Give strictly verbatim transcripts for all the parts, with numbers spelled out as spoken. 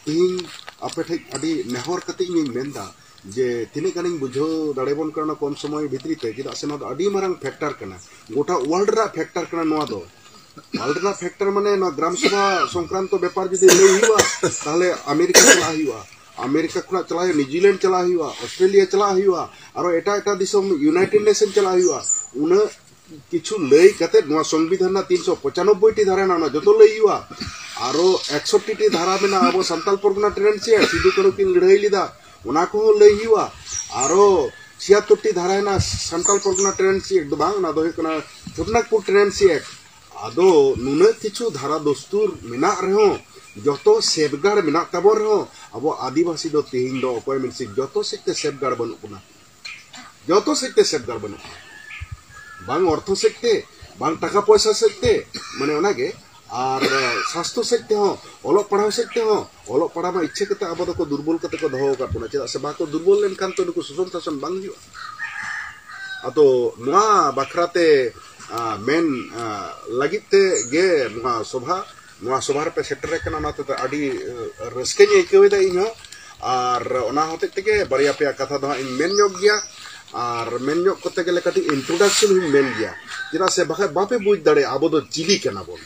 ᱤᱧ ᱟᱯᱮ ᱴᱷᱮᱡ ᱟᱹᱰᱤ ᱱᱮᱦᱚᱨ ᱠᱟᱛᱮ ᱤᱧᱤᱧ ᱢᱮᱱᱫᱟ ᱡᱮ ᱛᱤᱱᱟᱹᱜ ᱜᱟᱱᱤᱧ ᱵᱩᱡᱷᱟᱹᱣ ᱫᱟᱲᱮᱭᱟᱵᱚᱱ ᱠᱟᱱᱟ ᱠᱚᱢ ᱥᱚᱢᱚᱭ ᱵᱷᱤᱛᱨᱤ ᱛᱮ, ᱪᱮᱫᱟᱜ ᱥᱮ ᱱᱚᱣᱟ ᱫᱚ ᱟᱹᱰᱤ ᱢᱟᱨᱟᱝ ᱯᱷᱮᱠᱴᱟᱨ ᱠᱟᱱᱟ, ᱜᱚᱴᱟ ᱣᱟᱨᱞᱰ ᱨᱮᱱᱟᱜ ᱯᱷᱮᱠᱴᱟᱨ ᱠᱟᱱᱟ ᱱᱚᱣᱟ ᱫᱚ᱾ ᱣᱟᱨᱞᱰ ᱨᱮᱱᱟᱜ ᱯᱷᱮᱠᱴᱟᱨ ᱢᱟᱱᱮ ᱱᱚᱣᱟ ᱜᱨᱟᱢ ᱥᱚᱵᱷᱟ ᱥᱚᱝᱠᱨᱟᱱᱛᱚ ᱵᱮᱯᱟᱨ ᱡᱩᱫᱤ ᱞᱟᱹᱭ ᱦᱩᱭᱩᱜᱼᱟ, ᱛᱟᱦᱞᱮ ᱟᱢᱮᱨᱤᱠᱟ ᱪᱟᱞᱟᱜ ᱦᱩᱭᱩᱜᱼᱟ, ᱟᱢᱮᱨᱤᱠᱟ ᱠᱷᱚᱱᱟᱜ ᱪᱟᱞᱟᱜ ᱦᱩᱭᱩᱜᱼᱟ, ᱱᱤᱣᱡᱤᱞᱮᱱᱰ ᱪᱟᱞᱟᱜ ᱦᱩᱭᱩᱜᱼᱟ, ᱚᱥᱴᱨᱮᱞᱤᱭᱟ ᱪᱟᱞᱟᱜ ᱦᱩᱭᱩᱜᱼᱟ, ᱟᱨᱚ ᱮᱴᱟᱜ ᱮᱴᱟᱜ ᱫᱤᱥᱚᱢ ᱤᱭᱩᱱᱟᱭᱴᱮᱰ ᱱᱮᱥᱚᱱ ᱪᱟᱞᱟᱜ ᱦᱩᱭᱩᱜᱼᱟ᱾ ᱩᱱᱟᱹᱜ ᱠᱤᱪᱷᱩ ᱞᱟᱹᱭ ᱠᱟᱛᱮ ᱱᱚᱣᱟ ᱥᱚᱝᱵᱤᱫᱷᱟᱱ ᱨᱮᱱᱟᱜ ᱛᱤᱱᱥᱚ ᱯᱚᱸᱪᱟᱱᱚᱵᱵᱳᱭ ᱴᱤ ᱫᱷᱟᱨᱟ ᱦᱮᱱᱟᱜᱼᱟ, ᱚᱱᱟ ᱡᱚᱛᱚ ᱞᱟᱹᱭ ᱦᱩᱭᱩᱜᱼᱟ᱾ ᱟᱨᱚ ᱮᱠᱥᱚᱴᱴᱤ ᱴᱤ ᱫᱷᱟᱨᱟ ᱢᱮᱱᱟᱜᱼᱟ ᱟᱵᱚ ᱥᱟᱱᱛᱟᱞ ᱯᱚᱨᱜᱚᱱᱟ ᱴᱮᱱᱮᱱᱥᱤ ᱮᱠᱴ, ᱥᱤᱫᱩ ᱠᱟᱹᱱᱦᱩ ᱠᱤᱱ ᱞᱟᱹᱲᱦᱟᱹᱭ ᱞᱮᱫᱟ, ᱚᱱᱟ ᱠᱚᱦᱚᱸ ᱞᱟᱹᱭ ᱦᱩᱭᱩᱜᱼᱟ᱾ ᱟᱨᱚ ᱪᱷᱤᱭᱟᱛᱛᱳᱨ ᱴᱤ ᱫᱷᱟᱨᱟ ᱦᱮᱱᱟᱜᱼᱟ ᱥᱟᱱᱛᱟᱞ ᱯᱚᱨᱜᱚᱱᱟ ᱴᱮᱱᱮᱱᱥᱤ ᱮᱠᱴ ᱫᱚ ᱵᱟᱝ, ᱚᱱᱟ ᱫᱚ ᱦᱩᱭᱩᱜ ᱠᱟᱱᱟ ᱪᱷᱳᱴᱱᱟᱜᱽᱯᱩᱨ ᱴᱮᱱᱮᱱᱥᱤ ᱮᱠᱴ᱾ ᱟᱫᱚ ᱱᱩᱱᱟᱹᱜ ᱠᱤᱪᱷᱩ ᱫᱷᱟᱨᱟ ᱫᱚᱥᱛᱩᱨ ᱢᱮᱱᱟᱜ ᱨᱮᱦᱚᱸ, ᱡᱚᱛᱚ ᱥᱮᱯᱜᱟᱲ ᱢᱮᱱᱟᱜ ᱛᱟᱵᱚᱱ ᱨᱮᱦᱚᱸ, ᱟᱵᱚ ᱟᱹᱫᱤᱵᱟᱹᱥᱤ ᱫᱚ ᱛᱮᱦᱮᱧ ᱫᱚ ᱚᱠᱚᱭ ᱢᱮᱱ ᱥᱮ ᱡᱚᱛᱚ ᱥᱮᱫ ᱛᱮ ᱥᱮᱯᱜᱟᱲ ᱵᱟᱹᱱᱩᱜ ᱵᱚᱱᱟ᱾ ᱡᱚᱛᱚ ᱥᱮᱫ ᱛᱮ ᱥᱮᱯᱜᱟᱲ ᱵᱟᱹᱱᱩᱜᱼᱟ᱾ ᱵᱟᱝ ᱚᱨᱛᱷᱚ ᱥᱮᱫ ᱛᱮ, ᱵᱟᱝ ᱴᱟᱠᱟ ᱯᱚᱭᱥᱟ ᱥᱮᱫ ᱛᱮ, ᱢᱟᱱᱮ ᱚᱱᱟᱜᱮ, ᱟᱨ ᱥᱟᱥᱛᱷᱚ ᱥᱮᱫ ᱛᱮᱦᱚᱸ, ᱚᱞᱚᱜ ᱯᱟᱲᱦᱟᱣ ᱥᱮᱫ ᱛᱮᱦᱚᱸ, ᱚᱞᱚᱜ ᱯᱟᱲᱦᱟᱣ ᱢᱟ ᱤᱪᱪᱷᱟᱹ ᱠᱟᱛᱮ ᱟᱵᱚ ᱫᱚᱠᱚ ᱫᱩᱨᱵᱚᱞ ᱠᱟᱛᱮ ᱠᱚ ᱫᱚᱦᱚ ᱟᱠᱟᱫ ᱵᱚᱱᱟ᱾ ᱪᱮᱫᱟᱜ ᱥᱮ ᱵᱟᱠᱚ ᱫᱩᱨᱵᱚᱞ ᱞᱮᱱᱠᱷᱟᱱ ᱛᱚ ᱱᱩᱠᱩ ᱥᱩᱥᱚᱱ ᱥᱟᱥᱚᱱ ᱵᱟᱝ ᱦᱩᱭᱩᱜᱼᱟ᱾ ᱟᱫᱚ ᱱᱚᱣᱟ ᱵᱟᱠᱷᱨᱟ ᱛᱮ, ᱟ, ᱢᱮᱱ, ᱟ, ᱞᱟᱹᱜᱤᱫ ᱛᱮ ᱜᱮ ᱱᱚᱣᱟ ᱥᱚᱵᱷᱟ, ᱱᱚᱣᱟ ᱥᱚᱵᱷᱟ ᱨᱮᱯᱮ ᱥᱮᱴᱮᱨ ᱟᱠᱟᱱᱟ, ᱚᱱᱟ ᱛᱮᱫᱚ ᱟᱹᱰᱤ, ᱟ, ᱨᱟᱹᱥᱠᱟᱹᱧ ᱟᱹᱭᱠᱟᱹᱣ ᱮᱫᱟ ᱤᱧ ᱦᱚᱸ᱾ ᱟᱨ ᱚᱱᱟ ᱦᱚᱛᱮᱡ ᱛᱮᱜᱮ ᱵᱟᱨᱭᱟ ᱯᱮᱭᱟ ᱠᱟᱛᱷᱟ ᱫᱚ ᱦᱟᱸᱜ ᱤᱧ ᱢᱮᱱ ᱧᱚᱜ ᱜᱮᱭᱟ᱾ ᱟᱨ ᱢᱮᱱ ᱧᱚᱜ ᱠᱚᱛᱮ ᱜᱮᱞᱮ ᱠᱟᱹᱴᱤᱡ ᱤᱱᱴᱨᱳᱰᱟᱠᱥᱚᱱ ᱦᱚᱸᱧ ᱢᱮᱱ ᱜᱮᱭᱟ, ᱪᱮᱫᱟᱜ ᱥᱮ ᱵᱟᱠᱷᱟᱡ ᱵᱟᱯᱮ ᱵᱩᱡᱽ ᱫᱟᱲᱮᱭᱟᱜᱼᱟ ᱟᱵᱚ ᱫᱚ ᱪᱤᱞᱤ ᱠᱟᱱᱟ ᱵᱚᱱ᱾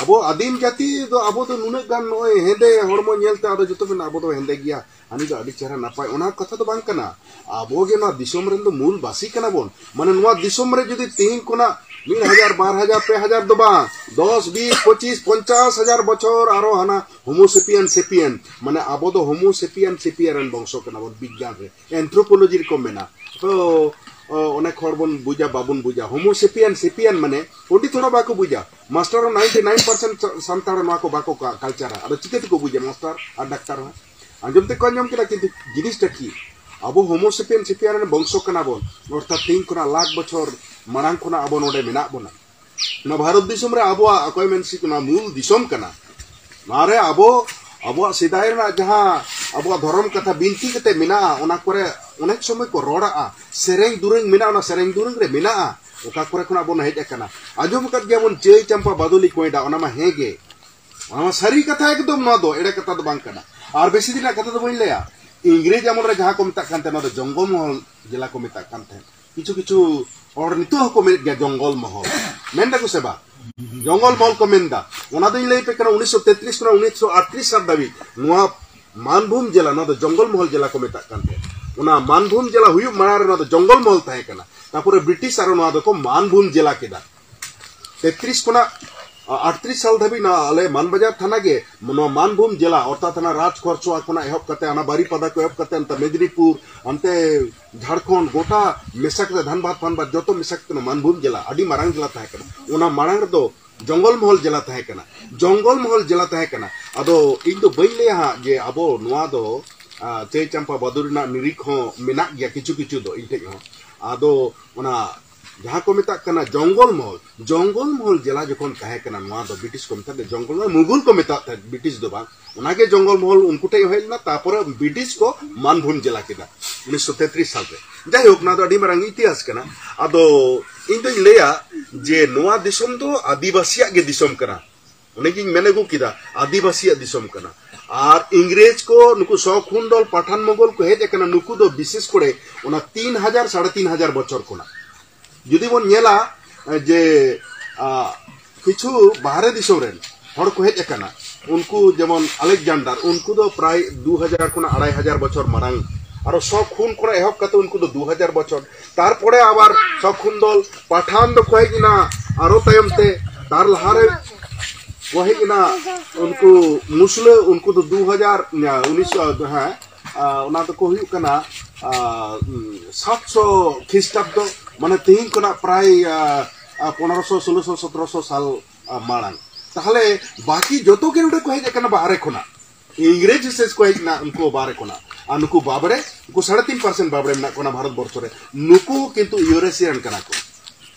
ᱟᱵᱚ ᱟᱹᱫᱤᱢ ᱡᱟᱹᱛᱤ ᱫᱚ, ᱟᱵᱚ ᱫᱚ ᱱᱩᱱᱟᱹᱜ ᱜᱟᱱ ᱱᱚᱜᱼᱚᱭ ᱦᱮᱸᱫᱮ ᱦᱚᱲᱢᱚ ᱧᱮᱞᱛᱮ ᱟᱫᱚ ᱡᱚᱛᱚ ᱢᱮᱱᱟ ᱟᱵᱚ ᱫᱚ ᱦᱮᱸᱫᱮ ᱜᱮᱭᱟ, ᱦᱟᱹᱱᱤ ᱫᱚ ᱟᱹᱰᱤ ᱪᱮᱦᱨᱟ ᱱᱟᱯᱟᱭ, ᱚᱱᱟ ᱠᱟᱛᱷᱟ ᱫᱚ ᱵᱟᱝ ᱠᱟᱱᱟ᱾ ᱟᱵᱚ ᱜᱮ ᱱᱚᱣᱟ ᱫᱤᱥᱚᱢ ᱨᱮᱱ ᱫᱚ ᱢᱩᱞ ᱵᱟᱥᱤ ᱠᱟᱱᱟ ᱵᱚᱱ᱾ ᱢᱟᱱᱮ ᱱᱚᱣᱟ ᱫᱤᱥᱚᱢ ᱨᱮ ᱡᱩᱫᱤ ᱛᱮᱦᱮᱧ ᱠᱷᱚᱱᱟᱜ ᱢᱤᱫ ᱦᱟᱡᱟᱨ, ᱵᱟᱨ ᱦᱟᱡᱟᱨ, ᱯᱮ ᱦᱟᱡᱟᱨ ᱫᱚ ᱵᱟᱝ, ᱫᱚᱥ, ᱵᱤᱥ, ᱯᱚᱸᱪᱤᱥ, ᱯᱚᱧᱪᱟᱥ ᱦᱟᱡᱟᱨ ᱵᱚᱪᱷᱚᱨ ᱟᱨᱚ ᱦᱟᱱᱟ ᱦᱳᱢᱳ ᱥᱮᱯᱤᱭᱟᱱ ᱥᱮᱯᱤᱭᱟᱱ, ᱢᱟᱱᱮ ᱟᱵᱚ ᱫᱚ ᱦᱳᱢᱳ ᱥᱮᱯᱤᱭᱟᱱ ᱥᱮᱯᱤᱭᱟᱱ ᱨᱮᱱ ᱵᱚᱝᱥᱚ ᱠᱟᱱᱟ ᱵᱚᱱ ᱵᱤᱜᱽᱜᱟᱱ ᱨᱮ᱾ ᱮᱱᱛᱷᱨᱳᱯᱳᱞᱚᱡᱤ ᱨᱮᱠᱚ ᱢᱮᱱᱟ᱾ ᱛᱚ, ᱚ, ᱚᱱᱮᱠ ᱦᱚᱲ ᱵᱚᱱ ᱵᱩᱡᱟ, ᱵᱟᱵᱚᱱ ᱵᱩᱡᱟ᱾ ᱦᱳᱢᱳ ᱥᱮᱯᱤᱭᱟᱱ ᱥᱮᱯᱤᱭᱟᱱ ᱢᱟᱱᱮ ᱯᱚᱱᱰᱤᱛ ᱦᱚᱲ ᱵᱟᱠᱚ ᱵᱩᱡᱟ᱾ ᱢᱟᱥᱴᱟᱨ ᱦᱚᱸ ᱱᱟᱭᱤᱱᱴᱤ ᱱᱟᱭᱤᱱ ᱯᱟᱨᱥᱮᱱᱴ ᱥᱟᱱᱛᱟᱲ ᱱᱚᱣᱟ ᱠᱚ ᱵᱟᱠᱚ ᱠᱟ-, ᱠᱟᱞᱪᱟᱨᱟ᱾ ᱟᱫᱚ ᱪᱤᱠᱟᱹ ᱛᱮᱠᱚ ᱵᱩᱡᱟ ᱢᱟᱥᱴᱟᱨ ᱟᱨ ᱰᱟᱠᱛᱟᱨ ᱦᱚᱸ? ᱟᱸᱡᱚᱢ ᱛᱮᱠᱚ ᱟᱸᱡᱚᱢ ᱠᱮᱫᱟ, ᱠᱤᱱᱛᱩ ᱡᱤᱱᱤᱥᱴᱟ ᱪᱮᱫ? ᱟᱵᱚ ᱦᱳᱢᱳ ᱥᱮᱯᱤᱭᱟᱱ ᱥᱮᱯᱤᱭᱟᱱ ᱨᱮᱱ ᱵᱚᱝᱥᱚ ᱠᱟᱱᱟ ᱵᱚᱱ᱾ ᱚᱨᱛᱷᱟᱛ ᱛᱮᱦᱮᱧ ᱠᱷᱚᱱᱟᱜ ᱞᱟᱠᱷ ᱵᱚᱪᱷᱚᱨ ᱢᱟᱲᱟᱝ ᱠᱷᱚᱱᱟᱜ ᱟᱵᱚ ᱱᱚᱰᱮ ᱢᱮᱱᱟᱜ ᱵᱚᱱᱟ᱾ ᱱᱚᱣᱟ ᱵᱷᱟᱨᱚᱛ ᱫᱤᱥᱚᱢ ᱨᱮ ᱟᱵᱚᱣᱟᱜ ᱚᱠᱚᱭ ᱢᱮᱱ ᱥᱤᱠ ᱱᱚᱣᱟ ᱢᱩᱞ ᱫᱤᱥᱚᱢ ᱠᱟᱱᱟ᱾ ᱱᱚᱣᱟ ᱨᱮ ᱟᱵᱚ, ᱟᱵᱚᱣᱟᱜ ᱥᱮᱫᱟᱭ ᱨᱮᱱᱟᱜ ᱡᱟᱦᱟᱸ ᱟᱵᱚᱣᱟᱜ ᱫᱷᱚᱨᱚᱢ ᱠᱟᱛᱷᱟ ᱵᱤᱱᱛᱤ ᱠᱟᱛᱮ ᱢᱮᱱᱟᱜᱼᱟ, ᱚᱱᱟ ᱠᱚᱨᱮ ᱚᱱᱮᱠ ᱥᱚᱢᱚᱭ ᱠᱚ ᱨᱚᱲᱟᱜᱼᱟ᱾ ᱥᱮᱨᱮᱧ ᱫᱩᱨᱟᱹᱝ ᱢᱮᱱᱟᱜᱼᱟ, ᱚᱱᱟ ᱥᱮᱨᱮᱧ ᱫᱩᱨᱟᱹᱝ ᱨᱮ ᱢᱮᱱᱟᱜᱼᱟ᱾ ᱚᱠᱟ ᱠᱚᱨᱮ ᱠᱷᱚᱱᱟᱜ ᱵᱚᱱ ᱦᱮᱡ ᱟᱠᱟᱱᱟ? ᱟᱸᱡᱚᱢ ᱟᱠᱟᱫ ᱜᱮᱭᱟᱵᱚᱱ ᱪᱟᱹᱭ ᱪᱟᱢᱯᱟ ᱵᱟᱫᱚᱞᱤ ᱠᱚᱭᱰᱟ, ᱚᱱᱟ ᱢᱟ ᱦᱮᱸ ᱜᱮ᱾ ᱚᱱᱟ ᱢᱟ ᱥᱟᱹᱨᱤ ᱠᱟᱛᱷᱟ ᱮᱠᱫᱚᱢ, ᱱᱚᱣᱟ ᱫᱚ ᱮᱲᱮ ᱠᱟᱛᱷᱟ ᱫᱚ ᱵᱟᱝ ᱠᱟᱱᱟ᱾ ᱟᱨ ᱵᱮᱥᱤ ᱫᱤᱱᱟᱜ ᱠᱟᱛᱷᱟ ᱫᱚ ᱵᱟᱹᱧ ᱞᱟᱹᱭᱟ, ᱤᱝᱨᱮᱡᱽ ᱟᱢᱚᱞ ᱨᱮ ᱡᱟᱦᱟᱸ ᱠᱚ ᱢᱮᱛᱟᱜ ᱠᱟᱱ ᱛᱟᱦᱮᱸ, ᱱᱚᱣᱟ ᱫᱚ ᱡᱚᱝᱜᱚᱞ ᱢᱚᱦᱚᱞ ᱡᱮᱞᱟ ᱠᱚ ᱢᱮᱛᱟᱜ ᱠᱟᱱ ᱛᱟᱦᱮᱸᱫ᱾ ᱠᱤᱪᱷᱩ ᱠᱤᱪᱷᱩ ᱦᱚᱲ ᱱᱤᱛᱚᱜ ᱦᱚᱸᱠᱚ ᱢᱮᱱᱮᱫ ᱜᱮᱭᱟ ᱡᱚᱝᱜᱚᱞ ᱢᱚᱦᱚᱞ, ᱢᱮᱱ ᱫᱟᱠᱚ ᱥᱮ ᱵᱟᱝ? ᱡᱚᱝᱜᱚᱞ ᱢᱚᱦᱚᱞ ᱠᱚ ᱢᱮᱱ ᱫᱟ᱾ ᱚᱱᱟ ᱫᱚᱧ ᱞᱟᱹᱭ ᱯᱮ ᱠᱟᱱᱟ, ᱩᱱᱤᱥᱥᱚ ᱛᱮᱛᱨᱤᱥ ᱠᱷᱚᱱᱟᱜ ᱩᱱᱤᱥᱥᱚ ᱟᱴᱛᱨᱤᱥ ᱥᱟᱞ ᱫᱷᱟᱹᱵᱤᱡ ᱱᱚᱣᱟ ᱢᱟᱱᱵᱷᱩᱢ ᱡᱮᱞᱟ, ᱱᱚᱣᱟ ᱫᱚ ᱡᱚᱝᱜᱚᱞ ᱢᱚᱦᱚᱞ ᱡᱮᱞᱟ ᱠᱚ ᱢᱮᱛᱟᱜ ᱠᱟᱱ ᱛᱟᱦᱮᱸᱫ᱾ ᱚᱱᱟ ᱢᱟᱱᱵᱷᱩᱢ ᱡᱮᱞᱟ ᱦᱩᱭᱩᱜ ᱢᱟᱲᱟᱝ ᱨᱮ ᱱᱚᱣᱟ ᱫᱚ ᱡᱚᱝᱜᱚᱞ ᱢᱚᱦᱚᱞ ᱛᱟᱦᱮᱸ ᱠᱟᱱᱟ᱾ ᱛᱟᱨᱯᱚᱨᱮ ᱵᱨᱤᱴᱤᱥ ᱟᱨᱚ ᱱᱚᱣᱟ ᱫᱚᱠᱚ ᱢᱟᱱᱵᱷᱩᱢ ᱡᱮᱞᱟ ᱠᱮᱫᱟ᱾ ᱛᱮᱛᱨᱤᱥ ᱠᱷᱚᱱᱟᱜ ᱟᱴᱛᱨᱤᱥ ᱥᱟᱞ ᱫᱷᱟᱹᱵᱤᱡ ᱱᱚᱣᱟ ᱟᱞᱮ ᱢᱟᱱᱵᱟᱡᱟᱨ ᱛᱷᱟᱱᱟ ᱜᱮ, ᱱᱚᱣᱟ ᱢᱟᱱᱵᱷᱩᱢ ᱡᱮᱞᱟ, ᱚᱨᱛᱷᱟᱛ ᱦᱟᱱᱟ ᱨᱟᱡᱽ ᱠᱷᱚᱨᱥᱚᱣᱟ ᱠᱷᱚᱱᱟᱜ ᱮᱦᱚᱵ ᱠᱟᱛᱮ, ᱦᱟᱱᱟ ᱵᱟᱨᱤᱯᱟᱫᱟ ᱠᱚ ᱮᱦᱚᱵ ᱠᱟᱛᱮ, ᱚᱱᱛᱮ ᱢᱮᱫᱽᱱᱤᱯᱩᱨ, ᱚᱱᱛᱮ ᱡᱷᱟᱲᱠᱷᱚᱸᱰ, ᱜᱚᱴᱟ ᱢᱮᱥᱟ ᱠᱟᱛᱮ, ᱫᱷᱟᱱᱵᱟᱫᱽ ᱯᱷᱟᱱᱵᱟᱫᱽ ᱡᱚᱛᱚ ᱢᱮᱥᱟ ᱠᱟᱛᱮ ᱱᱚᱣᱟ ᱢᱟᱱᱵᱷᱩᱢ ᱡᱮᱞᱟ ᱟᱹᱰᱤ ᱢᱟᱨᱟᱝ ᱡᱮᱞᱟ ᱛᱟᱦᱮᱸ ᱠᱟᱱᱟ᱾ ᱚᱱᱟ ᱢᱟᱲᱟᱝ ᱨᱮᱫᱚ ᱡᱚᱝᱜᱚᱞ ᱢᱚᱦᱚᱞ ᱡᱮᱞᱟ ᱛᱟᱦᱮᱸ ᱠᱟᱱᱟ᱾ ᱡᱚᱝᱜᱚᱞ ᱢᱚᱦᱚᱞ ᱡᱮᱞᱟ ᱛᱟᱦᱮᱸ ᱠᱟᱱᱟ᱾ ᱟᱫᱚ ᱤᱧ ᱫᱚ ᱵᱟᱹᱧ ᱞᱟᱹᱭᱟ ᱦᱟᱸᱜ ᱡᱮ ᱟᱵᱚ ᱱᱚᱣᱟ ᱫᱚ, ᱟ, ᱪᱟᱹᱭ ᱪᱟᱢᱯᱟ ᱵᱟᱫᱩᱨᱤ ᱨᱮᱱᱟᱜ ᱱᱤᱨᱤᱠᱷ ᱦᱚᱸ ᱢᱮᱱᱟᱜ ᱜᱮᱭᱟ ᱠᱤᱪᱷᱩ ᱠᱤᱪᱷᱩ ᱫᱚ ᱤᱧ ᱴᱷᱮᱡ ᱦᱚᱸ᱾ ᱟᱫᱚ ᱚᱱᱟ ᱡᱟᱦᱟᱸ ᱠᱚ ᱢᱮᱛᱟᱜ ᱠᱟᱱᱟ ᱡᱚᱝᱜᱚᱞ ᱢᱚᱦᱚᱞ, ᱡᱚᱝᱜᱚᱞ ᱢᱚᱦᱚᱞ ᱡᱮᱞᱟ ᱡᱚᱠᱷᱚᱱ ᱛᱟᱦᱮᱸ ᱠᱟᱱᱟ, ᱱᱚᱣᱟ ᱫᱚ ᱵᱨᱤᱴᱤᱥ ᱠᱚ ᱢᱮᱛᱟᱜ ᱠᱟᱱᱟ ᱡᱚᱝᱜᱚᱞ ᱢᱚᱦᱚᱞ, ᱢᱩᱜᱩᱞ ᱠᱚ ᱢᱮᱛᱟᱜ ᱛᱟᱦᱮᱸᱫ, ᱵᱨᱤᱴᱤᱥ ᱫᱚ ᱵᱟᱝ᱾ ᱚᱱᱟᱜᱮ ᱡᱚᱝᱜᱚᱞ ᱢᱚᱦᱚᱞ ᱩᱱᱠᱩ ᱴᱷᱮᱡ ᱦᱮᱡ ᱞᱮᱱᱟ, ᱛᱟᱨᱯᱚᱨᱮ ᱵᱨᱤᱴᱤᱥ ᱠᱚ ᱢᱟᱱᱵᱷᱩᱢ ᱡᱮᱞᱟ ᱠᱮᱫᱟ ᱩᱱᱤᱥᱥᱚ ᱛᱮᱛᱨᱤᱥ ᱥᱟᱞ ᱨᱮ᱾ ᱡᱟᱭᱦᱳᱠ, ᱚᱱᱟ ᱫᱚ ᱟᱹᱰᱤ ᱢᱟᱨᱟᱝ ᱤᱛᱤᱦᱟᱥ ᱠᱟᱱᱟ᱾ ᱟᱫᱚ ᱤᱧ ᱫᱚᱧ ᱞᱟᱹᱭᱟ ᱡᱮ ᱱᱚᱣᱟ ᱫᱤᱥᱚᱢ ᱫᱚ ᱟᱹᱫᱤᱵᱟᱹᱥᱤᱭᱟᱜ ᱜᱮ ᱫᱤᱥᱚᱢ ᱠᱟᱱᱟ᱾ ᱚᱱᱮ ᱜᱤᱧ ᱢᱮᱱ ᱟᱹᱜᱩ ᱠᱮᱫᱟ, ᱟᱹᱫᱤᱵᱟᱹᱥᱤᱭᱟᱜ ᱫᱤᱥᱚᱢ ᱠᱟᱱᱟ᱾ ᱟᱨ ᱤᱝᱨᱮᱡᱽ ᱠᱚ ᱱᱩᱠᱩ ᱥᱚᱠᱷᱩᱱ ᱫᱚᱞ ᱯᱟᱴᱷᱟᱱ ᱢᱚᱜᱚᱞ ᱠᱚ ᱦᱮᱡ ᱟᱠᱟᱱᱟ, ᱱᱩᱠᱩ ᱫᱚ ᱵᱤᱥᱮᱥ ᱠᱚᱨᱮ ᱚᱱᱟ ᱛᱤᱱ ᱦᱟᱡᱟᱨ, ᱥᱟᱲᱮ ᱛᱤᱱ ᱦᱟᱡᱟᱨ ᱵᱚᱪᱷᱚᱨ ᱠᱷᱚᱱᱟᱜ᱾ ᱡᱩᱫᱤ ᱵᱚᱱ ᱧᱮᱞᱟ, ᱮ, ᱡᱮ, ᱟ, ᱠᱤᱪᱷᱩ ᱵᱟᱦᱨᱮ ᱫᱤᱥᱚᱢ ᱨᱮᱱ ᱦᱚᱲ ᱠᱚ ᱦᱮᱡ ᱟᱠᱟᱱᱟ, ᱩᱱᱠᱩ ᱡᱮᱢᱚᱱ ᱟᱞᱮᱠᱡᱟᱱᱰᱟᱨ, ᱩᱱᱠᱩ ᱫᱚ ᱯᱨᱟᱭ ᱫᱩ ᱦᱟᱡᱟᱨ ᱠᱷᱚᱱᱟᱜ ᱟᱲᱟᱭ ᱦᱟᱡᱟᱨ ᱵᱚᱪᱷᱚᱨ ᱢᱟᱲᱟᱝ, ᱟᱨᱚ ᱥᱚᱠᱷᱩᱱ ᱠᱷᱚᱱᱟᱜ ᱮᱦᱚᱵ ᱠᱟᱛᱮ ᱩᱱᱠᱩ ᱫᱚ ᱫᱩ ᱦᱟᱡᱟᱨ ᱵᱚᱪᱷᱚᱨ, ᱛᱟᱨᱯᱚᱨᱮ ᱟᱵᱟᱨ ᱥᱚᱠᱷᱩᱱ ᱫᱚᱞ ᱯᱟᱴᱷᱟᱱ ᱫᱚᱠᱚ ᱦᱮᱡ ᱮᱱᱟ ᱟᱨᱚ ᱛᱟᱭᱚᱢ ᱛᱮ, ᱛᱟᱨ ᱞᱟᱦᱟᱨᱮ ᱠᱚ ᱦᱮᱡ ᱮᱱᱟ ᱩᱱᱠᱩ ᱢᱩᱥᱞᱟᱹ, ᱩᱱᱠᱩ ᱫᱚ ᱫᱩ ᱦᱟᱡᱟᱨ, ᱩᱱᱤᱥᱥᱚ, ᱦᱮᱸ, ᱟ, ᱚᱱᱟ ᱫᱚᱠᱚ ᱦᱩᱭᱩᱜ ᱠᱟᱱᱟ, ᱟ, ᱩᱢ, ᱥᱟᱛᱥᱚ ᱠᱷᱨᱤᱥᱴᱟᱵᱫᱚ, ᱢᱟᱱᱮ ᱛᱮᱦᱮᱧ ᱠᱷᱚᱱᱟᱜ ᱯᱨᱟᱭ, ᱟ, ᱟ, ᱯᱚᱱᱨᱚᱥᱚ, ᱥᱳᱞᱳᱥᱚ, ᱥᱚᱛᱨᱚᱥᱚ ᱥᱟᱞ, ᱟ, ᱢᱟᱲᱟᱝ᱾ ᱛᱟᱦᱞᱮ ᱵᱟᱹᱠᱤ ᱡᱚᱛᱚ ᱜᱮ ᱱᱚᱰᱮ ᱠᱚ ᱦᱮᱡ ᱟᱠᱟᱱᱟ ᱵᱟᱦᱨᱮ ᱠᱷᱚᱱᱟᱜ᱾ ᱤᱝᱨᱮᱡᱽ ᱵᱤᱥᱮᱥ ᱠᱚ ᱦᱮᱡ ᱮᱱᱟ ᱩᱱᱠᱩ ᱵᱟᱦᱨᱮ ᱠᱷᱚᱱᱟᱜ᱾ ᱟᱨ ᱱᱩᱠᱩ ᱵᱟᱵᱲᱮ, ᱩᱱᱠᱩ ᱥᱟᱲᱮ ᱛᱤᱱ ᱯᱟᱨᱥᱮᱱᱴ ᱵᱟᱵᱲᱮ ᱢᱮᱱᱟᱜ ᱠᱚᱣᱟ ᱚᱱᱟ ᱵᱷᱟᱨᱚᱛ ᱵᱚᱨᱥᱚ ᱨᱮ, ᱱᱩᱠᱩ ᱠᱤᱱᱛᱩ ᱤᱭᱩᱨᱮᱥᱤᱭᱟᱱ ᱠᱟᱱᱟ ᱠᱚ᱾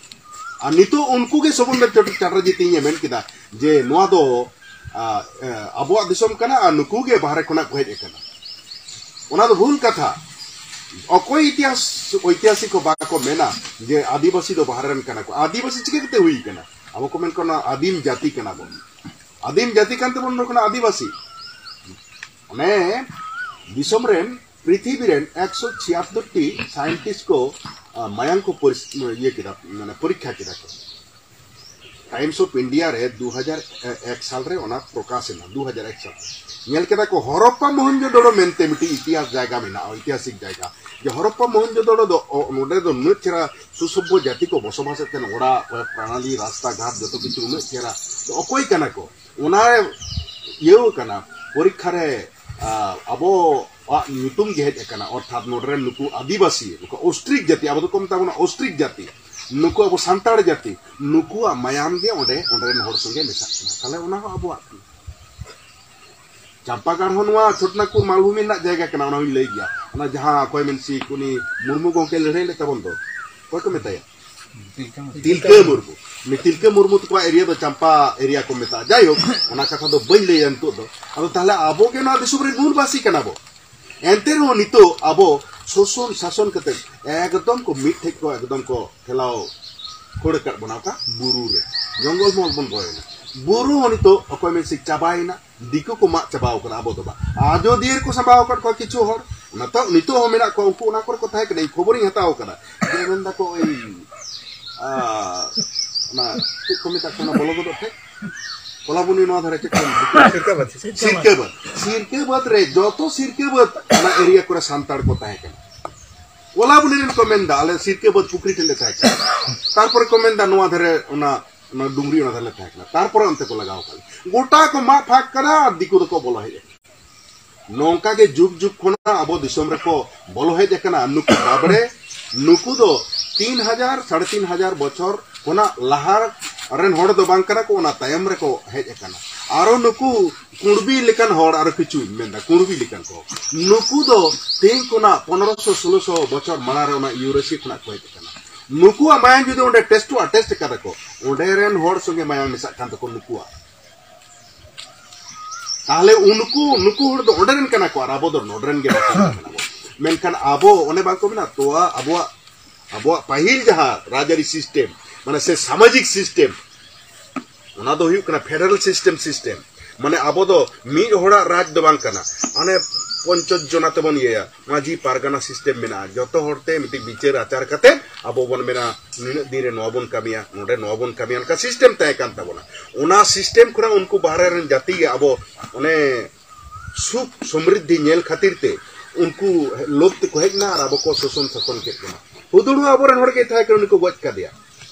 ᱟᱨ ᱱᱤᱛᱚᱜ ᱩᱱᱠᱩ ᱜᱮ ᱥᱚᱵᱚᱱ ᱫᱮᱵ ᱪᱚᱴ-, ᱪᱟᱴᱟᱨᱡᱤ ᱛᱤᱧ ᱢᱮᱱ ᱠᱮᱫᱟ ᱡᱮ ᱱᱚᱣᱟ ᱫᱚ, ᱟ, ᱮ, ᱟᱵᱚᱣᱟᱜ ᱫᱤᱥᱚᱢ ᱠᱟᱱᱟ ᱟᱨ ᱱᱩᱠᱩ ᱜᱮ ᱵᱟᱦᱨᱮ ᱠᱷᱚᱱᱟᱜ ᱠᱚ ᱦᱮᱡ ᱟᱠᱟᱱᱟ᱾ ᱚᱱᱟ ᱫᱚ ᱵᱷᱩᱞ ᱠᱟᱛᱷᱟ᱾ ᱚᱠᱚᱭ ᱤᱛᱤᱦᱟᱥ, ᱳᱭᱛᱤᱦᱟᱥᱤᱠ ᱠᱚ ᱵᱟᱠᱚ ᱢᱮᱱᱟ ᱡᱮ ᱟᱹᱫᱤᱵᱟᱹᱥᱤ ᱫᱚ ᱵᱟᱦᱨᱮ ᱨᱮᱱ ᱠᱟᱱᱟ ᱠᱚ᱾ ᱟᱹᱫᱤᱵᱟᱹᱥᱤ ᱪᱤᱠᱟᱹ ᱠᱟᱛᱮ ᱦᱩᱭ ᱠᱟᱱᱟ? ᱟᱵᱚ ᱠᱚ ᱢᱮᱱ ᱠᱚ ᱚᱱᱟ ᱟᱹᱫᱤᱢ ᱡᱟᱹᱛᱤ ᱠᱟᱱᱟ ᱵᱚᱱ᱾ ᱟᱹᱫᱤᱢ ᱡᱟᱹᱛᱤ ᱠᱟᱱ ᱛᱟᱵᱚᱱ ᱱᱚᱰᱮ ᱠᱷᱚᱱᱟᱜ ᱟᱹᱫᱤᱵᱟᱹᱥᱤ᱾ ᱚᱱᱮ ᱫᱤᱥᱚᱢ ᱨᱮᱱ, ᱯᱨᱤᱛᱷᱤᱵᱤ ᱨᱮᱱ ᱮᱠᱥᱚ ᱪᱷᱤᱭᱟᱛᱛᱳᱨ ᱴᱤ scientist ᱠᱚ, ᱟ, ᱢᱟᱭᱟᱝ ᱠᱚ ᱯᱚᱨᱤᱥ-, ᱤᱭᱟᱹ ᱠᱮᱫᱟ, ᱢᱟᱱᱮ ᱯᱚᱨᱤᱠᱠᱷᱟ ᱠᱮᱫᱟ ᱠᱚ᱾ Times of India ᱨᱮ ᱫᱩ ᱦᱟᱡᱟᱨ ᱮᱠ ᱥᱟᱞ ᱨᱮ ᱚᱱᱟ ᱯᱨᱚᱠᱟᱥ ᱮᱱᱟ, ᱫᱩ ᱦᱟᱡᱟᱨ ᱮᱠ ᱥᱟᱞ ᱨᱮ᱾ ᱧᱮᱞ ᱠᱮᱫᱟ ᱠᱚ ᱦᱚᱨᱚᱯᱯᱟ ᱢᱚᱦᱮᱱᱡᱳᱫᱚᱲᱳ ᱢᱮᱱᱛᱮ ᱢᱤᱫᱴᱤᱡ ᱤᱛᱤᱦᱟᱥ ᱡᱟᱭᱜᱟ ᱢᱮᱱᱟᱜᱼᱟ, ᱤᱛᱤᱦᱟᱥᱤᱠ ᱡᱟᱭᱜᱟ, ᱡᱮ ᱦᱚᱨᱚᱯᱯᱟ ᱢᱚᱦᱮᱱᱡᱳᱫᱚᱲᱳ ᱫᱚ, ᱚ, ᱱᱚᱰᱮ ᱫᱚ ᱱᱩᱱᱟᱹᱜ ᱪᱮᱦᱨᱟ ᱥᱩᱥᱚᱵᱵᱷᱚ ᱡᱟᱹᱛᱤ ᱠᱚ ᱵᱚᱥᱚᱵᱟᱥᱮᱫ ᱛᱟᱦᱮᱱ, ᱚᱲᱟᱜ, ᱯᱨᱟᱬᱟᱞᱤ, ᱨᱟᱥᱛᱟ ᱜᱷᱟᱴ, ᱡᱚᱛᱚ ᱠᱤᱪᱷᱩ ᱩᱱᱟᱹᱜ ᱪᱮᱦᱨᱟ᱾ ᱛᱚ ᱚᱠᱚᱭ ᱠᱟᱱᱟ ᱠᱚ? ᱚᱱᱟ ᱤᱭᱟᱹᱣ ᱠᱟᱱᱟ, ᱯᱚᱨᱤᱠᱠᱷᱟ ᱨᱮ, ᱟ, ᱟᱵᱚᱣᱟᱜ ᱧᱩᱛᱩᱢ ᱜᱮ ᱦᱮᱡ ᱟᱠᱟᱱᱟ, ᱚᱨᱛᱷᱟᱛ ᱱᱚᱰᱮ ᱨᱮᱱ ᱱᱩᱠᱩ ᱟᱹᱫᱤᱵᱟᱹᱥᱤ, ᱱᱩᱠᱩ ᱚᱥᱴᱨᱤᱠ ᱡᱟᱹᱛᱤ, ᱟᱵᱚ ᱫᱚᱠᱚ ᱢᱮᱛᱟ ᱵᱚᱱᱟ ᱚᱥᱴᱨᱤᱠ ᱡᱟᱹᱛᱤ, ᱱᱩᱠᱩ ᱟᱵᱚ ᱥᱟᱱᱛᱟᱲ ᱡᱟᱹᱛᱤ, ᱱᱩᱠᱩᱣᱟᱜ ᱢᱟᱭᱟᱢ ᱜᱮ ᱚᱸᱰᱮ, ᱚᱸᱰᱮ ᱨᱮᱱ ᱦᱚᱲ ᱥᱚᱸᱜᱮ ᱢᱮᱥᱟᱜ ᱠᱟᱱᱟ᱾ ᱛᱟᱦᱞᱮ ᱚᱱᱟ ᱦᱚᱸ ᱟᱵᱚᱣᱟᱜ ᱠᱟᱱᱟ᱾ ᱪᱟᱢᱯᱟᱜᱟᱲ ᱦᱚᱸ ᱱᱚᱣᱟ ᱪᱷᱳᱴᱱᱟᱜᱽᱯᱩᱨ ᱢᱟᱞᱵᱷᱩᱢᱤ ᱨᱮᱱᱟᱜ ᱡᱟᱭᱜᱟ ᱠᱟᱱᱟ, ᱚᱱᱟ ᱦᱚᱸᱧ ᱞᱟᱹᱭ ᱜᱮᱭᱟ᱾ ᱚᱱᱟ ᱡᱟᱦᱟᱸ ᱚᱠᱚᱭ ᱢᱮᱱ ᱥᱤ ᱩᱱᱤ ᱢᱩᱨᱢᱩ ᱜᱚᱝᱠᱮ ᱞᱟᱹᱲᱦᱟᱹᱭ ᱞᱮᱫ ᱛᱟᱵᱚᱱ ᱫᱚ, ᱚᱠᱚᱭ ᱠᱚ ᱢᱮᱛᱟᱭᱟ? ᱛᱤᱞᱠᱟᱹ ᱢᱩᱨᱢᱩ᱾ ᱩᱱᱤ ᱛᱤᱞᱠᱟᱹ ᱢᱩᱨᱢᱩ ᱛᱟᱠᱚᱣᱟᱜ ᱮᱨᱤᱭᱟ ᱫᱚ ᱪᱟᱢᱯᱟ ᱮᱨᱤᱭᱟ ᱠᱚ ᱢᱮᱛᱟᱜᱼᱟ᱾ ᱡᱟᱭᱦᱳᱠ, ᱚᱱᱟ ᱠᱟᱛᱷᱟ ᱫᱚ ᱵᱟᱹᱧ ᱞᱟᱹᱭᱟ ᱱᱤᱛᱚᱜ ᱫᱚ᱾ ᱟᱫᱚ ᱛᱟᱦᱞᱮ ᱟᱵᱚ ᱜᱮ ᱱᱚᱣᱟ ᱫᱤᱥᱚᱢ ᱨᱮᱱ ᱢᱩᱞ ᱵᱟᱹᱥᱤ ᱠᱟᱱᱟ ᱵᱚ᱾ ᱮᱱᱛᱮ ᱨᱮᱦᱚᱸ ᱱᱤᱛᱚᱜ ᱟᱵᱚ ᱥᱳᱥᱚᱱ ᱥᱟᱥᱚᱱ ᱠᱟᱛᱮ ᱮᱠᱫᱚᱢ ᱠᱚ ᱢᱤᱫ ᱴᱷᱮᱡ ᱠᱚ ᱮᱠᱫᱚᱢ ᱠᱚ ᱴᱷᱮᱞᱟᱣ ᱠᱷᱟᱹᱲ ᱟᱠᱟᱫ ᱵᱚᱱᱟ ᱚᱠᱟ ᱵᱩᱨᱩ ᱨᱮ, ᱡᱚᱝᱜᱚᱞ ᱢᱚᱦᱚᱞ ᱵᱚᱱ ᱨᱚᱦᱚᱭᱮᱱᱟ᱾ ᱵᱩᱨᱩ ᱦᱚᱸ ᱱᱤᱛᱚᱜ ᱚᱠᱚᱭ ᱢᱮᱱ ᱥᱤ ᱪᱟᱵᱟᱭᱮᱱᱟ, ᱫᱤᱠᱩ ᱠᱚ ᱢᱟᱜ ᱪᱟᱵᱟᱣ ᱠᱟᱱᱟ, ᱟᱵᱚ ᱫᱚ ᱵᱟᱝ᱾ ᱟᱡᱚᱫᱤᱭᱟᱹ ᱨᱮᱠᱚ ᱥᱟᱢᱵᱟᱣ ᱟᱠᱟᱫ ᱠᱚᱣᱟ ᱠᱤᱪᱷᱩ ᱦᱚᱲ, ᱚᱱᱟ ᱛᱚ ᱱᱤᱛᱚᱜ ᱦᱚᱸ ᱢᱮᱱᱟᱜ ᱠᱚᱣᱟ, ᱩᱱᱠᱩ ᱚᱱᱟ ᱠᱚᱨᱮ ᱠᱚ ᱛᱟᱦᱮᱸ ᱠᱟᱱᱟ, ᱤᱧ ᱠᱷᱚᱵᱚᱨᱤᱧ ᱦᱟᱛᱟᱣ ᱠᱟᱫᱟ᱾ ᱡᱮ ᱢᱮᱱ ᱫᱟᱠᱚ ᱳᱭ, ᱟ, ᱚᱱᱟ ᱪᱮᱫ ᱠᱚ ᱢᱮᱛᱟᱜ ᱠᱟᱱᱟ, ᱵᱚᱞᱚ ᱜᱚᱫᱚᱜ ᱴᱷᱮᱡ, ᱠᱚᱞᱟᱵᱩᱱᱤ ᱱᱚᱣᱟ ᱫᱷᱟᱨᱮ ᱪᱮᱫ ᱠᱚ ᱢᱮᱛᱟᱜ? ᱥᱤᱨᱠᱟᱹᱵᱟᱹᱫ᱾ ᱥᱤᱨᱠᱟᱹᱵᱟᱹᱫ᱾ ᱥᱤᱨᱠᱟᱹᱵᱟᱹᱫ ᱨᱮ ᱡᱚᱛᱚ ᱥᱤᱨᱠᱟᱹᱵᱟᱹᱫ ᱚᱱᱟ ᱮᱨᱤᱭᱟ ᱠᱚᱨᱮ ᱥᱟᱱᱛᱟᱲ ᱠᱚ ᱛᱟᱦᱮᱸ ᱠᱟᱱᱟ᱾ ᱠᱚᱞᱟᱵᱩᱱᱤ ᱨᱮᱱ ᱠᱚ ᱢᱮᱱᱫᱟ, ᱟᱞᱮ ᱥᱤᱨᱠᱟᱹᱵᱟᱹᱫ ᱯᱩᱠᱷᱨᱤ ᱴᱷᱮᱱ ᱞᱮ ᱛᱟᱦᱮᱸ ᱠᱟᱱᱟ᱾ ᱛᱟᱨᱯᱚᱨᱮ ᱠᱚ ᱢᱮᱱᱫᱟ, ᱱᱚᱣᱟ ᱫᱷᱟᱨᱮ ᱚᱱᱟ, ᱚᱱᱟ ᱰᱩᱝᱨᱤ ᱚᱱᱟ ᱫᱷᱟᱨᱮ ᱞᱮ ᱛᱟᱦᱮᱸ ᱠᱟᱱᱟ᱾ ᱛᱟᱨᱯᱚᱨᱮ ᱚᱱᱛᱮ ᱠᱚ ᱞᱟᱜᱟᱣ ᱠᱟᱜ ᱞᱮ᱾ ᱜᱚᱴᱟ ᱠᱚ ᱢᱟᱜ ᱯᱷᱟᱸᱠ ᱠᱟᱫᱟ ᱟᱨ ᱫᱤᱠᱩ ᱫᱚᱠᱚ ᱵᱚᱞᱚ ᱦᱮᱡ ᱟᱠᱟᱱᱟ᱾ ᱱᱚᱝᱠᱟ ᱜᱮ ᱡᱩᱜᱽ ᱡᱩᱜᱽ ᱠᱷᱚᱱᱟᱜ ᱟᱵᱚ ᱫᱤᱥᱚᱢ ᱨᱮᱠᱚ ᱵᱚᱞᱚ ᱦᱮᱡ ᱟᱠᱟᱱᱟ᱾ ᱱᱩᱠᱩ ᱵᱟᱵᱲᱮ, ᱱᱩᱠᱩ ᱫᱚ ᱛᱤᱱ ᱦᱟᱡᱟᱨ, ᱥᱟᱲᱮ ᱛᱤᱱ ᱦᱟᱡᱟᱨ ᱵᱚᱪᱷᱚᱨ ᱠᱷᱚᱱᱟᱜ ᱞᱟᱦᱟ ᱨᱮᱱ ᱦᱚᱲ ᱫᱚ ᱵᱟᱝ ᱠᱟᱱᱟ ᱠᱚ, ᱚᱱᱟ ᱛᱟᱭᱚᱢ ᱨᱮᱠᱚ ᱦᱮᱡ ᱟᱠᱟᱱᱟ᱾ ᱟᱨᱚ ᱱᱩᱠᱩ ᱠᱩᱬᱵᱤ ᱞᱮᱠᱟᱱ ᱦᱚᱲ, ᱟᱨᱚ ᱠᱤᱪᱷᱩᱧ ᱢᱮᱱᱫᱟ, ᱠᱩᱬᱵᱤ ᱞᱮᱠᱟᱱ ᱠᱚ, ᱱᱩᱠᱩ ᱫᱚ ᱛᱮᱦᱮᱧ ᱠᱷᱚᱱᱟᱜ ᱯᱚᱱᱨᱚᱥᱚ ᱥᱳᱞᱳᱥᱚ ᱵᱚᱪᱷᱚᱨ ᱢᱟᱲᱟᱝ ᱨᱮ ᱚᱱᱟ ᱤᱭᱩᱨᱮᱥᱤᱭᱟ ᱠᱷᱚᱱᱟᱜ ᱠᱚ ᱦᱮᱡ ᱟᱠᱟᱱᱟ᱾ ᱱᱩᱠᱩᱣᱟᱜ ᱢᱟᱭᱟᱢ ᱡᱩᱫᱤ ᱚᱸᱰᱮ ᱴᱮᱥᱴᱚᱜᱼᱟ, ᱴᱮᱥᱴ ᱠᱟᱫᱟ ᱠᱚ, ᱚᱸᱰᱮ ᱨᱮᱱ ᱦᱚᱲ ᱥᱚᱸᱜᱮ ᱢᱟᱭᱟᱢ ᱢᱮᱥᱟᱜ ᱠᱟᱱ ᱛᱟᱠᱚ ᱱᱩᱠᱩᱣᱟᱜ᱾ ᱛᱟᱦᱞᱮ ᱩᱱᱠᱩ, ᱱᱩᱠᱩ ᱦᱚᱲ ᱫᱚ ᱚᱸᱰᱮ ᱨᱮᱱ ᱠᱟᱱᱟ ᱠᱚ ᱟᱨ ᱟᱵᱚ ᱫᱚ ᱱᱚᱰᱮ ᱨᱮᱱ ᱜᱮ ᱵᱟᱝ ᱠᱟᱱᱟ ᱵᱚ᱾ ᱢᱮᱱᱠᱷᱟᱱ ᱟᱵᱚ ᱚᱱᱮ ᱵᱟᱝ ᱠᱚ ᱢᱮᱱᱟ, ᱛᱚᱣᱟ ᱟᱵᱚᱣᱟᱜ, ᱟᱵᱚᱣᱟᱜ ᱯᱟᱹᱦᱤᱞ ᱡᱟᱦᱟᱸ ᱨᱟᱡᱽᱟᱹᱨᱤ ᱥᱤᱥᱴᱮᱢ, ᱢᱟᱱᱮ ᱥᱮ ᱥᱟᱢᱟᱡᱤᱠ ᱥᱤᱥᱴᱮᱢ, ᱚᱱᱟ ᱫᱚ ᱦᱩᱭᱩᱜ ᱠᱟᱱᱟ ᱯᱷᱮᱰᱟᱨᱟᱞ ᱥᱤᱥᱴᱮᱢ ᱥᱤᱥᱴᱮᱢ᱾ ᱢᱟᱱᱮ ᱟᱵᱚ ᱫᱚ ᱢᱤᱫ ᱦᱚᱲᱟᱜ ᱨᱟᱡᱽ ᱫᱚ ᱵᱟᱝ ᱠᱟᱱᱟ᱾ ᱚᱱᱮ ᱯᱚᱧᱪᱚᱥ ᱡᱚᱱᱟ ᱛᱮᱵᱚᱱ ᱤᱭᱟᱹᱭᱟ᱾ ᱢᱟᱹᱡᱷᱤ ᱯᱟᱨᱜᱟᱱᱟ ᱥᱤᱥᱴᱮᱢ ᱢᱮᱱᱟᱜᱼᱟ᱾ ᱡᱚᱛᱚ ᱦᱚᱲ ᱛᱮ ᱢᱤᱫᱴᱤᱡ ᱵᱤᱪᱟᱹᱨ ᱟᱪᱟᱨ ᱠᱟᱛᱮ ᱟᱵᱚ ᱵᱚᱱ ᱢᱮᱱᱟ, ᱱᱤᱱᱟᱹᱜ ᱫᱤᱱ ᱨᱮ ᱱᱚᱣᱟ ᱵᱚᱱ ᱠᱟᱹᱢᱤᱭᱟ, ᱱᱚᱰᱮ ᱱᱚᱣᱟ ᱵᱚᱱ ᱠᱟᱹᱢᱤᱭᱟ, ᱚᱱᱠᱟ ᱥᱤᱥᱴᱮᱢ ᱛᱟᱦᱮᱸ ᱠᱟᱱ ᱛᱟᱵᱚᱱᱟ᱾ ᱚᱱᱟ ᱥᱤᱥᱴᱮᱢ ᱠᱷᱚᱱᱟᱜ ᱩᱱᱠᱩ ᱵᱟᱦᱨᱮ ᱨᱮᱱ ᱡᱟᱹᱛᱤ ᱜᱮ ᱟᱵᱚ ᱚᱱᱮ ᱥᱩᱠ ᱥᱚᱢᱨᱤᱫᱷᱤ ᱧᱮᱞ ᱠᱷᱟᱹᱛᱤᱨ ᱛᱮ ᱩᱱᱠᱩ ᱞᱳᱵᱷ ᱛᱮᱠᱚ ᱦᱮᱡ ᱮᱱᱟ ᱟᱨ ᱟᱵᱚ ᱠᱚ ᱥᱳᱥᱚᱱ ᱥᱟᱥᱚᱱ ᱠᱮᱫ ᱵᱚᱱᱟ᱾ ᱦᱩᱫᱩᱲ ᱦᱚᱸ ᱟᱵᱚᱨᱮᱱ ᱦᱚᱲ ᱜᱮ ᱛᱟᱦᱮᱸ ᱠᱟᱱᱟ, ᱩᱱᱤ ᱠᱚ ᱜᱚᱡ ᱠᱟᱫᱮᱭᱟ᱾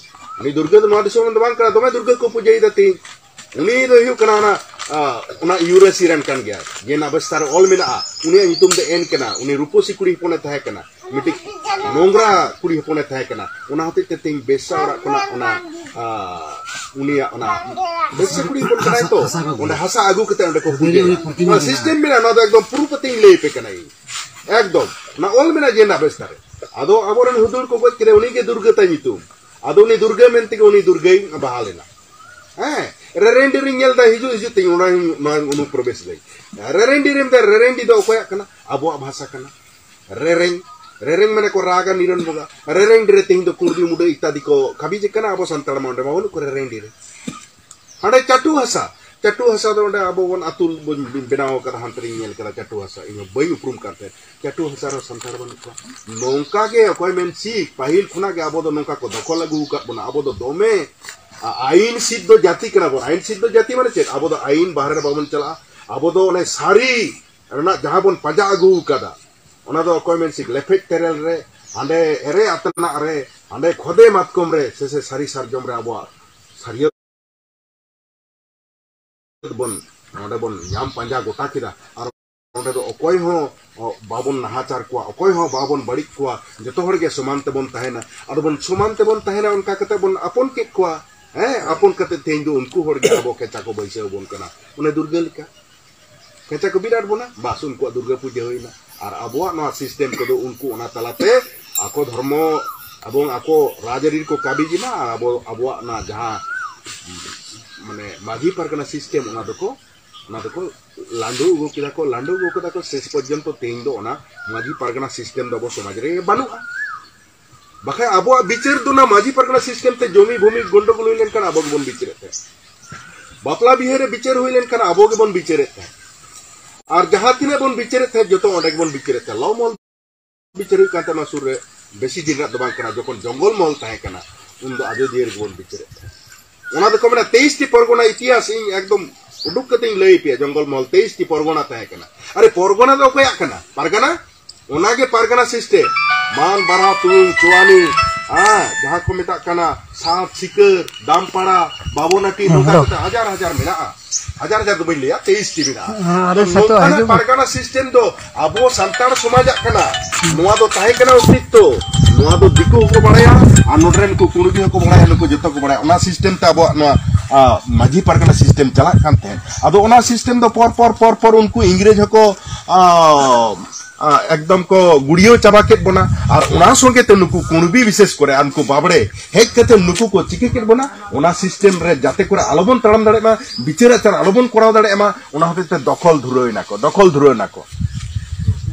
ᱩᱱᱤ ᱫᱩᱨᱜᱟᱹ ᱫᱚ ᱱᱚᱣᱟ ᱫᱤᱥᱚᱢ ᱨᱮᱱ ᱫᱚ ᱵᱟᱝ ᱠᱟᱱᱟ, ᱫᱚᱢᱮ ᱫᱩᱨᱜᱟᱹ ᱠᱚ ᱯᱩᱡᱟᱹᱭᱮᱫᱟ ᱛᱤᱦᱤᱧ᱾ ᱩᱱᱤ ᱫᱚ ᱦᱩᱭᱩᱜ ᱠᱟᱱᱟ ᱚᱱᱟ, ᱟ, ᱚᱱᱟ ᱤᱭᱩᱨᱮᱥᱤ ᱨᱮᱱ ᱠᱟᱱ ᱜᱮᱭᱟ, ᱡᱮ ᱱᱟᱵᱮᱥᱛᱟ ᱨᱮ ᱚᱞ ᱢᱮᱱᱟᱜᱼᱟ᱾ ᱩᱱᱤᱭᱟᱜ ᱧᱩᱛᱩᱢ ᱫᱚ ᱮᱱ ᱠᱟᱱᱟ᱾ ᱩᱱᱤ ᱨᱩᱯᱚᱥᱤ ᱠᱩᱲᱤ ᱦᱚᱯᱚᱱᱮ ᱛᱟᱦᱮᱸ ᱠᱟᱱᱟ, ᱢᱤᱫᱴᱤᱡ ᱱᱚᱝᱨᱟ ᱠᱩᱲᱤ ᱦᱚᱯᱚᱱᱮ ᱛᱟᱦᱮᱸ ᱠᱟᱱᱟ᱾ ᱚᱱᱟ ᱦᱚᱛᱮᱡ ᱛᱮ ᱛᱮᱦᱮᱧ ᱵᱮᱥᱟ ᱚᱲᱟᱜ ᱠᱷᱚᱱᱟᱜ ᱚᱱᱟ, ᱟ, ᱩᱱᱤᱭᱟᱜ ᱚᱱᱟ ᱵᱮᱥᱟ ᱠᱩᱲᱤ ᱦᱚᱯᱚᱱ ᱠᱟᱱᱟᱭ ᱛᱚ, ᱦᱟᱥᱟ, ᱦᱟᱥᱟ ᱠᱚ ᱟᱹᱜᱩᱭᱟ᱾ ᱚᱸᱰᱮ ᱦᱟᱥᱟ ᱟᱹᱜᱩ ᱠᱟᱛᱮ ᱚᱸᱰᱮ ᱠᱚ ᱯᱩᱡᱟᱹᱭᱟ᱾ ᱯᱨᱚᱛᱤᱢᱟ ᱚᱱᱟ ᱢᱮᱱᱟᱜᱼᱟ᱾ ᱥᱤᱥᱴᱮᱢ ᱢᱮᱱᱟᱜᱼᱟ, ᱚᱱᱟ ᱫᱚ ᱮᱠᱫᱚᱢ ᱯᱨᱩᱯᱷ ᱟᱛᱮᱧ ᱞᱟᱹᱭ ᱟᱯᱮ ᱠᱟᱱᱟ ᱤᱧ᱾ ᱮᱠᱫᱚᱢ ᱚᱱᱟ ᱚᱞ ᱢᱮᱱᱟᱜᱼᱟ ᱡᱮ ᱱᱟᱵᱮᱥᱛᱟ ᱨᱮ᱾ ᱟᱫᱚ ᱟᱵᱚᱨᱮᱱ ᱦᱩᱫᱩᱲ ᱠᱚ ᱜᱚᱡ ᱠᱮᱫᱮ, ᱩᱱᱤ ᱜᱮ ᱫᱩᱨᱜᱟᱹ ᱛᱟᱭ ᱧᱩᱛᱩᱢ᱾ ᱟᱫᱚ ᱩᱱᱤ ᱫᱩᱨᱜᱟᱹ ᱢᱮᱱ ᱛᱮᱜᱮ ᱩᱱᱤ ᱫᱩᱨᱜᱟᱹᱭ ᱵᱟᱦᱟᱞ ᱮᱱᱟ᱾ ᱦᱮᱸ, ᱨᱮᱨᱮᱱᱰᱤ ᱨᱤᱧ ᱧᱮᱞ ᱮᱫᱟ, ᱦᱤᱡᱩᱜ, ᱦᱤᱡᱩᱜ ᱛᱤᱧ, ᱚᱱᱟ, ᱱᱚᱣᱟ ᱚᱱᱩᱯᱨᱚᱵᱮᱥ ᱫᱟᱹᱧ᱾ ᱨᱮᱨᱮᱱᱰᱤ ᱨᱮ ᱢᱮᱱᱫᱟ, ᱨᱮᱨᱮᱱᱰᱤ ᱫᱚ ᱚᱠᱚᱭᱟᱜ ᱠᱟᱱᱟ? ᱟᱵᱚᱣᱟᱜ ᱵᱷᱟᱥᱟ ᱠᱟᱱᱟ᱾ ᱨᱮᱨᱮᱧ, ᱨᱮᱨᱮᱧ ᱢᱟᱱᱮ ᱠᱚ ᱨᱟᱜᱟ ᱱᱤᱨᱚᱱ ᱵᱚᱸᱜᱟ᱾ ᱨᱮᱨᱮᱱᱰᱤ ᱨᱮ ᱛᱮᱦᱮᱧ ᱫᱚ ᱠᱩᱲᱵᱤ ᱢᱩᱰᱟᱹ ᱤᱛᱟᱫᱤ ᱠᱚ ᱠᱟᱹᱵᱤᱡ ᱠᱟᱱᱟ, ᱟᱵᱚ ᱥᱟᱱᱛᱟᱲ ᱢᱟ ᱚᱸᱰᱮ ᱢᱟ ᱵᱟᱹᱱᱩᱜ ᱠᱚ ᱨᱮᱨᱮᱱᱰᱤ ᱨᱮ᱾ ᱦᱟᱸᱰᱮ ᱪᱟᱴᱩ ᱦᱟᱥᱟ, ᱪᱟᱴᱩ ᱦᱟᱥᱟ ᱫᱚ ᱚᱸᱰᱮ ᱟᱵᱚ ᱵᱚᱱ ᱟᱹᱛᱩ ᱵᱚᱱ ᱵᱮᱱᱟᱣ ᱠᱟᱫᱟ, ᱦᱟᱱᱛᱮ ᱨᱤᱧ ᱧᱮᱞ ᱠᱟᱫᱟ ᱪᱟᱴᱩ ᱦᱟᱥᱟ, ᱤᱧ ᱦᱚᱸ ᱵᱟᱹᱧ ᱩᱯᱨᱩᱢ ᱠᱟᱱ ᱛᱟᱦᱮᱸᱫ᱾ ᱪᱟᱴᱩ ᱦᱟᱥᱟ ᱨᱮ ᱥᱟᱱᱛᱟᱲ ᱵᱟᱹᱱᱩᱜ ᱠᱚᱣᱟ᱾ ᱱᱚᱝᱠᱟ ᱜᱮ ᱚᱠᱚᱭ ᱢᱮᱱ ᱪᱤᱠ, ᱯᱟᱹᱦᱤᱞ ᱠᱷᱚᱱᱟᱜ ᱜᱮ ᱟᱵᱚ ᱫᱚ ᱱᱚᱝᱠᱟ ᱠᱚ ᱫᱚᱠᱷᱚᱞ ᱟᱹᱜᱩ ᱟᱠᱟᱫ ᱵᱚᱱᱟ᱾ ᱟᱵᱚ ᱫᱚ ᱫᱚᱢᱮ ᱟ-, ᱟᱭᱤᱱ ᱥᱤᱫᱽᱫᱷᱚ ᱡᱟᱹᱛᱤ ᱠᱟᱱᱟ ᱵᱚᱱ᱾ ᱟᱭᱤᱱ ᱥᱤᱫᱽᱫᱷᱚ ᱡᱟᱹᱛᱤ ᱢᱟᱱᱮ ᱪᱮᱫ? ᱟᱵᱚ ᱫᱚ ᱟᱭᱤᱱ ᱵᱟᱦᱨᱮ ᱨᱮ ᱵᱟᱵᱚᱱ ᱪᱟᱞᱟᱜᱼᱟ᱾ ᱟᱵᱚ ᱫᱚ ᱚᱱᱮ ᱥᱟᱹᱨᱤ ᱨᱮᱱᱟᱜ ᱡᱟᱦᱟᱸ ᱵᱚᱱ ᱯᱟᱸᱡᱟ ᱟᱹᱜᱩ ᱟᱠᱟᱫᱟ, ᱚᱱᱟ ᱫᱚ ᱚᱠᱚᱭ ᱢᱮᱱ ᱪᱤᱠ, ᱞᱮᱯᱷᱮᱡ ᱛᱮᱨᱮᱞ ᱨᱮ, ᱦᱟᱸᱰᱮ ᱮᱨᱮ ᱟᱛᱱᱟᱜ ᱨᱮ, ᱦᱟᱸᱰᱮ ᱠᱷᱚᱫᱮ ᱢᱟᱛᱠᱚᱢ ᱨᱮ, ᱥᱮ, ᱥᱮ ᱥᱟᱹᱨᱤ ᱥᱟᱨᱡᱚᱢ ᱨᱮ ᱟᱵᱚᱣᱟᱜ ᱥᱟᱹᱨᱤᱭᱟᱹᱛ ᱵᱚᱱ, ᱱᱚᱰᱮ ᱵᱚᱱ ᱧᱟᱢ ᱯᱟᱸᱡᱟ ᱜᱚᱴᱟ ᱠᱮᱫᱟ᱾ ᱟᱨ ᱚᱸᱰᱮ ᱫᱚ ᱚᱠᱚᱭ ᱦᱚᱸ, ᱚ, ᱵᱟᱵᱚᱱ ᱱᱟᱦᱟᱪᱟᱨ ᱠᱚᱣᱟ, ᱚᱠᱚᱭ ᱦᱚᱸ ᱵᱟᱵᱚᱱ ᱵᱟᱹᱲᱤᱡ ᱠᱚᱣᱟ, ᱡᱚᱛᱚ ᱦᱚᱲ ᱜᱮ ᱥᱚᱢᱟᱱ ᱛᱮᱵᱚᱱ ᱛᱟᱦᱮᱱᱟ᱾ ᱟᱫᱚ ᱵᱚᱱ ᱥᱚᱢᱟᱱ ᱛᱮᱵᱚᱱ ᱛᱟᱦᱮᱱᱟ, ᱚᱱᱠᱟ ᱠᱟᱛᱮ ᱵᱚᱱ ᱟᱯᱚᱱ ᱠᱮᱫ ᱠᱚᱣᱟ᱾ ᱦᱮᱸ, ᱟᱯᱚᱱ ᱠᱟᱛᱮ ᱛᱮᱦᱮᱧ ᱫᱚ ᱩᱱᱠᱩ ᱦᱚᱲ ᱜᱮ ᱟᱵᱚ ᱠᱮᱪᱟ ᱠᱚ ᱵᱟᱹᱭᱥᱟᱹᱣ ᱟᱵᱚᱱ ᱠᱟᱱᱟ, ᱚᱱᱮ ᱫᱩᱨᱜᱟᱹ ᱞᱮᱠᱟ᱾ ᱠᱮᱪᱟ ᱠᱚ ᱵᱤᱨᱟᱴ ᱵᱚᱱᱟ, ᱵᱟᱥ, ᱩᱱᱠᱩᱣᱟᱜ ᱫᱩᱨᱜᱟᱹ ᱯᱩᱡᱟᱹ ᱦᱩᱭᱱᱟ᱾ ᱟᱨ ᱟᱵᱚᱣᱟᱜ ᱱᱚᱣᱟ ᱥᱤᱥᱴᱮᱢ ᱠᱚᱫᱚ ᱩᱱᱠᱩ ᱚᱱᱟ ᱛᱟᱞᱟᱛᱮ ᱟᱠᱚ ᱫᱷᱚᱨᱢᱚ ᱮᱵᱚᱝ ᱟᱠᱚ ᱨᱟᱡᱽᱟᱹᱨᱤ ᱨᱮᱠᱚ ᱠᱟᱹᱢᱤ ᱠᱮᱫᱟ᱾ ᱟᱨ ᱟᱵᱚ, ᱟᱵᱚᱣᱟᱜ ᱚᱱᱟ ᱡᱟᱦᱟᱸ, ᱢᱟᱱᱮ, ᱢᱟᱹᱡᱷᱤ ᱯᱟᱨᱜᱟᱱᱟ ᱥᱤᱥᱴᱮᱢ, ᱚᱱᱟ ᱫᱚᱠᱚ, ᱚᱱᱟ ᱫᱚᱠᱚ ᱞᱟᱸᱰᱩ ᱟᱹᱜᱩ ᱠᱮᱫᱟ ᱠᱚ, ᱞᱟᱸᱰᱩ ᱟᱹᱜᱩ ᱠᱮᱫᱟ ᱠᱚ᱾ ᱥᱮᱥ ᱯᱚᱨᱡᱚᱱᱛᱚ ᱛᱮᱦᱮᱧ ᱫᱚ ᱚᱱᱟ ᱢᱟᱹᱡᱷᱤ ᱯᱟᱨᱜᱟᱱᱟ ᱥᱤᱥᱴᱮᱢ ᱫᱚ ᱟᱵᱚ ᱥᱚᱢᱟᱡᱽ ᱨᱮ ᱵᱟᱹᱱᱩᱜᱼᱟ᱾ ᱵᱟᱠᱷᱟᱡ ᱟᱵᱚᱣᱟᱜ ᱵᱤᱪᱟᱹᱨ ᱫᱚ ᱚᱱᱟ ᱢᱟᱹᱡᱷᱤ ᱯᱟᱨᱜᱟᱱᱟ ᱥᱤᱥᱴᱮᱢ ᱛᱮ ᱡᱚᱢᱤ ᱵᱷᱩᱢᱤ ᱜᱚᱱᱰᱚᱜᱳᱞ ᱦᱩᱭ ᱞᱮᱱᱠᱷᱟᱱ ᱟᱵᱚ ᱜᱮᱵᱚᱱ ᱵᱤᱪᱟᱹᱨᱮᱫ ᱛᱟᱦᱮᱸᱫ᱾ ᱵᱟᱯᱞᱟ ᱵᱤᱦᱟᱹ ᱨᱮ ᱵᱤᱪᱟᱹᱨ ᱦᱩᱭ ᱞᱮᱱᱠᱷᱟᱱ ᱟᱵᱚ ᱜᱮᱵᱚᱱ ᱵᱤᱪᱟᱹᱨᱮᱫ ᱛᱟᱦᱮᱸᱫ᱾ ᱟᱨ ᱡᱟᱦᱟᱸ ᱛᱤᱱᱟᱹᱜ ᱵᱚᱱ ᱵᱤᱪᱟᱹᱨᱮᱫ ᱛᱟᱦᱮᱸᱫ, ᱡᱚᱛᱚ ᱚᱸᱰᱮ ᱜᱮᱵᱚᱱ ᱵᱤᱪᱟᱹᱨᱮᱫ ᱛᱟᱦᱮᱸᱫ᱾ ᱞᱚ ᱢᱚᱦᱚᱞ ᱵᱤᱪᱟᱹᱨ ᱦᱩᱭᱩᱜ ᱠᱟᱱ ᱛᱟᱦᱮᱸᱫ, ᱱᱚᱣᱟ ᱥᱩᱨ ᱨᱮ ᱵᱮᱥᱤ ᱫᱤᱱ ᱨᱮᱱᱟᱜ ᱫᱚ ᱵᱟᱝ ᱠᱟᱱᱟ᱾ ᱡᱚᱠᱷᱚᱱ ᱡᱚᱝᱜᱚᱞ ᱢᱚᱦᱚᱞ ᱛᱟᱦᱮᱸ ᱠᱟᱱᱟ, ᱩᱱ ᱫᱚ ᱟᱡᱚᱫᱤᱭᱟᱹ ᱨᱮᱜᱮ ᱵᱚᱱ ᱵᱤᱪᱟᱹᱨᱮᱫ ᱛᱟᱦᱮᱸᱫ᱾ ᱚᱱᱟ ᱫᱚᱠᱚ ᱢᱮᱱᱟ ᱛᱮᱭᱤᱥ ᱴᱤ ᱯᱚᱨᱜᱚᱱᱟ ᱤᱛᱤᱦᱟᱥ, ᱤᱧ ᱮᱠᱫᱚᱢ ᱩᱰᱩᱠ ᱠᱟᱛᱮᱧ ᱞᱟᱹᱭ ᱟᱯᱮᱭᱟ, ᱡᱚᱝᱜᱚᱞ ᱢᱚᱦᱚᱞ ᱛᱮᱭᱤᱥ ᱴᱤ ᱯᱚᱨᱜᱚᱱᱟ ᱛᱟᱦᱮᱸ ᱠᱟᱱᱟ᱾ ᱟᱨᱮ, ᱯᱚᱨᱜᱚᱱᱟ ᱫᱚ ᱚᱠᱚᱭᱟᱜ ᱠᱟᱱᱟ? ᱯᱟᱨᱜᱟᱱᱟ? ᱚᱱᱟᱜᱮ ᱯᱟᱨᱜᱟᱱᱟ ᱥᱤᱥᱴᱮᱢ᱾ ᱢᱟᱱ, ᱵᱟᱨᱟ, ᱛᱩᱭᱩᱝ, ᱪᱩᱣᱟᱱᱤ, ᱦᱮᱸ, ᱡᱟᱦᱟᱸ ᱠᱚ ᱢᱮᱛᱟᱜ ᱠᱟᱱᱟ ᱥᱟᱛ, ᱥᱤᱠᱟᱹᱨ, ᱫᱟᱢᱯᱟᱲᱟ, ᱵᱟᱵᱚᱱᱟᱴᱤ, ᱦᱮᱸ, ᱱᱚᱝᱠᱟ ᱦᱮᱞᱳ᱾ ᱠᱟᱛᱮ ᱦᱟᱡᱟᱨ ᱦᱟᱡᱟᱨ ᱢᱮᱱᱟᱜᱼᱟ᱾ ᱦᱟᱡᱟᱨ ᱦᱟᱡᱟᱨ ᱫᱚ ᱵᱟᱹᱧ ᱞᱟᱹᱭᱟ, ᱛᱮᱭᱤᱥ ᱴᱤ ᱢᱮᱱᱟᱜᱼᱟ᱾ ᱦᱮᱸ, ᱟᱫᱚ ᱛᱚ ᱥᱟᱛᱚ ᱱᱚᱝᱠᱟᱱᱟᱜ ᱦᱤᱡᱩᱜ ᱯᱟᱨᱜᱟᱱᱟ ᱥᱤᱥᱴᱮᱢ ᱫᱚ ᱟᱵᱚ ᱥᱟᱱᱛᱟᱲ ᱥᱚᱢᱟᱡᱟᱜ ᱠᱟᱱᱟ᱾ ᱱᱚᱣᱟ ᱫᱚ ᱛᱟᱦᱮᱸ ᱠᱟᱱᱟ ᱚᱥᱛᱤᱛᱛᱚ᱾ ᱱᱚᱣᱟ ᱫᱚ ᱫᱤᱠᱩ ᱦᱚᱸᱠᱚ ᱵᱟᱲᱟᱭᱟ, ᱟᱨ ᱱᱚᱰᱮ ᱨᱮᱱ ᱱᱩᱠᱩ ᱠᱩᱲᱵᱤ ᱦᱚᱸᱠᱚ ᱵᱟᱲᱟᱭᱟ, ᱱᱩᱠᱩ ᱡᱚᱛᱚ ᱠᱚ ᱵᱟᱲᱟᱭᱟ᱾ ᱚᱱᱟ ᱥᱤᱥᱴᱮᱢ ᱛᱮ ᱟᱵᱚᱣᱟᱜ ᱱᱚᱣᱟ, ᱟ, ᱢᱟᱹᱡᱷᱤ ᱯᱟᱨᱜᱟᱱᱟ ᱥᱤᱥᱴᱮᱢ ᱪᱟᱞᱟᱜ ᱠᱟᱱ ᱛᱟᱦᱮᱸᱫ᱾ ᱟᱫᱚ ᱚᱱᱟ ᱥᱤᱥᱴᱮᱢ ᱫᱚ ᱯᱚᱨ ᱯᱚᱨ ᱯᱚᱨ ᱯᱚᱨ ᱩᱱᱠᱩ ᱤᱝᱨᱮᱡᱽ ᱦᱚᱸᱠᱚ, ᱟ, ᱟ, ᱮᱠᱫᱚᱢ ᱠᱚ ᱜᱩᱲᱤᱭᱟᱹᱣ ᱪᱟᱵᱟ ᱠᱮᱫ ᱵᱚᱱᱟ᱾ ᱟᱨ ᱚᱱᱟ ᱥᱚᱸᱜᱮ ᱛᱮ ᱱᱩᱠᱩ ᱠᱩᱬᱵᱤ, ᱵᱤᱥᱮᱥ ᱠᱚᱨᱮ ᱟᱨ ᱱᱩᱠᱩ ᱵᱟᱵᱲᱮ ᱦᱮᱡ ᱠᱟᱛᱮ ᱱᱩᱠᱩ ᱠᱚ ᱪᱤᱠᱟᱹ ᱠᱮᱫ ᱵᱚᱱᱟ, ᱚᱱᱟ ᱥᱤᱥᱴᱮᱢ ᱨᱮ ᱡᱟᱛᱮ ᱠᱚᱨᱮ ᱟᱞᱚᱵᱚᱱ ᱛᱟᱲᱟᱢ ᱫᱟᱲᱮᱭᱟᱜ ᱢᱟ, ᱵᱤᱪᱟᱹᱨ ᱟᱪᱟᱨ ᱟᱞᱚᱵᱚᱱ ᱠᱚᱨᱟᱣ ᱫᱟᱲᱮᱭᱟᱜ ᱢᱟ, ᱚᱱᱟ ᱦᱚᱛᱮᱡ ᱛᱮ ᱫᱚᱠᱷᱚᱞ ᱫᱷᱩᱨᱟᱹᱣ ᱮᱱᱟ ᱠᱚ, ᱫᱚᱠᱷᱚᱞ ᱫᱷᱩᱨᱟᱹᱣ ᱮᱱᱟ ᱠᱚ᱾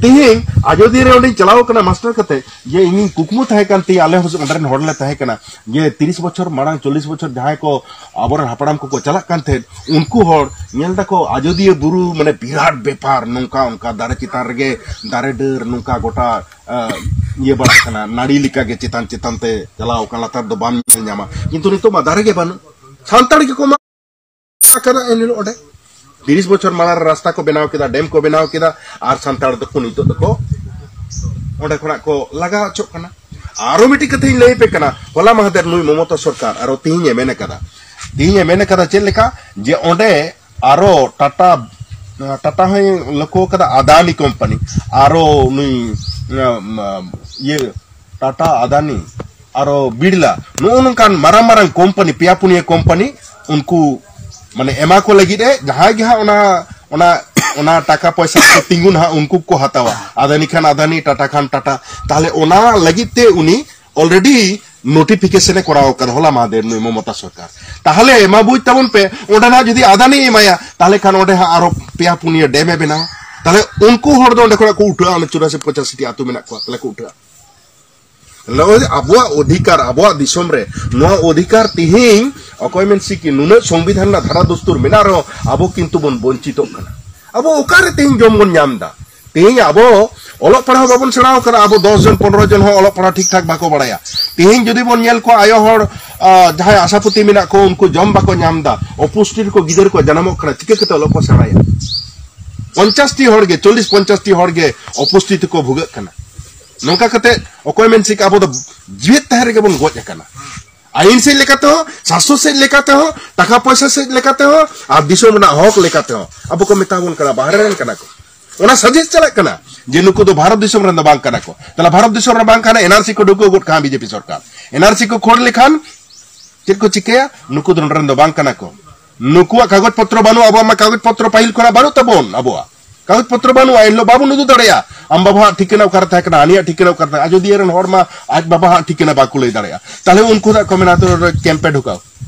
ᱛᱮᱦᱮᱧ ᱟᱡᱚᱫᱤᱭᱟᱹ ᱨᱮ ᱚᱸᱰᱮᱧ ᱪᱟᱞᱟᱣ ᱠᱟᱱᱟ ᱢᱟᱥᱴᱟᱨ ᱠᱟᱛᱮ, ᱡᱮ ᱤᱧᱤᱧ ᱠᱩᱠᱢᱩ ᱛᱟᱦᱮᱸ ᱠᱟᱱ ᱛᱤᱧᱟᱹ, ᱟᱞᱮ ᱦᱚᱸ ᱚᱸᱰᱮ ᱨᱮᱱ ᱦᱚᱲ ᱞᱮ ᱛᱟᱦᱮᱸ ᱠᱟᱱᱟ, ᱡᱮ ᱛᱤᱨᱤᱥ ᱵᱚᱪᱷᱚᱨ ᱢᱟᱲᱟᱝ, ᱪᱚᱞᱞᱤᱥ ᱵᱚᱪᱷᱚᱨ ᱡᱟᱦᱟᱸᱭ ᱠᱚ ᱟᱵᱚᱨᱮᱱ ᱦᱟᱯᱲᱟᱢ ᱠᱚᱠᱚ ᱪᱟᱞᱟᱜ ᱠᱟᱱ ᱛᱟᱦᱮᱸᱫ, ᱩᱱᱠᱩ ᱦᱚᱲ ᱧᱮᱞ ᱫᱟᱠᱚ ᱟᱡᱚᱫᱤᱭᱟᱹ ᱵᱩᱨᱩ ᱢᱟᱱᱮ ᱵᱤᱨᱟᱴ ᱵᱮᱯᱟᱨ, ᱱᱚᱝᱠᱟ ᱚᱱᱠᱟ ᱫᱟᱨᱮ ᱪᱮᱛᱟᱱ ᱨᱮᱜᱮ ᱫᱟᱨᱮ ᱰᱟᱹᱨ ᱱᱚᱝᱠᱟ ᱜᱚᱴᱟ, ᱟ, ᱤᱭᱟᱹ ᱵᱟᱲᱟᱜ ᱠᱟᱱᱟ, ᱱᱟᱹᱲᱤ ᱞᱮᱠᱟᱜᱮ ᱪᱮᱛᱟᱱ ᱪᱮᱛᱟᱱ ᱛᱮ ᱪᱟᱞᱟᱣ ᱟᱠᱟᱱ, ᱞᱟᱛᱟᱨ ᱫᱚ ᱵᱟᱢ ᱧᱮᱞ ᱧᱟᱢᱟ᱾ ᱠᱤᱱᱛᱩ ᱱᱤᱛᱚᱜ ᱢᱟ ᱫᱟᱨᱮ ᱜᱮ ᱵᱟᱹᱱᱩᱜ, ᱥᱟᱱᱛᱟᱲ ᱜᱮᱠᱚ ᱢᱟᱜ ᱠᱟᱫᱟ ᱮᱱ ᱦᱤᱞᱳᱜ ᱚᱸᱰᱮ᱾ ᱛᱤᱨᱤᱥ ᱵᱚᱪᱷᱚᱨ ᱢᱟᱲᱟᱝ ᱨᱮ ᱨᱟᱥᱛᱟ ᱠᱚ ᱵᱮᱱᱟᱣ ᱠᱮᱫᱟ, ᱰᱮᱢ ᱠᱚ ᱵᱮᱱᱟᱣ ᱠᱮᱫᱟ, ᱟᱨ ᱥᱟᱱᱛᱟᱲ ᱫᱚᱠᱚ ᱱᱤᱛᱚᱜ ᱫᱚᱠᱚ ᱚᱸᱰᱮ ᱠᱷᱚᱱᱟᱜ ᱠᱚ ᱞᱟᱜᱟ ᱚᱪᱚᱜ ᱠᱟᱱᱟ᱾ ᱟᱨᱚ ᱢᱤᱫᱴᱤᱡ ᱠᱟᱛᱷᱟᱧ ᱞᱟᱹᱭ ᱟᱯᱮ ᱠᱟᱱᱟ, ᱦᱚᱞᱟ ᱢᱟᱦᱫᱮᱨ ᱱᱩᱭ ᱢᱚᱢᱚᱛᱟ ᱥᱚᱨᱠᱟᱨ ᱟᱨᱚ ᱛᱤᱦᱤᱧ ᱮ ᱢᱮᱱ ᱠᱟᱫᱟ, ᱛᱤᱦᱤᱧ ᱮ ᱢᱮᱱ ᱠᱟᱫᱟ ᱪᱮᱫ ᱞᱮᱠᱟ, ᱡᱮ ᱚᱸᱰᱮ ᱟᱨᱚ ᱴᱟᱴᱟ, ᱴᱟᱴᱟ ᱦᱚᱸᱭ ᱞᱟᱹᱠᱚ ᱠᱟᱫᱟ, ᱟᱫᱟᱱᱤ ᱠᱳᱢᱯᱟᱱᱤ, ᱟᱨᱚ ᱱᱩᱭ, ᱟᱢ, ᱟᱢ, ᱤᱭᱟᱹ, ᱴᱟᱴᱟ, ᱟᱫᱟᱱᱤ, ᱟᱨᱚ ᱵᱤᱲᱞᱟ, ᱱᱚᱜᱼᱚ ᱱᱚᱝᱠᱟᱱ ᱢᱟᱨᱟᱝ ᱢᱟᱨᱟᱝ ᱠᱳᱢᱯᱟᱱᱤ, ᱯᱮᱭᱟ ᱯᱩᱱᱭᱟᱹ ᱠᱳᱢᱯᱟᱱᱤ, ᱩᱱᱠᱩ ᱢᱟᱱᱮ ᱮᱢᱟ ᱠᱚ ᱞᱟᱹᱜᱤᱫ ᱮ, ᱡᱟᱦᱟᱸᱭ ᱜᱮ ᱦᱟᱸᱜ ᱚᱱᱟ, ᱚᱱᱟ, ᱚᱱᱟ ᱴᱟᱠᱟ ᱯᱚᱭᱥᱟ ᱠᱚ ᱛᱤᱸᱜᱩᱱ ᱦᱟᱸᱜ, ᱩᱱᱠᱩ ᱠᱚ ᱦᱟᱛᱟᱣᱟ᱾ ᱟᱫᱟᱱᱤ ᱠᱷᱟᱱ ᱟᱫᱟᱱᱤ, ᱴᱟᱴᱟ ᱠᱷᱟᱱ ᱴᱟᱴᱟ᱾ ᱛᱟᱦᱞᱮ ᱚᱱᱟ ᱞᱟᱹᱜᱤᱫ ᱛᱮ ᱩᱱᱤ already notification ᱮ ᱠᱚᱨᱟᱣ ᱠᱟᱫᱟ ᱦᱚᱞᱟ ᱢᱟᱦᱫᱮᱨ ᱱᱩᱭ ᱢᱚᱢᱚᱛᱟ ᱥᱚᱨᱠᱟᱨ᱾ ᱛᱟᱦᱞᱮ ᱢᱟ ᱵᱩᱡᱽ ᱛᱟᱵᱚᱱ ᱯᱮ, ᱚᱸᱰᱮ ᱱᱟᱜ ᱡᱩᱫᱤ ᱟᱫᱟᱱᱤ ᱮᱢᱟᱭᱟ, ᱛᱟᱦᱞᱮ ᱠᱷᱟᱱ ᱚᱸᱰᱮ ᱦᱟᱸᱜ ᱟᱨᱚ ᱯᱮᱭᱟ ᱯᱩᱱᱭᱟᱹ ᱰᱮᱢ ᱮ ᱵᱮᱱᱟᱣᱟ᱾ ᱛᱟᱦᱞᱮ ᱩᱱᱠᱩ ᱦᱚᱲ ᱫᱚ ᱚᱸᱰᱮ ᱠᱷᱚᱱᱟᱜ ᱠᱚ ᱩᱴᱷᱟᱹᱜᱼᱟ, ᱚᱱᱟ ᱪᱩᱨᱟᱥᱤ ᱯᱚᱸᱪᱟᱥᱤ ᱴᱤ ᱟᱹᱛᱩ ᱢᱮᱱᱟᱜ ᱠᱚᱣᱟ, ᱛᱟᱦᱞᱮ ᱠᱚ ᱩᱴᱷᱟᱹᱜᱼᱟ᱾ ᱱᱚᱜᱼᱚᱭ ᱟᱵᱚᱣᱟᱜ ᱚᱫᱷᱤᱠᱟᱨ, ᱟᱵᱚᱣᱟᱜ ᱫᱤᱥᱚᱢ ᱨᱮ ᱱᱚᱣᱟ ᱚᱫᱷᱤᱠᱟᱨ ᱛᱮᱦᱮᱧ ᱚᱠᱚᱭ ᱢᱮᱱ ᱥᱤᱠᱤ ᱱᱩᱱᱟᱹᱜ ᱥᱚᱝᱵᱤᱫᱷᱟᱱ ᱨᱮᱱᱟᱜ ᱫᱷᱟᱨᱟ ᱫᱩᱥᱛᱩᱨ ᱢᱮᱱᱟᱜ ᱨᱮᱦᱚᱸ ᱟᱵᱚ ᱠᱤᱱᱛᱩ ᱵᱚᱱ ᱵᱚᱧᱪᱤᱛᱚᱜ ᱠᱟᱱᱟ᱾ ᱟᱵᱚ ᱚᱠᱟᱨᱮ ᱛᱮᱦᱮᱧ ᱡᱚᱢ ᱵᱚᱱ ᱧᱟᱢ ᱮᱫᱟ? ᱛᱮᱦᱮᱧ ᱟᱵᱚ ᱚᱞᱚᱜ ᱯᱟᱲᱦᱟᱣ ᱵᱟᱵᱚᱱ ᱥᱮᱬᱟ ᱟᱠᱟᱫᱟ, ᱟᱵᱚ ᱫᱚᱥ ᱡᱚᱱ ᱯᱚᱱᱨᱚ ᱡᱚᱱ ᱦᱚᱸ ᱚᱞᱚᱜ ᱯᱟᱲᱦᱟᱣ ᱴᱷᱤᱠ ᱴᱷᱟᱠ ᱵᱟᱠᱚ ᱵᱟᱲᱟᱭᱟ᱾ ᱛᱮᱦᱮᱧ ᱡᱩᱫᱤ ᱵᱚᱱ ᱧᱮᱞ ᱠᱚᱣᱟ ᱟᱭᱳ ᱦᱚᱲ, ᱟ, ᱡᱟᱦᱟᱸᱭ ᱟᱥᱟᱯᱩᱛᱤ ᱢᱮᱱᱟᱜ ᱠᱚ, ᱩᱱᱠᱩ ᱡᱚᱢ ᱵᱟᱠᱚ ᱧᱟᱢ ᱮᱫᱟ, ᱚᱯᱩᱥᱴᱤ ᱨᱮᱠᱚ ᱜᱤᱫᱟᱹᱨ ᱠᱚ ᱡᱟᱱᱟᱢᱚᱜ ᱠᱟᱱᱟ, ᱪᱤᱠᱟᱹ ᱠᱟᱛᱮ ᱚᱞᱚᱜ ᱠᱚ ᱥᱮᱬᱟᱭᱟ? ᱯᱚᱧᱪᱟᱥ ᱴᱤ ᱦᱚᱲ ᱜᱮ, ᱪᱚᱞᱞᱤᱥ ᱯᱚᱧᱪᱟᱥ ᱴᱤ ᱦᱚᱲ ᱜᱮ ᱚᱯᱩᱥᱴᱤ ᱛᱮᱠᱚ ᱵᱷᱩᱜᱟᱹᱜ ᱠᱟᱱᱟ᱾ ᱱᱚᱝᱠᱟ ᱠᱟᱛᱮ ᱚᱠᱚᱭ ᱢᱮᱱ ᱥᱤᱠ ᱟᱵᱚ ᱫᱚ ᱡᱤᱣᱮᱫ ᱛᱟᱦᱮᱸ ᱨᱮᱜᱮ ᱵᱚᱱ ᱜᱚᱡ ᱟᱠᱟᱱᱟ᱾ ᱟᱹᱭᱤᱱ ᱥᱮᱫ ᱞᱮᱠᱟᱛᱮᱦᱚᱸ, ᱥᱟᱥᱛᱚ ᱥᱮᱫ ᱞᱮᱠᱟᱛᱮᱦᱚᱸ, ᱴᱟᱠᱟ ᱯᱚᱭᱥᱟ ᱥᱮᱫ ᱞᱮᱠᱟᱛᱮᱦᱚᱸ, ᱟᱨ ᱫᱤᱥᱚᱢ ᱨᱮᱱᱟᱜ ᱦᱚᱠ ᱞᱮᱠᱟᱛᱮᱦᱚᱸ ᱟᱵᱚ ᱠᱚ ᱢᱮᱛᱟ ᱵᱚᱱ ᱠᱟᱱᱟ, ᱵᱟᱦᱨᱮ ᱨᱮᱱ ᱠᱟᱱᱟ ᱠᱚ᱾ ᱚᱱᱟ ᱥᱟᱡᱮᱥ ᱪᱟᱞᱟᱜ ᱠᱟᱱᱟ ᱡᱮ ᱱᱩᱠᱩ ᱫᱚ ᱵᱷᱟᱨᱚᱛ ᱫᱤᱥᱚᱢ ᱨᱮᱱ ᱫᱚ ᱵᱟᱝ ᱠᱟᱱᱟ ᱠᱚ᱾ ᱛᱟᱦᱞᱮ ᱵᱷᱟᱨᱚᱛ ᱫᱤᱥᱚᱢ ᱨᱮ ᱵᱟᱝ ᱠᱟᱱᱟ, ᱮᱱ ᱟᱨ ᱥᱤ ᱠᱚ ᱰᱷᱩᱠᱟᱹᱣ ᱜᱚᱫ ᱠᱟᱜᱼᱟ ᱵᱤ ᱡᱮ ᱯᱤ ᱥᱚᱨᱠᱟᱨ᱾ ᱮᱱ ᱟᱨ ᱥᱤ ᱠᱚ ᱠᱷᱚᱲ ᱞᱮᱠᱷᱟᱱ ᱪᱮᱫ ᱠᱚ ᱪᱤᱠᱟᱹᱭᱟ? ᱱᱩᱠᱩ ᱫᱚ ᱱᱚᱰᱮ ᱨᱮᱱ ᱫᱚ ᱵᱟᱝ ᱠᱟᱱᱟ ᱠᱚ᱾ ᱱᱩᱠᱩᱣᱟᱜ ᱠᱟᱜᱚᱡᱽ ᱯᱚᱛᱨᱚ ᱵᱟᱹᱱᱩᱜᱼᱟ, ᱟᱵᱚᱣᱟᱜ ᱢᱟ ᱠᱟᱜᱚᱡᱽ ᱯᱚᱛᱨᱚ ᱯᱟᱹᱦᱤᱞ ᱠᱷᱚᱱᱟᱜ ᱵᱟᱹᱱᱩᱜ ᱛᱟᱵᱚᱱ᱾ ᱟᱵᱚᱣᱟᱜ ᱠᱟᱜᱚᱡᱽ ᱯᱚᱛᱨᱚ ᱵᱟᱹᱱᱩᱜᱼᱟ, ᱮᱱᱦᱤᱞᱳᱜ ᱵᱟᱵᱚᱱ ᱩᱫᱩᱜ ᱫᱟᱲᱮᱭᱟᱜᱼᱟ ᱟᱢ ᱵᱟᱵᱟᱣᱟᱜ ᱴᱷᱤᱠᱟᱹᱱᱟ ᱚᱠᱟᱨᱮ ᱛᱟᱦᱮᱸ ᱠᱟᱱᱟ, ᱦᱟᱹᱱᱤᱭᱟᱜ ᱴᱷᱤᱠᱟᱹᱱᱟ ᱚᱠᱟᱨᱮ ᱛᱟᱦᱮᱸ ᱠᱟᱱᱟ᱾ ᱟᱡᱚᱫᱤᱭᱟᱹ ᱨᱮᱱ ᱦᱚᱲ ᱢᱟ ᱟᱡ ᱵᱟᱵᱟᱣᱟᱜ ᱴᱷᱤᱠᱟᱹᱱᱟ ᱵᱟᱠᱚ ᱞᱟᱹᱭ ᱫᱟᱲᱮᱭᱟᱜᱼᱟ᱾ ᱛᱟᱦᱞᱮ ᱩᱱᱠᱩ ᱫᱚ ᱠᱚ ᱢᱮᱱᱟ, "ᱛᱚ ᱠᱮᱢᱯᱮ ᱰᱷᱩᱠᱟᱹᱣ,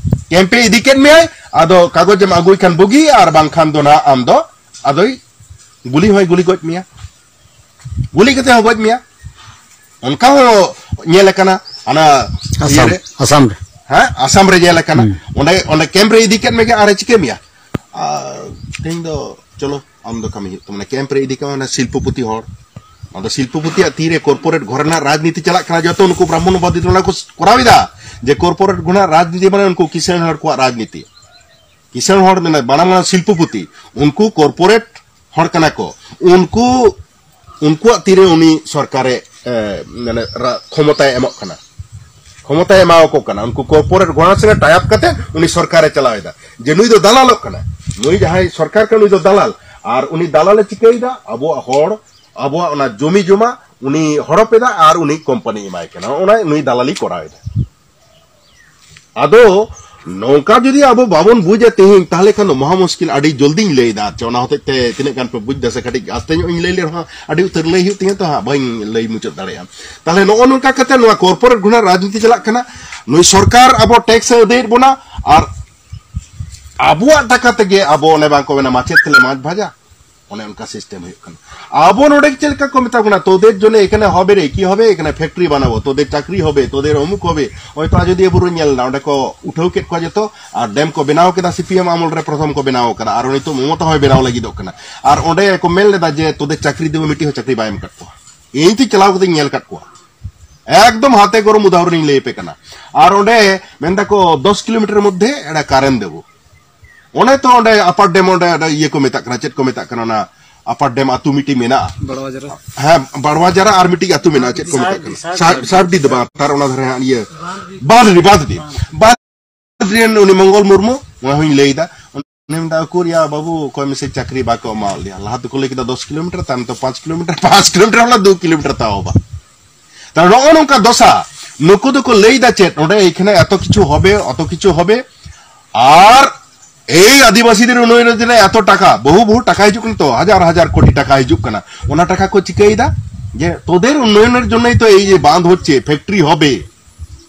ᱠᱮᱢᱯᱮ ᱤᱫᱤ ᱠᱮᱫ ᱢᱮᱭᱟᱭ, ᱟᱫᱚ ᱠᱟᱜᱚᱡᱽ ᱮᱢ ᱟᱹᱜᱩᱭ ᱠᱷᱟᱱ ᱵᱩᱜᱤ, ᱟᱨ ᱵᱟᱝᱠᱷᱟᱱ ᱫᱚ ᱱᱟᱦᱟᱜ ᱟᱢ ᱫᱚ ᱟᱫᱚᱭ ᱜᱩᱞᱤ ᱦᱚᱸᱭ ᱜᱩᱞᱤ ᱜᱚᱡ ᱢᱮᱭᱟ, ᱜᱩᱞᱤ ᱠᱟᱛᱮ ᱦᱚᱸ ᱜᱚᱡ ᱢᱮᱭᱟ᱾" ᱚᱱᱠᱟ ᱦᱚᱸ ᱧᱮᱞ ᱟᱠᱟᱱᱟ ᱦᱟᱱᱟ ᱟᱥᱟᱢ, ᱤᱭᱟᱹᱨᱮ, ᱟᱥᱟᱢ ᱨᱮ᱾ ᱦᱮᱸ, ᱟᱥᱟᱢ ᱨᱮ ᱧᱮᱞ ᱟᱠᱟᱱᱟ᱾ ᱦᱩᱸ᱾ ᱚᱸᱰᱮ, ᱚᱸᱰᱮ ᱠᱮᱢᱯ ᱨᱮ ᱤᱫᱤ ᱠᱮᱫ ᱢᱮᱜᱮ, ᱟᱨᱮ ᱪᱤᱠᱟᱹ ᱢᱮᱭᱟ? ᱟᱨ ᱛᱮᱦᱮᱧ ᱫᱚ ᱪᱚᱞᱚ, ᱟᱢ ᱫᱚ ᱠᱟᱹᱢᱤ ᱦᱩᱭᱩᱜ ᱛᱟᱢᱟ᱾ ᱠᱮᱢᱯ ᱨᱮ ᱤᱫᱤ ᱠᱟᱢᱟ, ᱚᱱᱟ ᱥᱤᱞᱯᱚᱯᱚᱛᱤ ᱦᱚᱲ, ᱟᱫᱚ ᱥᱤᱞᱯᱚᱯᱚᱛᱤᱭᱟᱜ ᱛᱤᱨᱮ ᱠᱚᱨᱯᱳᱨᱮᱴ ᱜᱷᱚᱨ ᱨᱮᱱᱟᱜ ᱨᱟᱡᱽᱱᱤᱛᱤ ᱪᱟᱞᱟᱜ ᱠᱟᱱᱟ, ᱡᱚᱛᱚ ᱱᱩᱠᱩ ᱵᱨᱟᱦᱢᱚᱱᱵᱟᱫᱤ ᱫᱚ ᱚᱱᱟ ᱠᱚ ᱠᱚᱨᱟᱣ ᱮᱫᱟ, ᱡᱮ ᱠᱚᱨᱯᱳᱨᱮᱴ ᱜᱷᱚᱨ ᱨᱮᱱᱟᱜ ᱨᱟᱡᱽᱱᱤᱛᱤ ᱢᱟᱱᱮ ᱩᱱᱠᱩ ᱠᱤᱥᱟᱹᱬ ᱦᱚᱲ ᱠᱚᱣᱟᱜ ᱨᱟᱡᱽᱱᱤᱛᱤ᱾ ᱠᱤᱥᱟᱹᱬ ᱦᱚᱲ ᱢᱟᱱᱮ ᱵᱟᱱᱟ ᱢᱟᱱᱮ ᱥᱤᱞᱯᱚᱯᱚᱛᱤ, ᱩᱱᱠᱩ ᱠᱚᱨᱯᱳᱨᱮᱴ ᱦᱚᱲ ᱠᱟᱱᱟ ᱠᱚ᱾ ᱩᱱᱠᱩ, ᱩᱱᱠᱩᱣᱟᱜ ᱛᱤᱨᱮ ᱩᱱᱤ ᱥᱚᱨᱠᱟᱨᱮ, ᱮ, ᱢᱟᱱᱮ ᱨᱟ-, ᱠᱷᱚᱢᱚᱛᱟᱭ ᱮᱢᱚᱜ ᱠᱟᱱᱟ, ᱠᱷᱚᱢᱚᱛᱟᱭ ᱮᱢᱟᱣᱟᱠᱚ ᱠᱟᱱᱟ᱾ ᱩᱱᱠᱩ ᱠᱚᱨᱯᱳᱨᱮᱴ ᱜᱚᱲᱟ ᱥᱮ ᱴᱟᱭ ᱟᱯ ᱠᱟᱛᱮ ᱩᱱᱤ ᱥᱚᱨᱠᱟᱨᱮ ᱪᱟᱞᱟᱣ ᱮᱫᱟ, ᱡᱮ ᱱᱩᱭ ᱫᱚ ᱫᱟᱞᱟᱞᱚᱜ ᱠᱟᱱᱟ᱾ ᱱᱩᱭ ᱡᱟᱦᱟᱸᱭ ᱥᱚᱨᱠᱟᱨ ᱠᱟᱱᱟ, ᱱᱩᱭ ᱫᱚ ᱫᱟᱞᱟᱞ᱾ ᱟᱨ ᱩᱱᱤ ᱫᱟᱞᱟᱞᱮ ᱪᱤᱠᱟᱹᱭᱮᱫᱟ? ᱟᱵᱚᱣᱟᱜ ᱦᱚᱲ, ᱟᱵᱚᱣᱟᱜ ᱚᱱᱟ ᱡᱚᱢᱤ ᱡᱚᱢᱟ ᱩᱱᱤ ᱦᱚᱲᱚᱯ ᱮᱫᱟ ᱟᱨ ᱩᱱᱤ ᱠᱳᱢᱯᱟᱱᱤ ᱮᱢᱟᱭ ᱠᱟᱱᱟ᱾ ᱚᱱᱟ ᱱᱩᱭ ᱫᱟᱞᱟᱞᱤ ᱠᱚᱨᱟᱣ ᱮᱫᱟ᱾ ᱟᱫᱚ ᱱᱚᱝᱠᱟ ᱡᱩᱫᱤ ᱟᱵᱚ ᱵᱟᱵᱚᱱ ᱵᱩᱡᱟ ᱛᱮᱦᱮᱧ, ᱛᱟᱦᱞᱮ ᱠᱷᱟᱱ ᱫᱚ ᱢᱚᱦᱟ ᱢᱩᱥᱠᱤᱞ᱾ ᱟᱹᱰᱤ ᱡᱚᱞᱫᱤᱧ ᱞᱟᱹᱭ ᱮᱫᱟ, ᱟᱨ ᱪᱮ ᱚᱱᱟ ᱦᱚᱛᱮᱡ ᱛᱮ ᱛᱤᱱᱟᱹᱜ ᱜᱟᱱ ᱯᱮ ᱵᱩᱡ ᱮᱫᱟ ᱥᱮ, ᱠᱟᱹᱴᱤᱡ ᱟᱥᱛᱮ ᱧᱚᱜ ᱤᱧ ᱞᱟᱹᱭ ᱞᱮ ᱨᱮᱦᱚᱸ ᱟᱹᱰᱤ ᱩᱛᱟᱹᱨ ᱞᱟᱹᱭ ᱦᱩᱭᱩᱜ ᱛᱤᱧᱟᱹ ᱛᱚ ᱦᱟᱸᱜ, ᱵᱟᱹᱧ ᱞᱟᱹᱭ ᱢᱩᱪᱟᱹᱫ ᱫᱟᱲᱮᱭᱟᱜᱼᱟ᱾ ᱛᱟᱦᱞᱮ ᱱᱚᱜᱼᱚ ᱱᱚᱝᱠᱟ ᱠᱟᱛᱮ ᱱᱚᱣᱟ ᱠᱚᱨᱯᱳᱨᱮᱴ ᱜᱷᱚᱱᱟ ᱨᱟᱡᱽᱱᱤᱛᱤ ᱪᱟᱞᱟᱜ ᱠᱟᱱᱟ᱾ ᱱᱩᱭ ᱥᱚᱨᱠᱟᱨ ᱟᱵᱚ ᱴᱮᱠᱥ ᱮ ᱟᱹᱫᱟᱹᱭᱮᱫ ᱵᱚᱱᱟ, ᱟᱨ ᱟᱵᱚᱣᱟᱜ ᱴᱟᱠᱟ ᱛᱮᱜᱮ ᱟᱵᱚ, ᱚᱱᱮ ᱵᱟᱝ ᱠᱚ ᱢᱮᱱᱟ, ᱢᱟᱪᱮᱫ ᱛᱮᱞᱮ ᱢᱟᱪ ᱵᱷᱟᱡᱟ᱾ ᱚᱱᱮ ᱚᱱᱠᱟ ᱥᱤᱥᱴᱮᱢ ᱦᱩᱭᱩᱜ ᱠᱟᱱᱟ᱾ ᱟᱵᱚ ᱱᱚᱰᱮ ᱪᱮᱫ ᱞᱮᱠᱟ ᱠᱚ ᱢᱮᱛᱟ ᱵᱚᱱᱟ, "ᱛᱳᱫᱮᱨ ᱡᱚᱱᱮ ᱮᱠᱷᱟᱱᱮ ᱦᱚᱵᱮ ᱨᱮ, ᱠᱤ ᱦᱚᱵᱮ, ᱮᱠᱷᱟᱱᱮ ᱯᱷᱮᱠᱴᱨᱤ ᱵᱟᱱᱟᱵᱚ, ᱛᱳᱫᱮᱨ ᱪᱟᱠᱨᱤ ᱦᱚᱵᱮ, ᱛᱳᱫᱮᱨ ᱚᱢᱩᱠ ᱦᱚᱵᱮ।" ᱦᱚᱭᱛᱳ ᱟᱡᱚᱫᱤᱭᱟᱹ ᱵᱩᱨᱩ ᱧᱮᱞ ᱮᱱᱟ, ᱚᱸᱰᱮ ᱠᱚ ᱩᱴᱷᱟᱹᱣ ᱠᱮᱫ ᱠᱚᱣᱟ ᱡᱚᱛᱚ, ᱟᱨ ᱰᱮᱢ ᱠᱚ ᱵᱮᱱᱟᱣ ᱠᱮᱫᱟ, ᱥᱤ ᱯᱤ ᱮᱢ ᱟᱢᱚᱞ ᱨᱮ ᱯᱨᱚᱛᱷᱚᱢ ᱠᱚ ᱵᱮᱱᱟᱣ ᱠᱟᱫᱟ, ᱟᱨ ᱱᱤᱛᱚᱜ ᱢᱚᱢᱚᱛᱟ ᱦᱚᱸᱭ ᱵᱮᱱᱟᱣ ᱞᱟᱹᱜᱤᱫᱚᱜ ᱠᱟᱱᱟ᱾ ᱟᱨ ᱚᱸᱰᱮ ᱠᱚ ᱢᱮᱱ ᱞᱮᱫᱟ ᱡᱮ, "ᱛᱳᱫᱮᱨ ᱪᱟᱠᱨᱤ ᱫᱮᱵᱚ", ᱢᱤᱫᱴᱤᱡ ᱦᱚᱸ ᱪᱟᱠᱨᱤ ᱵᱟᱭ ᱮᱢ ᱟᱠᱟᱫ ᱠᱚᱣᱟ᱾ ᱤᱧ ᱛᱮ ᱪᱟᱞᱟᱣ ᱠᱟᱛᱮᱧ ᱧᱮᱞ ᱟᱠᱟᱫ ᱠᱚᱣᱟ, ᱮᱠᱫᱚᱢ ᱦᱟᱛᱮ ᱜᱚᱨᱚᱢ ᱩᱫᱟᱦᱚᱨᱚᱱ ᱤᱧ ᱞᱟᱹᱭ ᱟᱯᱮ ᱠᱟᱱᱟ᱾ ᱟᱨ ᱚᱸᱰᱮ ᱢᱮᱱ ᱫᱟᱠᱚ, "ᱫᱚᱥ ᱠᱤᱞᱳᱢᱤᱴᱟᱨ ᱢᱚᱫᱽᱫᱷᱮ ᱮᱲᱟ ᱠᱟᱨᱮᱱ ᱫᱮᱵᱚ", ᱚᱱᱮ ᱛᱚ ᱚᱸᱰᱮ ᱟᱯᱟᱨ ᱰᱮᱢ, ᱚᱸᱰᱮ, ᱚᱸᱰᱮ ᱤᱭᱟᱹ ᱠᱚ ᱢᱮᱛᱟᱜ ᱠᱟᱱᱟ, ᱪᱮᱫ ᱠᱚ ᱢᱮᱛᱟᱜ ᱠᱟᱱᱟ, ᱚᱱᱟ ᱟᱯᱟᱨ ᱰᱮᱢ ᱟᱛᱩ ᱢᱤᱫᱴᱤᱡ ᱢᱮᱱᱟᱜᱼᱟ᱾ ᱵᱟᱲᱣᱟ ᱡᱟᱨᱟ᱾ ᱦᱮᱸ, ᱵᱟᱲᱣᱟ ᱡᱟᱨᱟ ᱟᱨ ᱢᱤᱫᱴᱤᱡ ᱟᱛᱩ ᱢᱮᱱᱟᱜᱼᱟ, ᱪᱮᱫ ᱠᱚ ᱢᱮᱛᱟᱜ ᱠᱟᱱᱟ? ᱥᱟᱨ-, ᱥᱟᱨᱰᱤ ᱫᱚ ᱵᱟᱝ, ᱛᱟᱨ ᱚᱱᱟ ᱫᱷᱟᱨᱮ ᱦᱟᱸᱜ ᱤᱭᱟᱹ, ᱵᱟᱸᱫᱷᱰᱤ, ᱵᱟᱸᱫᱷᱰᱤ᱾ ᱵᱟᱸᱫᱷᱰᱤ ᱨᱮᱱ ᱩᱱᱤ ᱢᱚᱝᱜᱚᱞ ᱢᱩᱨᱢᱩ, ᱚᱱᱟ ᱦᱚᱸᱧ ᱞᱟᱹᱭ ᱮᱫᱟ᱾ ᱩᱱᱤ ᱢᱮᱱᱫᱟ, "ᱩᱠᱩᱨ ᱭᱟ ᱵᱟᱹᱵᱩ, ᱚᱠᱚᱭ ᱢᱮᱥᱮ ᱪᱟᱹᱠᱨᱤ ᱵᱟᱠᱚ ᱮᱢᱟᱣᱟᱫ ᱞᱮᱭᱟ?" ᱞᱟᱦᱟ ᱛᱮᱠᱚ ᱞᱟᱹᱭ ᱠᱮᱫᱟ ᱫᱚᱥ ᱠᱤᱞᱳᱢᱤᱴᱟᱨ, ᱛᱟᱭᱚᱢ ᱛᱮ ᱯᱟᱸᱪ ᱠᱤᱞᱳᱢᱤᱴᱟᱨ, ᱯᱟᱸᱪ ᱠᱤᱞᱳᱢᱤᱴᱟᱨ ᱠᱷᱚᱱᱟᱜ ᱫᱩ ᱠᱤᱞᱳᱢᱤᱴᱟᱨ ᱛᱟᱣ ᱵᱟᱝ᱾ ᱛᱟᱦᱞᱮ ᱱᱚᱜᱼᱚ ᱱᱚᱝᱠᱟ ᱫᱚᱥᱟ, ᱱᱩᱠᱩ ᱫᱚᱠᱚ ᱞᱟᱹᱭ ᱫᱟ ᱪᱮᱫ, ᱚᱸᱰᱮ ᱮᱠᱷᱟᱱᱮ ᱮᱛᱚ ᱠᱤᱪᱷᱩ ᱦᱚᱵᱮ, ᱚᱛᱚ ᱠᱤᱪᱷᱩ ᱦᱚᱵᱮ, ᱟᱨ ᱮᱭ ᱟᱹᱫᱤᱵᱟᱹᱥᱤ ᱫᱮᱨ ᱩᱱᱱᱚᱭᱚᱱ ᱨᱮ ᱮᱛᱚ ᱴᱟᱠᱟ, ᱵᱚᱦᱩ ᱵᱚᱦᱩ ᱴᱟᱠᱟ ᱦᱤᱡᱩᱜ ᱠᱟᱱᱟ ᱛᱚ, ᱦᱟᱡᱟᱨ ᱦᱟᱡᱟᱨ ᱠᱳᱴᱤ ᱴᱟᱠᱟ ᱦᱤᱡᱩᱜ ᱠᱟᱱᱟ, ᱚᱱᱟ ᱴᱟᱠᱟ ᱠᱚ ᱪᱤᱠᱟᱹᱭᱮᱫᱟ? ᱡᱮ ᱛᱳᱫᱮᱨ ᱩᱱᱱᱚᱭᱚᱱᱮᱨ ᱡᱚᱱᱱᱚᱭ ᱛᱚ ᱮᱭ ᱡᱮ ᱵᱟᱸᱫᱷ ᱦᱚᱪᱪᱷᱮ, ᱯᱷᱮᱠᱴᱨᱤ ᱦᱚᱵᱮ,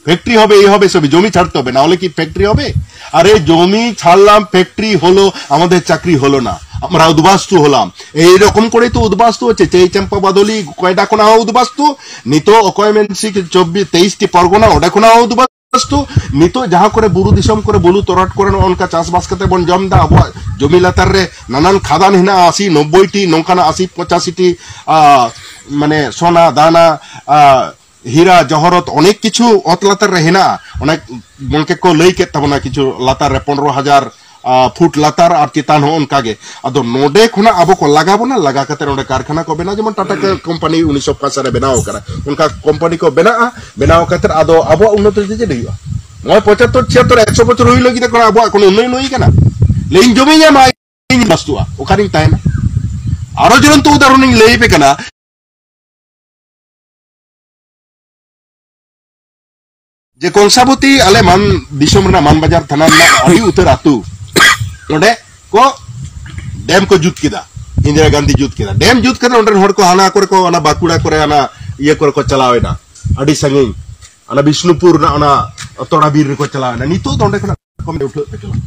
ᱯᱷᱮᱠᱴᱨᱤ ᱦᱚᱵᱮ, ᱮᱭ ᱦᱚᱵᱮ, ᱥᱚᱵ ᱡᱚᱢᱤ ᱪᱷᱟᱲ ᱛᱚ ᱵᱮᱱᱟᱣ ᱞᱟᱹᱜᱤᱫ ᱯᱷᱮᱠᱴᱨᱤ ᱦᱚᱵᱮ, ᱟᱨᱮ ᱡᱚᱢᱤ ᱪᱷᱟᱲᱞᱟᱢ, ᱯᱷᱮᱠᱴᱨᱤ ᱦᱚᱞᱳ, ᱟᱢᱟᱫᱮᱨ ᱪᱟᱠᱨᱤ ᱦᱚᱞᱳ ᱱᱟ, ᱟᱢᱨᱟ ᱩᱫᱵᱟᱥᱛᱩ ᱦᱚᱞᱟᱢ, ᱮᱭ ᱨᱚᱠᱚᱢ ᱠᱚᱨᱮ ᱛᱚ ᱩᱫᱵᱟᱥᱛᱩ ᱦᱚᱪᱪᱷᱮ, ᱪᱟᱹᱭ ᱪᱟᱢᱯᱟ ᱵᱟᱫᱚᱞᱤ ᱠᱚᱭᱰᱟ ᱠᱷᱚᱱᱟᱜ ᱦᱚᱸ ᱩᱫᱵᱟᱥᱛᱩ, ᱱᱤᱛᱚᱜ ᱚᱠᱚᱭ ᱢᱮᱱ ᱥᱤ ᱪᱚᱵᱵᱤᱥ, ᱛᱮᱭᱤᱥ ᱴᱤ ᱯᱚᱨᱜᱚᱱᱟ, ᱚᱸᱰᱮ ᱠᱷᱚᱱᱟᱜ ᱦᱚᱸ ᱩᱫᱵᱟᱥᱛᱩ, ᱱᱤᱛᱚᱜ ᱡᱟᱦᱟᱸ ᱠᱚᱨᱮ ᱵᱩᱨᱩ ᱫᱤᱥᱚᱢ ᱠᱚᱨᱮ ᱵᱩᱞᱩ ᱛᱚᱨᱟᱴ ᱠᱚᱨᱮ ᱱᱚᱜᱼᱚ ᱱᱚᱝᱠᱟ ᱪᱟᱥᱵᱟᱥ ᱠᱟᱛᱮ ᱵᱚᱱ ᱡᱚᱢ ᱮᱫᱟ, ᱟᱵᱚᱣᱟᱜ ᱡᱚᱢᱤ ᱞᱟᱛᱟᱨ ᱨᱮ ᱱᱟᱱᱟᱱ ᱠᱷᱟᱫᱟᱱ ᱦᱮᱱᱟᱜᱼᱟ, ᱟᱥᱤ ᱱᱚᱵᱵᱳᱭ ᱴᱤ ᱱᱚᱝᱠᱟᱱᱟᱜ ᱟᱥᱤ ᱯᱚᱸᱪᱟᱥᱤ ᱴᱤ, ᱟ, ᱢᱟᱱᱮ ᱥᱚᱱᱟ ᱫᱟᱱᱟ, ᱟ, ᱦᱤᱨᱟ ᱡᱚᱦᱚᱨᱚᱛ ᱚᱱᱮᱠ ᱠᱤᱪᱷᱩ ᱚᱛ ᱞᱟᱛᱟᱨ ᱨᱮ ᱦᱮᱱᱟᱜᱼᱟ᱾ ᱚᱱᱮ ᱜᱚᱝᱠᱮ ᱠᱚ ᱞᱟᱹᱭ ᱠᱮᱫ ᱛᱟᱵᱚᱱᱟ ᱠᱤᱪᱷᱩ ᱞᱟᱛᱟᱨ ᱨᱮ ᱯᱚᱱᱨᱚ ᱦᱟᱡᱟᱨ, ᱟ, ᱯᱷᱩᱴ ᱞᱟᱛᱟᱨ ᱟᱨ ᱪᱮᱛᱟᱱ ᱦᱚᱸ ᱚᱱᱠᱟ ᱜᱮ᱾ ᱟᱫᱚ ᱱᱚᱰᱮ ᱠᱷᱚᱱᱟᱜ ᱟᱵᱚ ᱠᱚ ᱞᱟᱜᱟ ᱵᱚᱱᱟ, ᱞᱟᱜᱟ ᱠᱟᱛᱮ ᱱᱚᱰᱮ ᱠᱟᱨᱠᱷᱟᱱᱟ ᱠᱚ ᱵᱮᱱᱟᱣ, ᱡᱮᱢᱚᱱ ᱴᱟᱴᱟ ᱠᱚᱢᱯᱟᱱᱤ ᱩᱱᱤᱥᱥᱚ ᱚᱠᱟᱥᱤ ᱨᱮ ᱵᱮᱱᱟᱣ ᱟᱠᱟᱱᱟ, ᱚᱱᱠᱟ ᱠᱚᱢᱯᱟᱱᱤ ᱠᱚ ᱵᱮᱱᱟᱜᱼᱟ᱾ ᱵᱮᱱᱟᱣ ᱠᱟᱛᱮ ᱟᱫᱚ ᱟᱵᱚᱣᱟᱜ ᱩᱱᱱᱚᱛᱤ ᱫᱚ ᱪᱮᱫ ᱦᱩᱭᱩᱜᱼᱟ? ᱱᱚᱜᱼᱚᱭ ᱯᱚᱸᱪᱟᱛᱛᱳᱨ ᱪᱷᱤᱭᱟᱛᱛᱳᱨ, ᱮᱠᱥᱚ ᱵᱚᱪᱷᱚᱨ ᱦᱩᱭ ᱞᱟᱹᱜᱤᱫ ᱠᱟᱱᱟ, ᱟᱵᱚᱣᱟᱜ ᱠᱳᱱᱳ ᱩᱱᱱᱚᱭᱚᱱ ᱦᱩᱭ ᱠᱟᱱᱟ? ᱞᱟᱹᱭᱤᱧ ᱡᱚᱢᱤᱧ ᱧᱟᱢᱟ, ᱤᱧ ᱵᱟᱥᱛᱩᱜᱼᱟ, ᱚᱠᱟᱨᱤᱧ ᱛᱟᱦᱮᱱᱟ? ᱟᱨᱚ ᱡᱩᱞᱚᱱᱛᱚ ᱩᱫᱟᱦᱚᱨᱚᱱ ᱤᱧ ᱞᱟᱹᱭ ᱟᱯᱮ ᱠᱟᱱᱟ᱾ ᱡᱮ ᱠᱚᱝᱥᱟᱵᱚᱛᱤ ᱟᱞᱮ ᱢᱟᱱ ᱫᱤᱥᱚᱢ ᱨᱮᱱᱟᱜ ᱢᱟᱱᱵᱟᱡᱟᱨ ᱛᱷᱟᱱᱟ ᱨᱮᱱᱟᱜ ᱟᱹᱰᱤ ᱩᱛᱟᱹᱨ ᱟᱹᱛᱩ ᱱᱚᱰᱮ ᱠᱚ ᱰᱮᱢ ᱠᱚ ᱡᱩᱛ ᱠᱮᱫᱟ, ᱤᱱᱫᱤᱨᱟ ᱜᱟᱱᱫᱷᱤ ᱡᱩᱛ ᱠᱮᱫᱟ᱾ ᱰᱮᱢ ᱡᱩᱛ ᱠᱟᱛᱮ ᱚᱸᱰᱮ ᱨᱮᱱ ᱦᱚᱲ ᱠᱚ ᱦᱟᱱᱟ ᱠᱚᱨᱮ ᱠᱚ, ᱚᱱᱟ ᱵᱟᱸᱠᱩᱲᱟ ᱠᱚᱨᱮ, ᱚᱱᱟ ᱤᱭᱟᱹ ᱠᱚᱨᱮ ᱠᱚ ᱪᱟᱞᱟᱣ ᱮᱱᱟ, ᱟᱹᱰᱤ ᱥᱟᱺᱜᱤᱧ, ᱚᱱᱟ ᱵᱤᱥᱱᱩᱯᱩᱨ ᱨᱮᱱᱟᱜ ᱚᱱᱟ ᱛᱚᱲᱟ ᱵᱤᱨ ᱨᱮᱠᱚ ᱪᱟᱞᱟᱣ ᱮᱱᱟ᱾ ᱱᱤᱛᱚᱜ ᱫᱚ ᱚᱸᱰᱮ ᱠᱷᱚᱱᱟᱜ ᱠᱚ ᱩᱴᱷᱟᱹᱜ ᱯᱮ ᱪᱟᱞᱟᱜ,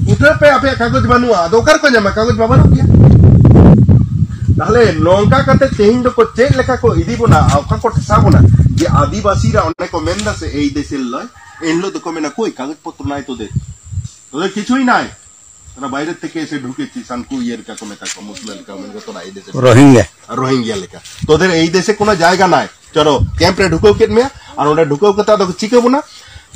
ᱩᱴᱷᱟᱹᱜ ᱯᱮ, ᱟᱯᱮᱭᱟᱜ ᱠᱟᱜᱚᱡᱽ ᱵᱟᱹᱱᱩᱜᱼᱟ, ᱟᱫᱚ ᱚᱠᱟ ᱨᱮᱠᱚ ᱧᱟᱢᱟ? ᱠᱟᱜᱚᱡᱽ ᱢᱟ ᱵᱟᱹᱱᱩᱜ ᱜᱮᱭᱟ᱾ ᱛᱟᱦᱞᱮ ᱱᱚᱝᱠᱟ ᱠᱟᱛᱮ ᱛᱮᱦᱮᱧ ᱫᱚᱠᱚ ᱪᱮᱫ ᱞᱮᱠᱟ ᱠᱚ ᱤᱫᱤ ᱵᱚᱱᱟ, ᱚᱠᱟ ᱠᱚ ᱴᱷᱮᱥᱟ ᱵᱚᱱᱟ? ᱡᱮ ᱟᱹᱫᱤᱵᱟᱹᱥᱤ ᱨᱮ ᱚᱸᱰᱮ ᱠᱚ ᱢᱮᱱ ᱫᱟ ᱥᱮ, ᱮᱭ ᱫᱮᱥᱮᱨ ᱞᱚᱭ, ᱮᱱ ᱦᱤᱞᱳᱜ ᱫᱚᱠᱚ ᱢᱮᱱᱟ, "ᱠᱚᱭ ᱠᱟᱜᱚᱡᱽ ᱯᱚᱛᱨᱚ ᱱᱟᱭ ᱛᱚᱫᱮᱨ, ᱛᱚᱫᱮᱨ ᱠᱤᱪᱷᱩᱭ ᱱᱟᱭ, ᱛᱚᱨᱟ ᱵᱟᱭᱨᱮ ᱛᱷᱮᱠᱮ ᱮᱥᱮ ᱰᱷᱩᱠᱮᱪᱷᱤ, ᱥᱟᱱᱠᱩ ᱤᱭᱟᱹ ᱞᱮᱠᱟ ᱠᱚ ᱢᱮᱛᱟ ᱠᱚᱣᱟ, ᱢᱩᱥᱞᱟᱹ ᱞᱮᱠᱟ ᱠᱚ ᱢᱮᱱ ᱠᱚᱣᱟ, ᱛᱚᱨᱟ ᱮᱭ ᱫᱮᱥᱮ ᱨᱳᱦᱤᱝᱜᱟ᱾ ᱨᱳᱦᱤᱝᱜᱟ ᱞᱮᱠᱟ, ᱛᱚᱫᱮᱨ ᱮᱭ ᱫᱮᱥᱮ ᱠᱳᱱᱳ ᱡᱟᱭᱜᱟ ᱱᱟᱭ, ᱪᱚᱞᱚ ᱠᱮᱢᱯ ᱨᱮ ᱰᱷᱩᱠᱟᱹᱣ ᱠᱮᱫ ᱢᱮᱭᱟ, ᱟᱨ ᱚᱸᱰᱮ ᱰᱷᱩᱠᱟᱹᱣ ᱠᱟᱛᱮ ᱟᱫᱚ ᱪᱤᱠᱟᱹ ᱵᱚᱱᱟ?"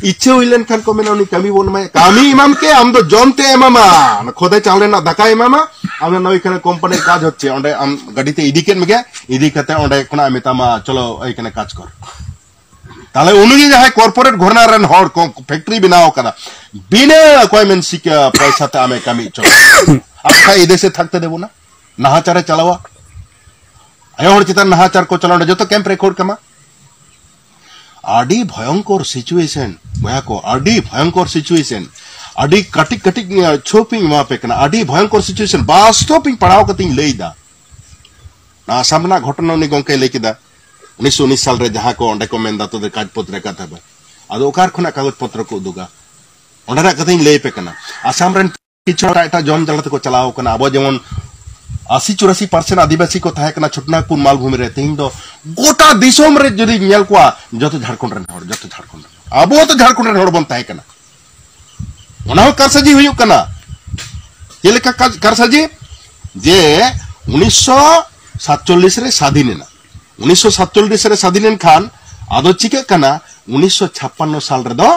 ᱤᱪᱪᱷᱟᱹ ᱦᱩᱭ ᱞᱮᱱᱠᱷᱟᱱ ᱠᱚ ᱢᱮᱱᱟ, "ᱩᱱᱤ ᱠᱟᱹᱢᱤ ᱵᱚᱱ ᱮᱢᱟᱭᱟ, ᱠᱟᱹᱢᱤ ᱮᱢᱟᱢ ᱠᱮ, ᱟᱢ ᱫᱚ ᱡᱚᱢ ᱛᱮ ᱮᱢᱟᱢᱟ, ᱚᱱᱟ ᱠᱷᱚᱫᱮ ᱪᱟᱣᱞᱮ ᱨᱮᱱᱟᱜ ᱫᱟᱠᱟᱭ ᱮᱢᱟᱢᱟ, ᱟᱢ ᱫᱚ ᱱᱚᱣᱟ ᱠᱟᱱᱟ ᱠᱳᱢᱯᱟᱱᱤ ᱠᱟᱡᱽ ᱦᱚᱪᱪᱷᱮ, ᱚᱸᱰᱮ ᱟᱢ ᱜᱟᱹᱰᱤ ᱛᱮ ᱤᱫᱤ ᱠᱮᱫ ᱢᱮᱜᱮ, ᱤᱫᱤ ᱠᱟᱛᱮ ᱚᱸᱰᱮ ᱠᱷᱚᱱᱟᱜ ᱢᱮᱛᱟᱢᱟ, 'ᱪᱚᱞᱚ ᱮᱭ ᱠᱟᱱᱟ ᱠᱟᱡᱽ ᱠᱚᱨ.'" ᱛᱟᱦᱞᱮ ᱩᱱᱤ ᱡᱟᱦᱟᱸᱭ ᱠᱚᱨᱯᱳᱨᱮᱴ ᱜᱷᱚᱨᱟᱱᱟ ᱨᱮᱱ ᱦᱚᱲ ᱠᱚ ᱯᱷᱮᱠᱴᱨᱤ ᱵᱮᱱᱟᱣ ᱠᱟᱫᱟ, ᱵᱤᱱᱟᱹ ᱚᱠᱚᱭ ᱢᱮᱱ ᱥᱤᱠᱟ ᱯᱚᱭᱥᱟ ᱛᱮ ᱟᱢᱮ ᱠᱟᱹᱢᱤ ᱦᱚᱪᱚ, ᱟᱪᱪᱷᱟ, ᱮᱭ ᱫᱮᱥᱮ ᱛᱷᱟᱠᱛᱮ ᱫᱮᱵᱚ ᱱᱟ, ᱱᱟᱦᱟᱪᱟᱨᱮ ᱪᱟᱞᱟᱣᱟ, ᱟᱭᱳ ᱦᱚᱲ ᱪᱮᱛᱟᱱ ᱱᱟᱦᱟᱪᱟᱨ ᱠᱚ ᱪᱟᱞᱟᱣ, ᱚᱸᱰᱮ ᱡᱚᱛᱚ ᱠᱮᱢᱯ ᱨᱮ ᱠᱷᱳᱲ ᱠᱟᱢᱟ᱾ ᱟᱹᱰᱤ ᱵᱷᱚᱭᱚᱝᱠᱚᱨ ᱥᱤᱪᱩᱭᱮᱥᱚᱱ ᱵᱚᱭᱦᱟ ᱠᱚ, ᱟᱹᱰᱤ ᱵᱷᱚᱭᱚᱝᱠᱚᱨ ᱥᱤᱪᱩᱭᱮᱥᱚᱱ᱾ ᱟᱹᱰᱤ ᱠᱟᱹᱴᱤᱡ ᱠᱟᱹᱴᱤᱡ ᱪᱷᱳᱯ ᱤᱧ ᱮᱢᱟ ᱯᱮ ᱠᱟᱱᱟ, ᱟᱹᱰᱤ ᱵᱷᱚᱭᱚᱝᱠᱚᱨ ᱥᱤᱪᱩᱭᱮᱥᱚᱱ, ᱵᱟᱥᱛᱚᱵ ᱤᱧ ᱯᱟᱲᱦᱟᱣ ᱠᱟᱛᱮ ᱤᱧ ᱞᱟᱹᱭ ᱫᱟ᱾ ᱚᱱᱟ ᱟᱥᱟᱢ ᱨᱮᱱᱟᱜ ᱜᱷᱚᱴᱚᱱᱟ ᱩᱱᱤ ᱜᱚᱝᱠᱮᱭ ᱞᱟᱹᱭ ᱠᱮᱫᱟ, ᱩᱱᱤᱥᱥᱚ ᱩᱱᱤᱥ ᱥᱟᱞ ᱨᱮ ᱡᱟᱦᱟᱸ ᱠᱚ ᱚᱸᱰᱮ ᱠᱚ ᱢᱮᱱ ᱫᱟ ᱛᱚᱫᱮ ᱠᱟᱡᱽ ᱯᱚᱛᱨᱮ ᱠᱟᱛᱷᱟ ᱵᱟ, ᱟᱫᱚ ᱚᱠᱟ ᱠᱷᱚᱱᱟᱜ ᱠᱟᱜᱚᱡᱽ ᱯᱚᱛᱨᱚ ᱠᱚ ᱩᱫᱩᱜᱟ? ᱚᱸᱰᱮᱱᱟᱜ ᱠᱟᱛᱷᱟᱧ ᱞᱟᱹᱭ ᱟᱯᱮ ᱠᱟᱱᱟ᱾ ᱟᱥᱟᱢ ᱨᱮᱱ ᱠᱤᱪᱷᱩ ᱮᱴᱟᱜ ᱮᱴᱟᱜ ᱡᱚᱢ ᱡᱟᱞᱟ ᱛᱮᱠᱚ ᱪᱟᱞᱟᱣ ᱠᱟᱱᱟ᱾ ᱟᱵᱚ ᱡᱮᱢᱚᱱ ᱟᱥᱤ ᱪᱩᱨᱟᱥᱤ ᱯᱟᱨᱥᱮᱱᱴ ᱟᱹᱫᱤᱵᱟᱹᱥᱤ ᱠᱚ ᱛᱟᱦᱮᱸ ᱠᱟᱱᱟ ᱪᱷᱳᱴᱱᱟᱜᱽᱯᱩᱨ ᱢᱟᱞᱵᱷᱩᱢᱤ ᱨᱮ, ᱛᱮᱦᱮᱧ ᱫᱚ ᱜᱚᱴᱟ ᱫᱤᱥᱚᱢ ᱨᱮ ᱡᱩᱫᱤ ᱧᱮᱞ ᱠᱚᱣᱟ, ᱡᱚᱛᱚ ᱡᱷᱟᱲᱠᱷᱚᱸᱰ ᱨᱮᱱ ᱦᱚᱲ, ᱡᱚᱛᱚ ᱡᱷᱟᱲᱠᱷᱚᱸᱰ ᱨᱮᱱ, ᱟᱵᱚ ᱦᱚᱸᱛᱚ ᱡᱷᱟᱲᱠᱷᱚᱸᱰ ᱨᱮᱱ ᱦᱚᱲ ᱵᱚᱱ ᱛᱟᱦᱮᱸ ᱠᱟᱱᱟ᱾ ᱚᱱᱟ ᱦᱚᱸ ᱠᱟᱨᱥᱟᱡᱤ ᱦᱩᱭᱩᱜ ᱠᱟᱱᱟ᱾ ᱪᱮᱫ ᱞᱮᱠᱟ ᱠᱟᱨ-, ᱠᱟᱨᱥᱟᱡᱤ? ᱡᱮ ᱩᱱᱤᱥᱥᱚ ᱥᱟᱛᱪᱚᱞᱞᱤᱥ ᱨᱮ ᱥᱟᱫᱷᱤᱱ ᱮᱱᱟ, ᱩᱱᱤᱥᱥᱚ ᱥᱟᱛᱪᱚᱞᱞᱤᱥ ᱨᱮ ᱥᱟᱫᱷᱤᱱ ᱮᱱ ᱠᱷᱟᱱ ᱟᱫᱚ ᱪᱤᱠᱟᱹᱜ ᱠᱟᱱᱟ? ᱩᱱᱤᱥᱥᱚ ᱪᱷᱟᱯᱯᱟᱱᱱᱚ ᱥᱟᱞ ᱨᱮᱫᱚ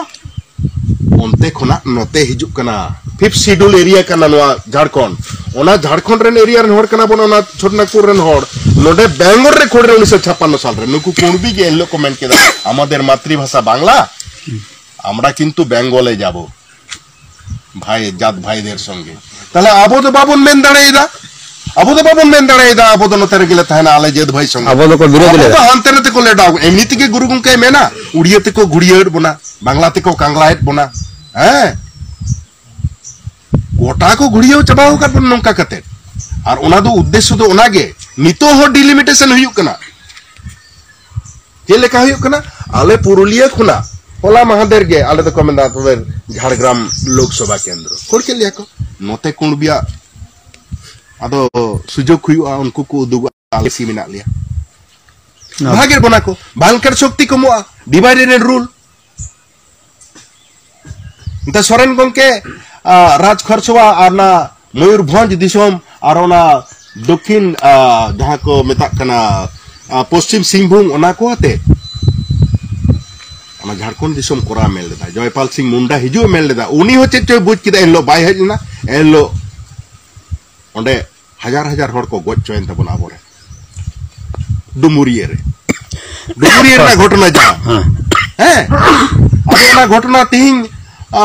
ᱚᱱᱛᱮ ᱠᱷᱚᱱᱟᱜ ᱱᱚᱛᱮ ᱦᱤᱡᱩᱜ ᱠᱟᱱᱟ᱾ ᱯᱷᱤᱯᱛᱷ ᱥᱤᱰᱩᱞ ᱮᱨᱤᱭᱟ ᱠᱟᱱᱟ ᱱᱚᱣᱟ ᱡᱷᱟᱲᱠᱷᱚᱸᱰ᱾ ᱚᱱᱟ ᱡᱷᱟᱲᱠᱷᱚᱸᱰ ᱨᱮᱱ ᱮᱨᱤᱭᱟ ᱨᱮᱱ ᱦᱚᱲ ᱠᱟᱱᱟ ᱵᱚᱱ, ᱚᱱᱟ ᱪᱷᱳᱴᱱᱟᱜᱽᱯᱩᱨ ᱨᱮᱱ ᱦᱚᱲ᱾ ᱱᱚᱰᱮ ᱵᱮᱝᱜᱚᱞ ᱨᱮ ᱠᱷᱚᱲ ᱨᱮ ᱩᱱᱤᱥᱥᱚ ᱪᱷᱟᱯᱯᱟᱱᱱᱚ ᱥᱟᱞ ᱨᱮ ᱱᱩᱠᱩ ᱠᱩᱬᱵᱤ ᱜᱮ ᱮᱱᱦᱤᱞᱳᱜ ᱠᱚ ᱢᱮᱱ ᱠᱮᱫᱟ, "ᱟᱢᱟᱫᱮᱨ ᱢᱟᱛᱨᱤᱵᱷᱟষᱟ ᱵᱟᱝᱞᱟ, ᱟᱢᱨᱟ ᱠᱤᱱᱛᱩ ᱵᱮᱝᱜᱚᱞᱮ ᱡᱟᱵᱚ ᱵᱷᱟᱭ, ᱡᱟᱛ ᱵᱷᱟᱭᱫᱮᱨ ᱥᱚᱝᱜᱮ।" ᱛᱟᱦᱞᱮ ᱟᱵᱚ ᱫᱚ ᱵᱟᱵᱚᱱ ᱢᱮᱱ ᱫᱟᱲᱮᱭᱟᱫᱟ, ᱟᱵᱚ ᱫᱚ ᱵᱟᱵᱚᱱ ᱢᱮᱱ ᱫᱟᱲᱮᱭᱟᱫᱟ, "ᱟᱵᱚ ᱫᱚ ᱱᱚᱛᱮ ᱨᱮᱜᱮ ᱞᱮ ᱛᱟᱦᱮᱱᱟ, ᱟᱞᱮ ᱡᱟᱹᱛ ᱵᱷᱟᱭ ᱥᱚᱝᱜᱮ᱾" ᱟᱵᱚ ᱫᱚᱠᱚ ᱵᱤᱨᱳᱫ ᱟᱵᱚ ᱞᱮᱫᱟ᱾ ᱫᱚ ᱦᱟᱱᱛᱮ ᱱᱟᱛᱮ ᱠᱚ ᱞᱮᱰᱟᱣ, ᱮᱢᱱᱤ ᱛᱮᱜᱮ ᱜᱩᱨᱩ ᱜᱚᱝᱠᱮᱭ ᱢᱮᱱᱟ, ᱩᱲᱤᱭᱟᱹ ᱛᱮᱠᱚ ᱜᱩᱲᱤᱭᱟᱹᱣᱮᱫ ᱵᱚᱱᱟ, ᱵᱟᱝᱞᱟ ᱛᱮᱠᱚ ᱠᱟᱝᱞᱟᱭᱮᱫ ᱵᱚᱱᱟ, ᱦᱮᱸ, ᱜᱚᱴᱟ ᱠᱚ ᱜᱩᱲᱤᱭᱟᱹᱣ ᱪᱟᱵᱟᱣ ᱟᱠᱟᱫ ᱵᱚᱱᱟ ᱱᱚᱝᱠᱟ ᱠᱟᱛᱮ᱾ ᱟᱨ ᱚᱱᱟ ᱫᱚ ᱩᱫᱽᱫᱮᱥᱥᱚ ᱫᱚ ᱚᱱᱟᱜᱮ, ᱱᱤᱛᱚᱜ ᱦᱚᱸ ᱰᱤᱞᱤᱢᱤᱴᱮᱥᱚᱱ ᱦᱩᱭᱩᱜ ᱠᱟᱱᱟ᱾ ᱪᱮᱫ ᱞᱮᱠᱟ ᱦᱩᱭᱩᱜ ᱠᱟᱱᱟ? ᱟᱞᱮ ᱯᱩᱨᱩᱞᱤᱭᱟᱹ ᱠᱷᱚᱱᱟᱜ ᱦᱚᱞᱟ ᱢᱟᱦᱟᱫᱮᱨ ᱜᱮ ᱟᱞᱮ ᱫᱚᱠᱚ ᱢᱮᱱᱫᱟ, "ᱛᱚᱵᱮ ᱡᱷᱟᱲᱜᱨᱟᱢ ᱞᱳᱠᱥᱚᱵᱷᱟ ᱠᱮᱱᱫᱨᱚ ᱠᱷᱚᱲ ᱠᱮᱫ ᱞᱮᱭᱟ ᱠᱚ, ᱱᱚᱛᱮ ᱠᱩᱬᱵᱤᱭᱟᱜ ᱟᱫᱚ ᱥᱩᱡᱳᱜᱽ ᱦᱩᱭᱩᱜᱼᱟ, ᱩᱱᱠᱩ ᱠᱚ ᱩᱫᱩᱜᱟ ᱟᱞᱮ ᱥᱤ ᱢᱮᱱᱟᱜ ᱞᱮᱭᱟ᱾ ᱦᱳᱭ᱾ ᱵᱷᱟᱜᱮ ᱵᱚᱱᱟ ᱠᱚ, ᱵᱟᱝᱠᱷᱟᱱ ᱥᱚᱠᱛᱤ ᱠᱚᱢᱚᱜᱼᱟ, divide and rule᱾ ᱱᱮᱛᱟᱨ ᱥᱚᱨᱮᱱ ᱜᱚᱢᱠᱮ, ᱟ, ᱨᱟᱡᱽ ᱠᱷᱚᱨᱥᱚᱣᱟ ᱟᱨ ᱚᱱᱟ ᱢᱚᱭᱩᱨᱵᱷᱚᱸᱡᱽ ᱫᱤᱥᱚᱢ ᱟᱨ ᱚᱱᱟ ᱫᱚᱠᱠᱷᱤᱱ, ᱟ, ᱡᱟᱦᱟᱸ ᱠᱚ ᱢᱮᱛᱟᱜ ᱠᱟᱱᱟ, ᱟ, ᱯᱚᱥᱪᱤᱢ ᱥᱤᱝᱵᱷᱩᱢ, ᱚᱱᱟ ᱠᱚ ᱟᱛᱮ ᱚᱱᱟ ᱡᱷᱟᱲᱠᱷᱚᱸᱰ ᱫᱤᱥᱚᱢ ᱠᱚᱨᱟᱣ ᱢᱮᱱ ᱞᱮᱫᱟ᱾ ᱡᱚᱭᱯᱟᱞ ᱥᱤᱝ ᱢᱩᱱᱰᱟ ᱦᱤᱡᱩᱜ ᱮ ᱢᱮᱱ ᱞᱮᱫᱟ, ᱩᱱᱤ ᱦᱚᱸ ᱪᱮᱫ ᱪᱚᱭ ᱵᱩᱡᱽ ᱠᱮᱫᱟ, ᱮᱱᱦᱤᱞᱳᱜ ᱵᱟᱭ ᱦᱮᱡ ᱞᱮᱱᱟ, ᱮᱱᱦᱤᱞᱳᱜ ᱚᱸᱰᱮ ᱦᱟᱡᱟᱨ ᱦᱟᱡᱟᱨ ᱦᱚᱲ ᱠᱚ ᱜᱚᱡ ᱦᱚᱪᱚᱭᱮᱱ ᱛᱟᱵᱚᱱᱟ ᱟᱵᱚᱨᱮᱱ᱾ ᱰᱩᱢᱩᱨᱤᱭᱟᱹ ᱨᱮ, ᱰᱩᱢᱩᱨᱤᱭᱟᱹ ᱨᱮᱱᱟᱜ ᱜᱷᱚᱴᱚᱱᱟ ᱡᱟᱦᱟᱸ, ᱦᱮᱸ᱾ ᱦᱮᱸ, ᱟᱫᱚ ᱚᱱᱟ ᱜᱷᱚᱴᱚᱱᱟ ᱛᱤᱦᱤᱧ, ᱟ,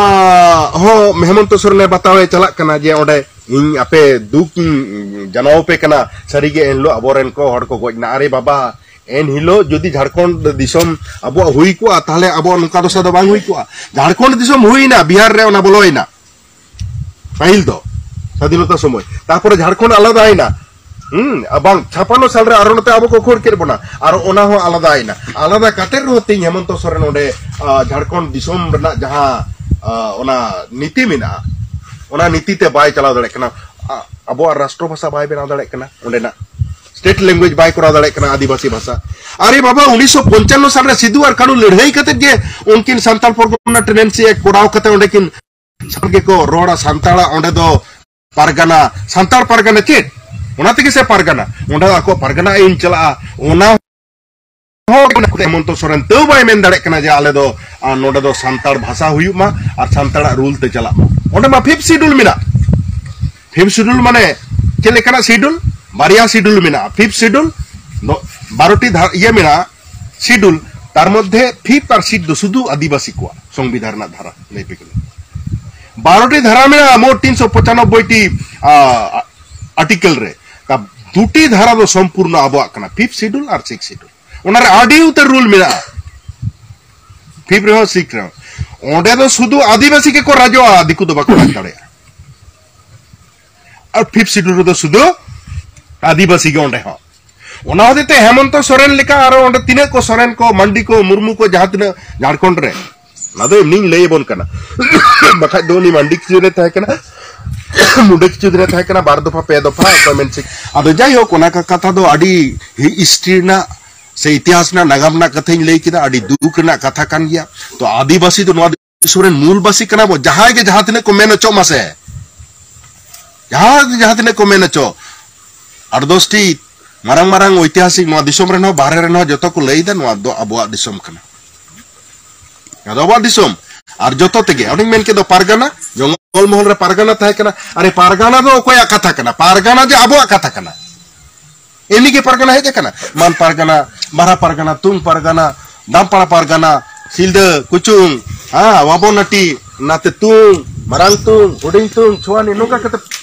ᱦᱚᱸ ᱦᱮᱢᱚᱱᱛᱚ ᱥᱚᱨᱮᱱᱮ ᱵᱟᱛᱟᱣᱮ ᱪᱟᱞᱟᱜ ᱠᱟᱱᱟ ᱡᱮ ᱚᱸᱰᱮ ᱤᱧ ᱟᱯᱮ ᱫᱩᱠ ᱤᱧ ᱡᱟᱱᱟᱣ ᱟᱯᱮ ᱠᱟᱱᱟ, ᱥᱟᱹᱨᱤᱜᱮ ᱮᱱᱦᱤᱞᱳᱜ ᱟᱵᱚᱨᱮᱱ ᱠᱚ ᱦᱚᱲ ᱠᱚ ᱜᱚᱡ ᱮᱱᱟ᱾ ᱟᱨᱮ ᱵᱟᱵᱟ, ᱮᱱᱦᱤᱞᱳᱜ ᱡᱩᱫᱤ ᱡᱷᱟᱲᱠᱷᱚᱸᱰ ᱫᱤᱥᱚᱢ ᱟᱵᱚᱣᱟᱜ ᱦᱩᱭ ᱠᱚᱜᱼᱟ, ᱛᱟᱦᱞᱮ ᱟᱵᱚᱣᱟᱜ ᱱᱚᱝᱠᱟ ᱫᱚᱥᱟ ᱫᱚ ᱵᱟᱝ ᱦᱩᱭ ᱠᱚᱜᱼᱟ᱾ ᱡᱷᱟᱲᱠᱷᱚᱸᱰ ᱫᱤᱥᱚᱢ ᱦᱩᱭᱱᱟ, ᱵᱤᱦᱟᱨ ᱨᱮ ᱚᱱᱟ ᱵᱚᱞᱚᱭᱮᱱᱟ ᱯᱟᱹᱦᱤᱞ ᱫᱚ, ᱥᱟᱫᱷᱤᱱᱚᱛᱟ ᱥᱚᱢᱚᱭ᱾ ᱛᱟᱨᱯᱚᱨᱮ ᱡᱷᱟᱲᱠᱷᱚᱸᱰ ᱟᱞᱟᱫᱟᱭᱮᱱᱟ᱾ ᱦᱩᱸ, ᱟᱨ ᱵᱟᱝ, ᱪᱷᱟᱯᱟᱱᱱᱚ ᱥᱟᱞ ᱨᱮ ᱟᱨᱚ ᱱᱚᱛᱮ ᱟᱵᱚ ᱠᱚ ᱠᱷᱟᱹᱲ ᱠᱮᱫ ᱵᱚᱱᱟ, ᱟᱨ ᱚᱱᱟ ᱦᱚᱸ ᱟᱞᱟᱫᱟᱭᱮᱱᱟ᱾ ᱟᱞᱟᱫᱟ ᱠᱟᱛᱮ ᱨᱮᱦᱚᱸ ᱛᱮᱦᱮᱧ ᱦᱮᱢᱚᱱᱛᱚ ᱥᱚᱨᱮᱱ ᱚᱸᱰᱮ, ᱟ, ᱡᱷᱟᱲᱠᱷᱚᱸᱰ ᱫᱤᱥᱚᱢ ᱨᱮᱱᱟᱜ ᱡᱟᱦᱟᱸ, ᱟ, ᱚᱱᱟ ᱱᱤᱛᱤ ᱢᱮᱱᱟᱜᱼᱟ, ᱚᱱᱟ ᱱᱤᱛᱤ ᱛᱮ ᱵᱟᱭ ᱪᱟᱞᱟᱣ ᱫᱟᱲᱮᱭᱟᱜ ᱠᱟᱱᱟ᱾ ᱟ, ᱟᱵᱚᱣᱟᱜ ᱨᱟᱥᱴᱨᱚ ᱵᱷᱟᱥᱟ ᱵᱟᱭ ᱵᱮᱱᱟᱣ ᱫᱟᱲᱮᱭᱟᱜ ᱠᱟᱱᱟ, ᱚᱸᱰᱮᱱᱟᱜ state language ᱵᱟᱭ ᱠᱚᱨᱟᱣ ᱫᱟᱲᱮᱭᱟᱜ ᱠᱟᱱᱟ, ᱟᱹᱫᱤᱵᱟᱹᱥᱤ ᱵᱷᱟᱥᱟ᱾ ᱟᱨᱮ ᱵᱟᱵᱟ, ᱩᱱᱤᱥᱥᱚ ᱯᱚᱧᱪᱟᱱᱱᱚ ᱥᱟᱞ ᱨᱮ ᱥᱤᱫᱩ ᱟᱨ ᱠᱟᱹᱱᱦᱩ ᱞᱟᱹᱲᱦᱟᱹᱭ ᱠᱟᱛᱮ ᱜᱮ ᱩᱱᱠᱤᱱ ᱥᱟᱱᱛᱟᱲ ᱯᱚᱨᱜᱚᱱᱟ ᱴᱮᱱᱰᱮᱱᱥᱤ ᱮᱠᱴ ᱠᱚᱨᱟᱣ ᱠᱟᱛᱮ ᱚᱸᱰᱮ ᱠᱤᱱ ᱥᱟᱱᱛᱟᱲ ᱜᱮᱠᱚ ᱨᱚᱲᱟ, ᱥᱟᱱᱛᱟᱲᱟᱜ ᱚᱸᱰᱮ ᱫᱚ ᱯᱟᱨᱜᱟᱱᱟ, ᱥᱟᱱᱛᱟᱲ ᱯᱟᱨᱜᱟᱱᱟ ᱪᱮᱫ? ᱚᱱᱟ ᱛᱮᱜᱮ ᱥᱮ ᱯᱟᱨᱜᱟᱱᱟ, ᱚᱸᱰᱮ ᱫᱚ ᱟᱠᱚ ᱯᱟᱨᱜᱟᱱᱟ ᱟᱹᱭᱤᱱ ᱪᱟᱞᱟᱜᱼᱟ, ᱚᱱᱟ ᱦᱚᱸ ᱦᱮᱢᱚᱱᱛᱚ ᱥᱚᱨᱮᱱ ᱛᱟᱹᱣ ᱵᱟᱭ ᱢᱮᱱ ᱫᱟᱲᱮᱭᱟᱜ ᱠᱟᱱᱟ ᱡᱮ ᱟᱞᱮ ᱫᱚ, ᱟᱨ ᱱᱚᱰᱮ ᱫᱚ ᱥᱟᱱᱛᱟᱲ ᱵᱷᱟᱥᱟ ᱦᱩᱭᱩᱜ ᱢᱟ ᱟᱨ ᱥᱟᱱᱛᱟᱲᱟᱜ ᱨᱩᱞ ᱛᱮ ᱪᱟᱞᱟᱜ ᱢᱟ᱾ ᱚᱸᱰᱮ ᱢᱟ ᱯᱷᱤᱯᱛᱷ ᱥᱤᱰᱩᱞ ᱢᱮᱱᱟᱜ᱾ ᱯᱷᱤᱯᱛᱷ ᱥᱤᱰᱩᱞ ᱢᱟᱱᱮ ᱪᱮᱫ ᱞᱮᱠᱟᱱᱟᱜ ᱥᱤᱰᱩᱞ? ᱵᱟᱨᱭᱟ ᱥᱤᱰᱩᱞ ᱢᱮᱱᱟᱜᱼᱟ᱾ ᱯᱷᱤᱯᱛᱷ ᱥᱤᱰᱩᱞ ᱫᱚ ᱵᱟᱨᱚᱴᱤ ᱫᱷᱟ-, ᱤᱭᱟᱹ ᱢᱮᱱᱟᱜᱼᱟ, ᱥᱤᱰᱩᱞ, ᱛᱟᱨ ᱢᱚᱫᱽᱫᱷᱮ ᱯᱷᱤᱯᱛᱷ ᱟᱨ ᱥᱤᱠᱥᱛᱷ ᱫᱚ ᱥᱩᱫᱷᱩ ᱟᱹᱫᱤᱵᱟᱹᱥᱤ ᱠᱚᱣᱟᱜ ᱥᱚᱝᱵᱤᱫᱷᱟᱱ ᱨᱮᱱᱟᱜ ᱫᱷᱟᱨᱟ ᱞᱟᱹᱭ ᱯᱮ ᱠᱟᱱᱟ᱾ ᱵᱟᱨᱚᱴᱤ ᱫᱷᱟᱨᱟ ᱢᱮᱱᱟᱜᱼᱟ, ᱢᱳᱴ ᱛᱤᱱᱥᱚ ᱯᱚᱸᱪᱟᱱᱚᱵᱵᱳᱭ ᱴᱤ, ᱟ, ᱟᱨᱴᱤᱠᱮᱞ ᱨᱮ᱾ ᱠᱟ-, ᱫᱩᱴᱤ ᱫᱷᱟᱨᱟ ᱫᱚ ᱥᱚᱢᱯᱩᱨᱱᱚ ᱟᱵᱚᱣᱟᱜ ᱠᱟᱱᱟ, ᱯᱷᱤᱯᱛᱷ ᱥᱤᱰᱩᱞ ᱟᱨ ᱥᱤᱠᱥᱛᱷ ᱥᱤᱰᱩᱞ᱾ ᱚᱱᱟᱨᱮ ᱟᱹᱰᱤ ᱩᱛᱟᱹᱨ ᱨᱩᱞ ᱢᱮᱱᱟᱜᱼᱟ, ᱯᱷᱤᱯᱛᱷ ᱨᱮᱦᱚᱸ ᱥᱤᱠᱥᱛᱷ ᱨᱮᱦᱚᱸ᱾ ᱚᱸᱰᱮ ᱫᱚ ᱥᱩᱫᱷᱩ ᱟᱹᱫᱤᱵᱟᱹᱥᱤ ᱜᱮᱠᱚ ᱨᱟᱡᱚᱜᱼᱟ, ᱫᱤᱠᱩ ᱫᱚ ᱵᱟᱠᱚ ᱨᱟᱡᱽ ᱫᱟᱲᱮᱭᱟᱜᱼᱟ᱾ ᱟᱨ ᱯᱷᱤᱯᱛᱷ ᱥᱤᱰᱩᱞ ᱨᱮᱫᱚ ᱥᱩᱫᱷᱩ ᱟᱹᱫᱤᱵᱟᱹᱥᱤ ᱜᱮ ᱚᱸᱰᱮ ᱦᱚᱸ᱾ ᱚᱱᱟ ᱦᱚᱛᱮᱡ ᱛᱮ ᱦᱮᱢᱚᱱᱛᱚ ᱥᱚᱨᱮᱱ ᱞᱮᱠᱟ ᱟᱨᱚ ᱚᱸᱰᱮ ᱛᱤᱱᱟᱹᱜ ᱠᱚ ᱥᱚᱨᱮᱱ ᱠᱚ, ᱢᱟᱱᱰᱤ ᱠᱚ, ᱢᱩᱨᱢᱩ ᱠᱚ, ᱡᱟᱦᱟᱸ ᱛᱤᱱᱟᱹᱜ ᱡᱷᱟᱲᱠᱷᱚᱸᱰ ᱨᱮ, ᱚᱱᱟ ᱫᱚ ᱮᱢᱱᱤᱧ ᱞᱟᱹᱭ ᱟᱵᱚᱱ ᱠᱟᱱᱟ᱾ ᱵᱟᱠᱷᱟᱡ ᱫᱚ ᱩᱱᱤ ᱢᱟᱱᱰᱤ ᱠᱤᱥᱟᱹᱬ ᱨᱮ ᱛᱟᱦᱮᱸ ᱠᱟᱱᱟ, ᱢᱩᱰᱟᱹ ᱠᱤᱪᱷᱩ ᱫᱤᱱᱮ ᱛᱟᱦᱮᱸ ᱠᱟᱱᱟ ᱵᱟᱨ ᱫᱚᱯᱷᱟ, ᱯᱮ ᱫᱚᱯᱷᱟ, ᱚᱠᱚᱭ ᱢᱮᱱ ᱥᱤᱠ-, ᱟᱫᱚ ᱡᱟᱭᱦᱳᱠ, ᱚᱱᱟ ᱠᱟ-, ᱠᱟᱛᱷᱟ ᱫᱚ ᱟᱹᱰᱤ ᱦᱤ-, ᱦᱤᱥᱴᱨᱤ ᱨᱮᱱᱟᱜ ᱥᱮ ᱤᱛᱤᱦᱟᱥ ᱨᱮᱱᱟᱜ, ᱱᱟᱜᱟᱢ ᱨᱮᱱᱟᱜ ᱠᱟᱛᱷᱟᱧ ᱞᱟᱹᱭ ᱠᱮᱫᱟ, ᱟᱹᱰᱤ ᱫᱩᱠ ᱨᱮᱱᱟᱜ ᱠᱟᱛᱷᱟ ᱠᱟᱱ ᱜᱮᱭᱟ᱾ ᱛᱚ, ᱟᱹᱫᱤᱵᱟᱹᱥᱤ ᱫᱚ ᱱᱚᱣᱟ ᱫᱤᱥᱚᱢ ᱨᱮᱱ ᱢᱩᱞ ᱵᱟᱹᱥᱤ ᱠᱟᱱᱟ ᱵᱚ, ᱡᱟᱦᱟᱸᱭ ᱜᱮ ᱡᱟᱦᱟᱸ ᱛᱤᱱᱟᱹᱜ ᱠᱚ ᱢᱮᱱ ᱦᱚᱪᱚᱜ ᱢᱟᱥᱮ, ᱡᱟᱦᱟᱸ, ᱡᱟᱦᱟᱸ ᱛᱤᱱᱟᱹᱜ ᱠᱚ ᱢᱮᱱ ᱦᱚᱪᱚ, ᱟᱴ ᱫᱚᱥ ᱴᱤ ᱢᱟᱨᱟᱝ ᱢᱟᱨᱟᱝ ᱳᱭᱛᱤᱦᱟᱥᱤᱠ ᱱᱚᱣᱟ ᱫᱤᱥᱚᱢ ᱨᱮᱱ ᱦᱚᱸ, ᱵᱟᱦᱨᱮ ᱨᱮᱱ ᱦᱚᱸ, ᱡᱚᱛᱚ ᱠᱚ ᱞᱟᱹᱭ ᱮᱫᱟ ᱱᱚᱣᱟ ᱫᱚ ᱟᱵᱚᱣᱟᱜ ᱫᱤᱥᱚᱢ ᱠᱟᱱᱟ᱾ ᱱᱚᱣᱟ ᱫᱚ ᱟᱵᱚᱣᱟᱜ ᱫᱤᱥᱚᱢ᱾ ᱟᱨ ᱡᱚᱛᱚ ᱛᱮᱜᱮ, ᱚᱱᱮᱧ ᱢᱮᱱ ᱠᱮᱫ ᱫᱚ ᱯᱟᱨᱜᱟᱱᱟ, ᱡᱚᱝᱜᱚᱞ ᱢᱚᱦᱚᱞ ᱨᱮ ᱯᱟᱨᱜᱟᱱᱟ ᱛᱟᱦᱮᱸ ᱠᱟᱱᱟ᱾ ᱟᱨᱮ, ᱯᱟᱨᱜᱟᱱᱟ ᱫᱚ ᱚᱠᱚᱭᱟᱜ ᱠᱟᱛᱷᱟ ᱠᱟᱱᱟ? ᱯᱟᱨᱜᱟᱱᱟ ᱡᱮ ᱟᱵᱚᱣᱟᱜ ᱠᱟᱛᱷᱟ ᱠᱟᱱᱟ᱾ ᱮᱢᱱᱤ ᱜᱮ ᱯᱟᱨᱜᱟᱱᱟ ᱦᱮᱡ ᱟᱠᱟᱱᱟ᱾ ᱢᱟᱱ ᱯᱟᱨᱜᱟᱱᱟ, ᱵᱟᱨᱦᱟ ᱯᱟᱨᱜᱟᱱᱟ, ᱛᱩᱝ ᱯᱟᱨᱜᱟᱱᱟ, ᱫᱟᱢᱯᱟᱲᱟ ᱯᱟᱨᱜᱟᱱᱟ, ᱥᱤᱞᱫᱟᱹ, ᱠᱩᱪᱩᱝ, ᱦᱮᱸ, ᱣᱟᱵᱚᱱᱟᱴᱤ, ᱱᱟᱛᱮ ᱛᱩᱝ, ᱢᱟᱨᱟᱝ ᱛᱩᱝ, ᱦᱩᱰᱤᱧ ᱛᱩᱝ, ᱪᱷᱳᱣᱟᱱᱤ, ᱱᱚᱝᱠᱟ ᱠᱟᱛᱮ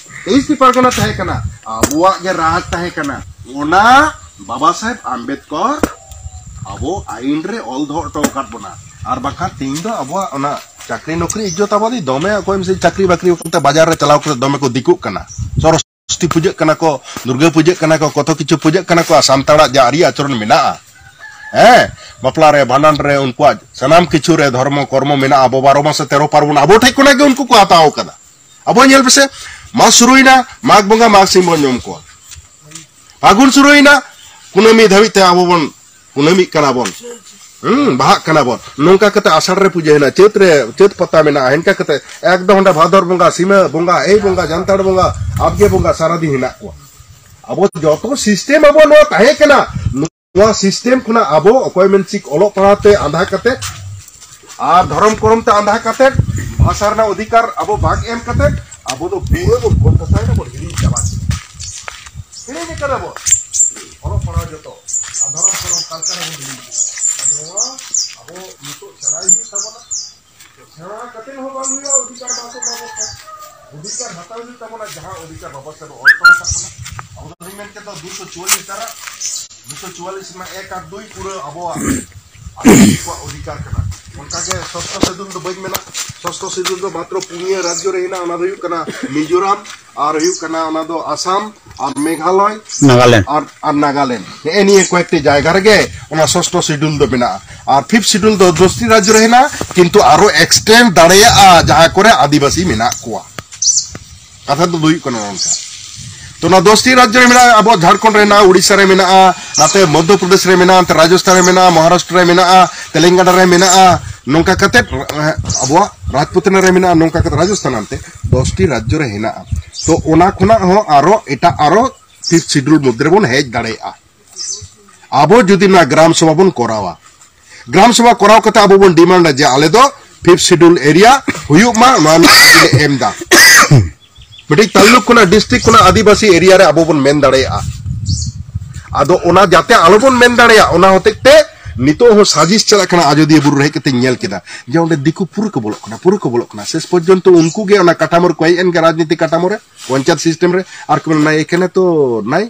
ᱛᱮᱭᱤᱥ ᱴᱤ ᱯᱟᱨᱜᱟᱱᱟ ᱛᱟᱦᱮᱸ ᱠᱟᱱᱟ᱾ ᱟᱵᱚᱣᱟᱜ ᱜᱮ ᱨᱟᱡᱽ ᱛᱟᱦᱮᱸ ᱠᱟᱱᱟ᱾ ᱚᱱᱟ ᱵᱟᱵᱟ ᱥᱟᱦᱮᱵᱽ ᱟᱢᱵᱮᱫᱠᱚᱨ ᱟᱵᱚ ᱟᱭᱤᱱ ᱨᱮ ᱚᱞ ᱫᱚᱦᱚ ᱦᱚᱴᱚ ᱟᱠᱟᱫ ᱵᱚᱱᱟ᱾ ᱟᱨ ᱵᱟᱠᱷᱟᱱ ᱛᱮᱦᱮᱧ ᱫᱚ ᱟᱵᱚᱣᱟᱜ ᱚᱱᱟ ᱪᱟᱹᱠᱨᱤ ᱱᱚᱠᱨᱤ ᱤᱡᱽᱡᱚᱛ ᱟᱵᱟᱫᱤ ᱫᱚᱢᱮ, ᱚᱠᱚᱭ ᱢᱤᱫ ᱪᱟᱹᱠᱨᱤ ᱵᱟᱹᱠᱨᱤ ᱠᱟᱛᱮ ᱵᱟᱡᱟᱨ ᱨᱮ ᱪᱟᱞᱟᱣ ᱠᱟᱛᱮ ᱫᱚᱢᱮ ᱠᱚ ᱫᱤᱠᱩᱜ ᱠᱟᱱᱟ᱾ ᱥᱚᱨᱚᱥ ᱥᱚᱨᱚᱥᱚᱛᱤ ᱯᱩᱡᱟᱹᱜ ᱠᱟᱱᱟ ᱠᱚ, ᱫᱩᱨᱜᱟᱹ ᱯᱩᱡᱟᱹᱜ ᱠᱟᱱᱟ ᱠᱚ, ᱠᱚᱛᱚ ᱠᱤᱪᱷᱩ ᱯᱩᱡᱟᱹᱜ ᱠᱟᱱᱟ ᱠᱚ, ᱟᱨ ᱥᱟᱱᱛᱟᱲᱟᱜ ᱡᱟ ᱟᱹᱨᱤ ᱟᱪᱚᱨᱚᱱ ᱢᱮᱱᱟᱜᱼᱟ, ᱦᱮᱸ, ᱵᱟᱯᱞᱟ ᱨᱮ, ᱵᱷᱟᱸᱰᱟᱱ ᱨᱮ, ᱩᱱᱠᱩᱣᱟᱜ ᱥᱟᱱᱟᱢ ᱠᱤᱪᱷᱩ ᱨᱮ ᱫᱷᱚᱨᱢᱚ ᱠᱚᱨᱢᱚ ᱢᱮᱱᱟᱜᱼᱟ᱾ ᱟᱵᱚ ᱵᱟᱨᱚ ᱢᱟᱥᱮ ᱛᱮᱨᱚ ᱯᱟᱨᱵᱚᱱ ᱟᱵᱚ ᱴᱷᱮᱡ ᱠᱷᱚᱱᱟᱜ ᱜᱮ ᱩᱱᱠᱩ ᱠᱚ ᱦᱟᱛᱟᱣ ᱠᱟᱫᱟ᱾ ᱟᱵᱚ ᱧᱮᱞ ᱯᱮᱥᱮ, ᱢᱟᱜᱽ ᱥᱩᱨᱩᱭᱮᱱᱟ, ᱢᱟᱜᱽ ᱵᱚᱸᱜᱟ ᱢᱟᱜᱽ ᱥᱤᱢ ᱵᱚᱱ ᱡᱚᱢ ᱠᱚᱣᱟ᱾ ᱯᱷᱟᱹᱜᱩᱱ ᱥᱩᱨᱩᱭᱮᱱᱟ, ᱠᱩᱱᱟᱹᱢᱤ ᱫᱷᱟᱹᱵᱤᱡ ᱛᱮ ᱟᱵᱚ ᱵᱚᱱ ᱠᱩᱱᱟᱹᱢᱤᱜ ᱠᱟᱱᱟ ᱵᱚᱱ᱾ ᱦᱩᱸ, ᱵᱟᱦᱟᱜ ᱠᱟᱱᱟ ᱵᱚᱱ᱾ ᱱᱚᱝᱠᱟ ᱠᱟᱛᱮ ᱟᱥᱟᱲ ᱨᱮ ᱯᱩᱡᱟᱹ ᱦᱮᱱᱟᱜᱼᱟ, ᱪᱟᱹᱛ ᱨᱮ, ᱪᱟᱹᱛ ᱯᱟᱛᱟ ᱢᱮᱱᱟᱜᱼᱟ, ᱦᱮᱱᱠᱟ ᱠᱟᱛᱮ ᱮᱠᱫᱚᱢ ᱚᱸᱰᱮ ᱵᱷᱟᱫᱚᱨ ᱵᱚᱸᱜᱟ, ᱥᱤᱢᱟᱹ ᱵᱚᱸᱜᱟ, ᱮᱭ ᱵᱚᱸᱜᱟ, ᱡᱟᱱᱛᱟᱲ ᱵᱚᱸᱜᱟ, ᱟᱵᱜᱮ ᱵᱚᱸᱜᱟ, ᱥᱟᱨᱟᱫᱤᱱ ᱦᱮᱱᱟᱜ ᱠᱚᱣᱟ᱾ ᱟᱵᱚ ᱡᱚᱛᱚ ᱥᱤᱥᱴᱮᱢ ᱟᱵᱚ ᱱᱚᱣᱟ ᱛᱟᱦᱮᱸ ᱠᱟᱱᱟ᱾ ᱱᱚᱣᱟ ᱥᱤᱥᱴᱮᱢ ᱠᱷᱚᱱᱟᱜ ᱟᱵᱚ ᱚᱠᱚᱭ ᱢᱮᱱ ᱪᱤᱠ ᱚᱞᱚᱜ ᱯᱟᱲᱦᱟᱣ ᱛᱮ ᱟᱸᱫᱷᱟ ᱠᱟᱛᱮ ᱟᱨ ᱫᱷᱚᱨᱚᱢ ᱠᱚᱨᱚᱢ ᱛᱮ ᱟᱸᱫᱷᱟ ᱠᱟᱛᱮ, ᱵᱷᱟᱥᱟ ᱨᱮᱱᱟᱜ ᱚᱫᱷᱤᱠᱟᱨ ᱟᱵᱚ ᱵᱟᱝ ᱮᱢ ᱠᱟᱛᱮ, ᱟᱵᱚ ᱫᱚ ᱯᱩᱨᱟᱹ ᱵᱚᱱ ᱵᱚᱱ ᱠᱟᱛᱷᱟᱭᱮᱱᱟ, ᱵᱚᱱ ᱦᱤᱲᱤᱧ ᱪᱟᱵᱟ ᱠᱮᱫᱟ᱾ ᱦᱤᱲᱤᱧ ᱟᱠᱟᱫᱟ ᱵᱚᱱ᱾ ᱚᱞᱚᱜ ᱯᱟᱲᱦᱟᱣ ᱡᱚᱛᱚ᱾ ᱟᱨ ᱫᱷᱚᱨᱚᱢ ᱠᱚᱨᱚᱢ ᱠᱟᱞᱪᱟᱨ ᱦᱚᱸ ᱵᱚᱱ ᱦᱤᱲᱤᱧ ᱟᱠᱟᱫᱟ᱾ ᱟᱫᱚ ᱱᱚᱣᱟ ᱟᱵᱚ ᱱᱤᱛᱚᱜ ᱥᱮᱬᱟᱭ ᱦᱩᱭᱩᱜ ᱛᱟᱵᱚᱱᱟ᱾ ᱥᱮᱬᱟ ᱠᱟᱛᱮ ᱦᱚᱸ ᱵᱟᱝ ᱦᱩᱭᱩᱜᱼᱟ, ᱚᱫᱷᱤᱠᱟᱨ ᱵᱟᱝ ᱠᱚ ᱮᱢᱟ ᱵᱚᱱ ᱠᱷᱟᱱ᱾ ᱚᱫᱷᱤᱠᱟᱨ ᱦᱟᱛᱟᱣ ᱦᱩᱭᱩᱜ ᱛᱟᱵᱚᱱᱟ, ᱡᱟᱦᱟᱸ ᱚᱫᱷᱤᱠᱟᱨ ᱵᱟᱵᱟ ᱥᱟᱦᱮᱵ ᱚᱞ ᱛᱚᱞ ᱟᱠᱟᱫ ᱵᱚᱱᱟ᱾ ᱟᱵᱚ ᱫᱚ ᱢᱮᱱ ᱠᱮᱫ ᱫᱚ ᱫᱩᱥᱚ ᱪᱩᱣᱟᱞᱤᱥ ᱫᱷᱟᱨᱟ, ᱫᱩᱥᱚ ᱪᱩᱣᱟᱞᱤᱥ ᱨᱮᱱᱟᱜ ᱮᱠ ᱟᱨ ᱫᱩᱭ ᱯᱩᱨᱟᱹ ᱟᱵᱚᱣᱟᱜ ᱟᱹᱫᱤᱵᱟᱹᱥᱤ ᱠᱚᱣᱟᱜ ᱚᱫᱷᱤᱠᱟᱨ ᱠᱟᱱᱟ᱾ ᱚᱱᱠᱟᱜᱮ ᱥᱚᱥᱴᱚ ᱥᱤᱰᱩᱞ ᱫᱚ ᱵᱟᱹᱧ ᱢᱮᱱᱟ, ᱥᱚᱥᱴᱚ ᱥᱤᱰᱩᱞ ᱫᱚ ᱢᱟᱛᱨᱚ ᱯᱩᱱᱭᱟᱹ ᱨᱟᱡᱽᱡᱚ ᱨᱮ ᱦᱮᱱᱟᱜᱼᱟ, ᱚᱱᱟ ᱫᱚ ᱦᱩᱭᱩᱜ ᱠᱟᱱᱟ ᱢᱤᱡᱳᱨᱟᱢ, ᱟᱨ ᱦᱩᱭᱩᱜ ᱠᱟᱱᱟ ᱚᱱᱟ ᱫᱚ ᱟᱥᱟᱢ, ᱟᱨ ᱢᱮᱜᱷᱟᱞᱚᱭ, ᱱᱟᱜᱟᱞᱮᱱᱰ᱾ ᱟᱨ, ᱟᱨ ᱱᱟᱜᱟᱞᱮᱱᱰ᱾ ᱱᱮᱜᱼᱮ ᱱᱤᱭᱟᱹ ᱠᱚᱭᱮᱠᱴᱤ ᱡᱟᱭᱜᱟ ᱨᱮᱜᱮ ᱚᱱᱟ ᱥᱚᱥᱴᱚ ᱥᱤᱰᱩᱞ ᱫᱚ ᱢᱮᱱᱟᱜᱼᱟ᱾ ᱟᱨ ᱯᱷᱤᱯᱛᱷ ᱥᱤᱰᱩᱞ ᱫᱚ ᱫᱚᱥᱴᱤ ᱨᱟᱡᱽᱡᱚ ᱨᱮ ᱦᱮᱱᱟᱜᱼᱟ, ᱠᱤᱱᱛᱩ ᱟᱨᱚ ᱮᱠᱥᱴᱮᱱᱰ ᱫᱟᱲᱮᱭᱟᱜᱼᱟ ᱡᱟᱦᱟᱸ ᱠᱚᱨᱮ ᱟᱹᱫᱤᱵᱟᱹᱥᱤ ᱢᱮᱱᱟᱜ ᱠᱚᱣᱟ᱾ ᱠᱟᱛᱷᱟ ᱫᱚ ᱦᱩᱭᱩᱜ ᱠᱟᱱᱟ ᱱᱚᱝᱠᱟ᱾ ᱛᱚ ᱚᱱᱟ ᱫᱚᱥᱴᱤ ᱨᱟᱡᱽᱡᱚ ᱨᱮ ᱢᱮᱱᱟᱜᱼᱟ, ᱟᱵᱚ ᱡᱷᱟᱲᱠᱷᱚᱸᱰ ᱨᱮ ᱦᱮᱱᱟᱜᱼᱟ, ᱩᱲᱤᱥᱥᱟ ᱨᱮ ᱢᱮᱱᱟᱜᱼᱟ, ᱱᱟᱛᱮ ᱢᱚᱫᱽᱫᱷᱚ ᱯᱨᱚᱫᱮᱥ ᱨᱮ ᱢᱮᱱᱟᱜᱼᱟ, ᱱᱟᱛᱮ ᱨᱟᱡᱚᱥᱛᱷᱟᱱ ᱨᱮ ᱢᱮᱱᱟᱜᱼᱟ, ᱢᱚᱦᱟᱨᱟᱥᱴᱨᱚ ᱨᱮ ᱢᱮᱱᱟᱜᱼᱟ, ᱛᱮᱞᱮᱝᱜᱟᱱᱟ ᱨᱮ ᱢᱮᱱᱟᱜᱼᱟ, ᱱᱚᱝᱠᱟ ᱠᱟᱛᱮ ᱟᱵᱚᱣᱟᱜ ᱨᱟᱡᱽᱯᱩᱛᱱᱟ ᱨᱮ ᱢᱮᱱᱟᱜᱼᱟ, ᱱᱚᱝᱠᱟ ᱠᱟᱛᱮ ᱨᱟᱡᱚᱥᱛᱷᱟᱱ ᱟᱱᱛᱮ ᱫᱚᱥᱴᱤ ᱨᱟᱡᱽᱡᱚ ᱨᱮ ᱦᱮᱱᱟᱜᱼᱟ᱾ ᱛᱚ ᱚᱱᱟ ᱠᱷᱚᱱᱟᱜ ᱦᱚᱸ ᱟᱨᱚ ᱮᱴᱟᱜ ᱟᱨᱚ ᱯᱷᱤᱯᱛᱷ ᱥᱤᱰᱩᱞ ᱢᱚᱫᱽᱫᱷᱮ ᱨᱮᱵᱚᱱ ᱦᱮᱡ ᱫᱟᱲᱮᱭᱟᱜᱼᱟ᱾ ᱟᱵᱚ ᱡᱩᱫᱤ ᱱᱚᱣᱟ ᱜᱨᱟᱢ ᱥᱚᱵᱷᱟ ᱵᱚᱱ ᱠᱚᱨᱟᱣᱟ, ᱜᱨᱟᱢ ᱥᱚᱵᱷᱟ ᱠᱚᱨᱟᱣ ᱠᱟᱛᱮ ᱟᱵᱚ ᱵᱚᱱ ᱰᱤᱢᱟᱱᱰᱟ ᱡᱮ ᱟᱞᱮ ᱫᱚ ᱯᱷᱤᱯᱛᱷ ᱥᱤᱰᱩᱞ ᱮᱨᱤᱭᱟ ᱦᱩᱭᱩᱜ ᱢᱟ, ᱱᱚᱣᱟ ᱨᱮᱱᱟᱜ ᱫᱟᱹᱵᱤ ᱞᱮ ᱮᱢ ᱮᱫᱟ᱾ ᱢᱤᱫᱴᱤᱡ ᱛᱟᱞᱩᱠ ᱠᱷᱚᱱᱟᱜ, ᱰᱤᱥᱴᱨᱤᱠᱴ ᱠᱷᱚᱱᱟᱜ ᱟᱹᱫᱤᱵᱟᱹᱥᱤ ᱮᱨᱤᱭᱟ ᱨᱮ ᱟᱵᱚ ᱵᱚᱱ ᱢᱮᱱ ᱫᱟᱲᱮᱭᱟᱜᱼᱟ᱾ ᱟᱫᱚ ᱚᱱᱟ ᱡᱟᱛᱮ ᱟᱞᱚ ᱵᱚᱱ ᱢᱮᱱ ᱫᱟᱲᱮᱭᱟᱜ, ᱚᱱᱟ ᱦᱚᱛᱮᱡ ᱛᱮ ᱱᱤᱛᱚᱜ ᱦᱚᱸ ᱥᱟᱡᱤᱥ ᱪᱟᱞᱟᱜ ᱠᱟᱱᱟ᱾ ᱟᱡᱚᱫᱤᱭᱟᱹ ᱵᱩᱨᱩ ᱨᱮ ᱦᱮᱡ ᱠᱟᱛᱮ ᱧᱮᱞ ᱠᱮᱫᱟ ᱡᱮ ᱚᱸᱰᱮ ᱫᱤᱠᱩ ᱯᱩᱨᱟᱹ ᱠᱚ ᱵᱚᱞᱚᱜ ᱠᱟᱱᱟ, ᱯᱩᱨᱟᱹ ᱠᱚ ᱵᱚᱞᱚᱜ ᱠᱟᱱᱟ᱾ ᱥᱮᱥ ᱯᱚᱨᱡᱚᱱᱛᱚ ᱩᱱᱠᱩ ᱜᱮ ᱚᱱᱟ ᱠᱟᱴᱷᱟᱢᱳ ᱨᱮᱠᱚ ᱦᱮᱡ ᱮᱱ ᱜᱮ, ᱨᱟᱡᱽᱱᱤᱛᱤ ᱠᱟᱴᱷᱟᱢᱳ ᱨᱮ, ᱯᱚᱧᱪᱟᱭᱮᱛ ᱥᱤᱥᱴᱮᱢ ᱨᱮ, ᱟᱨ ᱠᱚ ᱢᱮᱱᱟ, "ᱱᱟᱭ, ᱮᱠᱷᱟᱱᱮ ᱛᱚ ᱱᱟᱭ,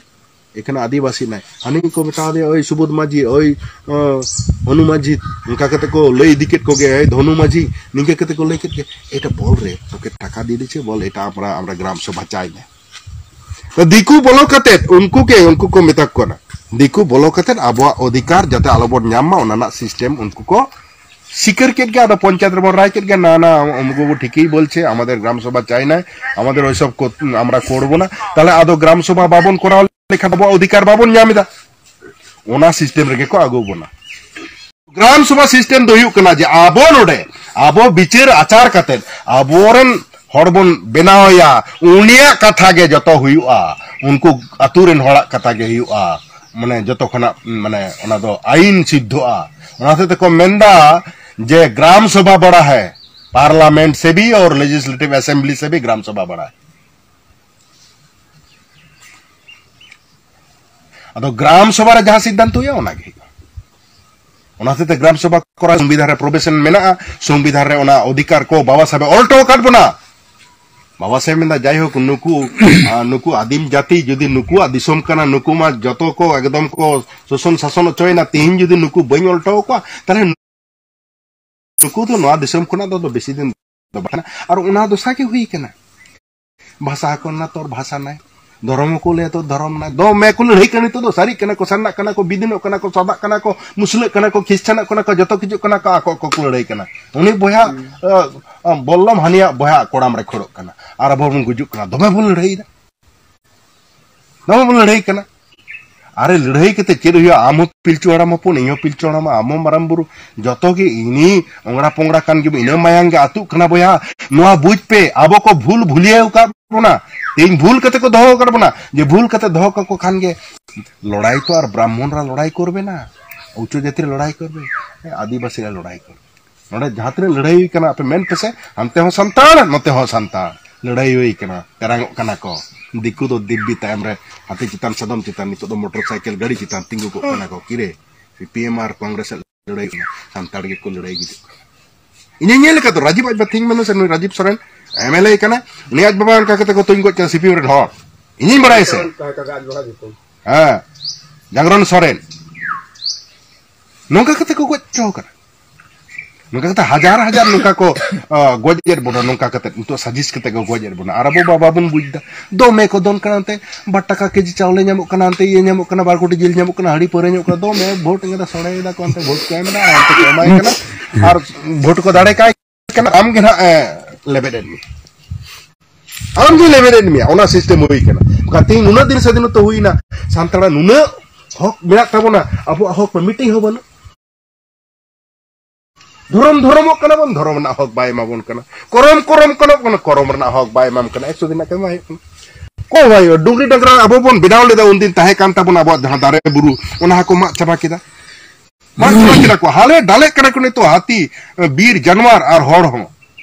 ᱮᱠᱷᱟᱱᱮ ᱟᱹᱫᱤᱵᱟᱹᱥᱤ ᱱᱟᱭ, ᱦᱟᱹᱱᱤ ᱠᱚ ᱢᱮᱛᱟ ᱫᱮᱭᱟ, ᱳᱭ ᱥᱩᱵᱳᱫᱷ ᱢᱟᱹᱡᱷᱤ, ᱳᱭ, ᱟᱸ, ᱦᱚᱱᱩ ᱢᱟᱹᱡᱷᱤ", ᱚᱱᱠᱟ ᱠᱟᱛᱮ ᱠᱚ ᱞᱟᱹᱭ ᱤᱫᱤ ᱠᱮᱫ ᱠᱚᱜᱮ, "ᱳᱭ ᱫᱷᱚᱱᱩ ᱢᱟᱹᱡᱷᱤ", ᱱᱤᱝᱠᱟᱹ ᱠᱟᱛᱮ ᱠᱚ ᱞᱟᱹᱭ ᱠᱮᱫ ᱜᱮ, "এটা বল রে, তোকে টাকা দিয়ে দিচ্ছে, বল, এটা আমরা, আমরা গ্রাম সভা চাই না।" ᱛᱚ ᱫᱤᱠᱩ ᱵᱚᱞᱚ ᱠᱟᱛᱮ ᱩᱱᱠᱩ ᱜᱮ, ᱩᱱᱠᱩ ᱠᱚ ᱢᱮᱛᱟ ᱠᱚ ᱠᱟᱱᱟ, ᱫᱤᱠᱩ ᱵᱚᱞᱚ ᱠᱟᱛᱮ ᱟᱵᱚᱣᱟᱜ ᱚᱫᱷᱤᱠᱟᱨ ᱡᱟᱛᱮ ᱟᱞᱚ ᱵᱚᱱ ᱧᱟᱢ ᱢᱟ, ᱚᱱᱟ ᱨᱮᱱᱟᱜ ᱥᱤᱥᱴᱮᱢ ᱩᱱᱠᱩ ᱠᱚ ᱥᱤᱠᱟᱹᱨ ᱠᱮᱫ ᱜᱮ᱾ ᱟᱫᱚ ᱯᱚᱧᱪᱟᱭᱮᱛ ᱨᱮᱵᱚᱱ ᱨᱟᱭ ᱠᱮᱫ ᱜᱮ, "না, না, অমুকবাবু ঠিকই বলছে, আমাদের গ্রাম সভা চাই না, আমাদের ওইসব কর-, আমরা করব না।" তাহলে ᱟᱫᱚ ᱜᱨᱟᱢ ᱥᱚᱵᱷᱟ ᱵᱟᱵᱚᱱ ᱠᱚᱨᱟᱣ ᱞᱮᱠᱷᱟᱱ ᱟᱵᱚᱣᱟᱜ ᱚᱫᱷᱤᱠᱟᱨ ᱵᱟᱵᱚᱱ ᱧᱟᱢ ᱮᱫᱟ᱾ ᱚᱱᱟ ᱥᱤᱥᱴᱮᱢ ᱨᱮᱜᱮ ᱠᱚ ᱟᱹᱜᱩ ᱵᱚᱱᱟ᱾ ᱜᱨᱟᱢ ᱥᱚᱵᱷᱟ ᱥᱤᱥᱴᱮᱢ ᱫᱚ ᱦᱩᱭᱩᱜ ᱠᱟᱱᱟ ᱡᱮ ᱟᱵᱚ ᱱᱚᱰᱮ, ᱟᱵᱚ ᱵᱤᱪᱟᱹᱨ ᱟᱪᱟᱨ ᱠᱟᱛᱮ ᱟᱵᱚᱨᱮᱱ ᱦᱚᱲ ᱵᱚᱱ ᱵᱮᱱᱟᱣᱮᱭᱟ, ᱩᱱᱤᱭᱟᱜ ᱠᱟᱛᱷᱟ ᱜᱮ ᱡᱚᱛᱚ ᱦᱩᱭᱩᱜᱼᱟ, ᱩᱱᱠᱩ ᱟᱛᱳ ᱨᱮᱱ ᱦᱚᱲᱟᱜ ᱠᱟᱛᱷᱟ ᱜᱮ ᱦᱩᱭᱩᱜᱼᱟ, ᱢᱟᱱᱮ ᱡᱚᱛᱚ ᱠᱷᱚᱱᱟᱜ, ᱢᱟᱱᱮ ᱚᱱᱟ ᱫᱚ ᱟᱹᱭᱤᱱ ᱥᱤᱫᱽᱫᱷᱚᱜᱼᱟ᱾ ᱚᱱᱟ ᱦᱚᱛᱮᱡ ᱛᱮᱠᱚ ᱢᱮᱱᱫᱟ ᱡᱮ ᱜᱨᱟᱢ ᱥᱚᱵᱷᱟ ᱵᱟᱲᱟ ᱦᱟᱭ, ᱯᱟᱨᱞᱟᱢᱮᱱᱴ ᱥᱮ ᱵᱷᱤ ᱚᱨ ᱞᱮᱡᱤᱥᱞᱮᱴᱤᱵᱷ ᱟᱥᱮᱢᱵᱞᱤ ᱥᱮ ᱵᱷᱤ ᱜᱨᱟᱢ ᱥᱚᱵᱷᱟ ᱵᱟᱲᱟ ᱦᱟᱭ᱾ ᱟᱫᱚ ᱜᱨᱟᱢ ᱥᱚᱵᱷᱟ ᱨᱮ ᱡᱟᱦᱟᱸ ᱥᱤᱫᱽᱫᱷᱟᱱᱛᱚ ᱦᱩᱭᱩᱜᱼᱟ, ᱚᱱᱟ ᱜᱮ ᱦᱩᱭᱩᱜᱼᱟ᱾ ᱚᱱᱟ ᱦᱚᱛᱮᱡ ᱛᱮ ᱜᱨᱟᱢ ᱥᱚᱵᱷᱟ ᱠᱚᱨᱟᱣ ᱥᱚᱝᱵᱤᱫᱷᱟᱱ ᱨᱮ ᱯᱨᱚᱵᱮᱥᱚᱱ ᱢᱮᱱᱟᱜᱼᱟ, ᱥᱚᱝᱵᱤᱫᱷᱟᱱ ᱨᱮ ᱚᱱᱟ ᱚᱫᱷᱤᱠᱟᱨ ᱠᱚ ᱵᱟᱵᱟ ᱥᱟᱦᱮᱵᱽ ᱮ ᱚᱞ ᱦᱚᱴᱚ ᱟᱠᱟᱫ ᱵᱚᱱᱟ᱾ ᱵᱟᱵᱟ ᱥᱟᱦᱮᱵᱽ ᱢᱮᱱᱫᱟ, ᱡᱟᱭᱦᱳᱠ, ᱱᱩᱠᱩ, ᱟᱨ ᱱᱩᱠᱩ ᱟᱹᱫᱤᱢ ᱡᱟᱹᱛᱤ ᱡᱩᱫᱤ ᱱᱩᱠᱩᱣᱟᱜ ᱫᱤᱥᱚᱢ ᱠᱟᱱᱟ, ᱱᱩᱠᱩ ᱢᱟ ᱡᱚᱛᱚ ᱠᱚ ᱮᱠᱫᱚᱢ ᱠᱚ ᱥᱳᱥᱚᱱ ᱥᱟᱥᱚᱱ ᱦᱚᱪᱚᱭᱮᱱᱟ, ᱛᱮᱦᱮᱧ ᱡᱩᱫᱤ ᱱᱩᱠᱩ ᱵᱟᱹᱧ ᱚᱞ ᱦᱚᱴᱚ ᱟᱠᱚᱣᱟ, ᱛᱟᱦᱞᱮ ᱱᱩᱠᱩ ᱫᱚ ᱱᱚᱣᱟ ᱫᱤᱥᱚᱢ ᱠᱷᱚᱱᱟᱜ ᱫᱚ ᱟᱫᱚ ᱵᱮᱥᱤ ᱫᱤᱱ ᱫᱚ ᱵᱟᱝ ᱠᱟᱱᱟ᱾ ᱟᱨ ᱚᱱᱟ ᱫᱚᱥᱟ ᱜᱮ ᱦᱩᱭ ᱠᱟᱱᱟ᱾ ᱵᱷᱟᱥᱟ ᱠᱚ ᱨᱮᱱᱟᱜ ᱛᱚᱨ ᱵᱷᱟᱥᱟ ᱱᱟᱭ, ᱫᱷᱚᱨᱚᱢ ᱦᱚᱸᱠᱚ ᱞᱟᱹᱭᱟ ᱛᱚ ᱫᱷᱚᱨᱚᱢ ᱱᱟᱭ᱾ ᱫᱚᱢᱮ ᱠᱚ ᱞᱟᱹᱲᱦᱟᱹᱭ ᱠᱟᱱᱟ ᱱᱤᱛᱚᱜ ᱫᱚ, ᱥᱟᱹᱨᱤᱜ ᱠᱟᱱᱟ ᱠᱚ, ᱥᱟᱨᱱᱟᱜ ᱠᱟᱱᱟ ᱠᱚ, ᱵᱤᱫᱤᱱᱚᱜ ᱠᱟᱱᱟ ᱠᱚ, ᱥᱟᱫᱟᱜ ᱠᱟᱱᱟ ᱠᱚ, ᱢᱩᱥᱞᱟᱹᱜ ᱠᱟᱱᱟ ᱠᱚ, ᱡᱚᱛᱚ ᱠᱤᱪᱷᱩᱜ ᱠᱟᱱᱟ ᱠᱚ, ᱟᱠᱚ ᱟᱠᱚ ᱠᱚ ᱞᱟᱹᱲᱦᱟᱹᱭ ᱠᱟᱱᱟ᱾ ᱩᱱᱤ ᱵᱚᱭᱦᱟ, ᱟᱸ, ᱟᱸ, ᱵᱚᱞᱞᱚᱢ ᱦᱟᱹᱱᱤᱭᱟᱜ ᱵᱚᱭᱦᱟ ᱠᱚᱲᱟᱢ ᱨᱮ ᱠᱷᱟᱹᱲᱚᱜ ᱠᱟᱱᱟ᱾ ᱟᱨ ᱟᱵᱚ ᱵᱚᱱ ᱜᱩᱡᱩᱜ ᱠᱟᱱᱟ᱾ ᱫᱚᱢᱮ ᱵᱚᱱ ᱞᱟᱹᱲᱦᱟᱹᱭᱮᱫᱟ᱾ ᱫᱚᱢᱮ ᱵᱚᱱ ᱞᱟᱹᱲᱦᱟᱹᱭ ᱠᱟᱱᱟ᱾ ᱟᱨᱮ ᱞᱟᱹᱲᱦᱟᱹᱭ ᱠᱟᱛᱮ ᱪᱮᱫ ᱦᱩᱭᱩᱜᱼᱟ? ᱟᱢ ᱦᱚᱸ ᱯᱤᱞᱪᱩ ᱦᱟᱲᱟᱢ ᱦᱚᱯᱚᱱ, ᱤᱧ ᱦᱚᱸ ᱯᱤᱞᱪᱩ ᱦᱟᱲᱟᱢ, ᱟᱢ ᱦᱚᱸ ᱢᱟᱨᱟᱝ ᱵᱩᱨᱩ, ᱡᱚᱛᱚ ᱜᱮ ᱤᱱᱤ ᱚᱝᱲᱟ ᱯᱚᱝᱲᱟ ᱠᱟᱱ ᱜᱮᱵᱚᱱ, ᱤᱱᱟᱹ ᱢᱟᱭᱟᱝ ᱜᱮ ᱟᱹᱛᱩᱜ ᱠᱟᱱᱟ ᱵᱚᱭᱦᱟ᱾ ᱱᱚᱣᱟ ᱵᱩᱡᱽ ᱯᱮ, ᱟᱵᱚ ᱠᱚ ᱵᱷᱩᱞ ᱵᱷᱩᱞᱤᱭᱟᱹᱣ ᱟᱠᱟᱫ ᱵᱚᱱᱟ᱾ ᱛᱮᱦᱮᱧ ᱵᱷᱩᱞ ᱠᱟᱛᱮ ᱠᱚ ᱫᱚᱦᱚ ᱟᱠᱟᱫ ᱵᱚᱱᱟ, ᱡᱮ ᱵᱷᱩᱞ ᱠᱟᱛᱮ ᱫᱚᱦᱚ ᱠᱟᱠᱚ ᱠᱷᱟᱱ ᱜᱮ ᱞᱚᱲᱟᱭ ᱛᱚ ᱟᱨ ᱵᱨᱟᱦᱢᱚᱱ ᱨᱟ ᱞᱚᱲᱟᱭ ᱠᱚᱨᱵᱮ ᱱᱟ, ᱩᱪᱪᱚ ᱡᱟᱹᱛᱤ ᱨᱮ ᱞᱚᱲᱟᱭ ᱠᱚᱨᱵᱮ, ᱟᱹᱫᱤᱵᱟᱹᱥᱤ ᱨᱮ ᱞᱚᱲᱟᱭ ᱠᱚᱨᱵᱮ᱾ ᱱᱚᱰᱮ ᱡᱟᱦᱟᱸ ᱛᱤᱱᱟᱹᱜ ᱞᱟᱹᱲᱦᱟᱹᱭ ᱦᱩᱭ ᱠᱟᱱᱟ, ᱟᱯᱮ ᱢᱮᱱ ᱯᱮᱥᱮ, ᱦᱟᱱᱛᱮ ᱦᱚᱸ ᱥᱟᱱᱛᱟᱲ, ᱱᱚᱛᱮ ᱦᱚᱸ ᱥᱟᱱᱛᱟᱲ᱾ ᱞᱟᱹᱲᱦᱟᱹᱭ ᱦᱩᱭ ᱠᱟᱱᱟ, ᱛᱮᱨᱟᱝᱚᱜ ᱠᱟᱱᱟ ᱠᱚ᱾ ᱫᱤᱠᱩ ᱫᱚ ᱫᱤᱵᱵᱤ ᱛᱟᱭᱚᱢ ᱨᱮ, ᱦᱟᱹᱛᱤ ᱪᱮᱛᱟᱱ, ᱥᱟᱫᱚᱢ ᱪᱮᱛᱟᱱ, ᱱᱤᱛᱚᱜ ᱫᱚ ᱢᱚᱴᱚᱨ ᱥᱟᱭᱠᱮᱞ ᱜᱟᱹᱰᱤ ᱪᱮᱛᱟᱱ ᱛᱤᱸᱜᱩ ᱠᱚᱜ ᱠᱟᱱᱟ ᱠᱚ᱾ ᱠᱤᱨᱮ, ᱥᱤ ᱯᱤ ᱮᱢ ᱟᱨ ᱠᱚᱝᱜᱨᱮᱥ ᱟᱜ ᱞᱟᱹᱲᱦᱟᱹᱭ ᱠᱟᱱᱟ, ᱥᱟᱱᱛᱟᱲ ᱜᱮᱠᱚ ᱞᱟᱹᱲᱦᱟᱹᱭ ᱜᱩᱡᱩᱜ ᱠᱟᱱᱟ᱾ ᱤᱧᱤᱧ ᱧᱮᱞ ᱟᱠᱟᱫ ᱫᱚ, ᱨᱟᱡᱤᱵ ᱟᱡ ᱵᱟ ᱛᱤᱧ ᱢᱮᱱᱟ ᱥᱮ, ᱱᱩᱭ Rajiv Soren M L A ᱠᱟᱱᱟ, ᱩᱱᱤ ᱟᱡ ᱵᱟᱵᱟ ᱚᱱᱠᱟ ᱠᱟᱛᱮ ᱠᱚ ᱛᱩᱧ ᱜᱚᱡ ᱠᱮᱫᱟ ᱥᱤ ᱯᱤ ᱮᱢ ᱨᱮᱱ ᱦᱚᱲ᱾ ᱤᱧᱤᱧ ᱵᱟᱲᱟᱭᱟ ᱥᱮ? ᱦᱮᱸ, ᱡᱟᱜᱽᱨᱚᱱ ᱥᱚᱨᱮᱱ᱾ ᱱᱚᱝᱠᱟ ᱠᱟᱛᱮ ᱠᱚ ᱜᱚᱡ ᱦᱚᱪᱚ ᱠᱟᱱᱟ᱾ ᱱᱚᱝᱠᱟ ᱠᱟᱛᱮ ᱦᱟᱡᱟᱨ ᱦᱟᱡᱟᱨ ᱱᱚᱝᱠᱟ ᱠᱚ, ᱟ, ᱜᱚᱡ ᱮᱫ ᱵᱚᱱᱟ, ᱱᱚᱝᱠᱟ ᱠᱟᱛᱮ ᱱᱤᱛᱚᱜ ᱥᱟᱡᱤᱥ ᱠᱟᱛᱮ ᱠᱚ ᱜᱚᱡ ᱮᱫ ᱵᱚᱱᱟ᱾ ᱟᱨ ᱟᱵᱚ ᱵᱟᱵᱟ ᱵᱚᱱ ᱵᱩᱡᱽ ᱮᱫᱟ, ᱫᱚᱢᱮ ᱠᱚ ᱫᱚᱱ ᱠᱟᱱᱟ, ᱚᱱᱛᱮ ᱵᱟᱨ ᱴᱟᱠᱟ ᱠᱮᱡᱤ ᱪᱟᱣᱞᱮ ᱧᱟᱢᱚᱜ ᱠᱟᱱᱟ, ᱚᱱᱛᱮ ᱤᱭᱟᱹ ᱧᱟᱢᱚᱜ ᱠᱟᱱᱟ, ᱵᱟᱨ ᱠᱳᱴᱤ ᱡᱤᱞ ᱧᱟᱢᱚᱜ ᱠᱟᱱᱟ, ᱦᱟᱺᱰᱤ ᱯᱟᱹᱣᱨᱟᱹ ᱧᱟᱢᱚᱜ ᱠᱟᱱᱟ, ᱫᱚᱢᱮ ᱵᱷᱳᱴ ᱮᱢ ᱮᱫᱟ, ᱥᱚᱲᱮ ᱮᱫᱟ ᱠᱚ, ᱚᱱᱛᱮ ᱵᱷᱳᱴ ᱠᱚ ᱮᱢ ᱮᱫᱟ, ᱚᱱᱛᱮ ᱠᱚ ᱮᱢᱟᱭ ᱠᱟᱱᱟ, ᱟᱨ ᱵᱷᱳᱴ ᱠᱚ ᱫᱟᱲᱮ ᱠᱟᱭ ᱠᱟᱱᱟ, ᱟᱢ ᱜᱮ ᱱᱟᱦᱟᱜ, ᱮ, ᱞᱮᱵᱮᱫ ᱮᱫ ᱢᱮᱭᱟ, ᱟᱢ ᱜᱮ ᱞᱮᱵᱮᱫ ᱮᱫ ᱢᱮᱭᱟ, ᱚᱱᱟ ᱥᱤᱥᱴᱮᱢ ᱦᱩᱭ ᱠᱟᱱᱟ᱾ ᱵᱟᱠᱷᱟᱱ ᱛᱮᱦᱮᱧ ᱱᱩᱱᱟᱹᱜ ᱫᱤᱱ ᱥᱟᱫᱷᱤᱱᱚᱛᱟ ᱦᱩᱭᱱᱟ, ᱥᱟᱱᱛᱟᱲᱟᱜ ᱱᱩᱱᱟᱹᱜ ᱦᱚᱠ ᱢᱮᱱᱟᱜ ᱛᱟᱵᱚᱱᱟ, ᱟᱵᱚᱣᱟᱜ ᱦᱚᱠ ᱢᱟ ᱢᱤᱫᱴᱤᱡ ᱦᱚᱸ ᱵᱟᱹᱱᱩᱜ᱾ ᱫᱷᱚᱨᱚᱢ ᱫᱷᱚᱨᱚᱢᱚᱜ ᱠᱟᱱᱟ ᱵᱚᱱ, ᱫᱷᱚᱨᱚᱢ ᱨᱮᱱᱟᱜ ᱦᱚᱠ ᱵᱟᱭ ᱮᱢᱟ ᱵᱚᱱ ᱠᱟᱱᱟ, ᱠᱚᱨᱚᱢ ᱠᱚᱨᱚᱢ ᱠᱟᱱᱟ ᱵᱚᱱ, ᱠᱚᱨᱚᱢ ᱨᱮᱱᱟᱜ ᱦᱚᱠ ᱵᱟᱭ ᱮᱢᱟᱢ ᱠᱟᱱᱟ, ᱮᱠᱥᱚ ᱫᱤᱱ ᱨᱮᱱᱟᱜ ᱠᱟᱹᱢᱤ ᱵᱟᱭ ᱦᱩᱭᱩᱜ ᱠᱟᱱᱟ᱾ ᱠᱚ ᱵᱷᱟᱭ, ᱰᱩᱝᱨᱤ ᱰᱟᱝᱨᱟ ᱟᱵᱚ ᱵᱚᱱ ᱵᱮᱱᱟᱣ ᱞᱮᱫᱟ, ᱩᱱᱫᱤᱱ ᱛᱟᱦᱮᱸ ᱠᱟᱱ ᱛᱟᱵᱚᱱᱟ ᱟᱵᱚᱣᱟᱜ ᱡᱟᱦᱟᱸ ᱫᱟᱨᱮ ᱵᱩᱨᱩ, ᱚᱱᱟ ᱦᱚᱸᱠᱚ ᱢᱟᱜ ᱪᱟᱵᱟ ᱠᱮᱫᱟ᱾ ᱢᱟᱜ ᱪᱟᱵᱟ ᱠᱮᱫᱟ ᱠᱚ, ᱦᱟᱞᱮ ᱰᱟᱞᱮᱜ ᱠᱟᱱᱟ ᱠᱚ ᱱᱤᱛᱚᱜ ᱦᱟᱹᱛᱤ, ᱵᱤᱨ ᱡᱟᱱᱣᱟᱨ ᱟᱨ ᱦᱚᱲ ᱦᱚᱸ᱾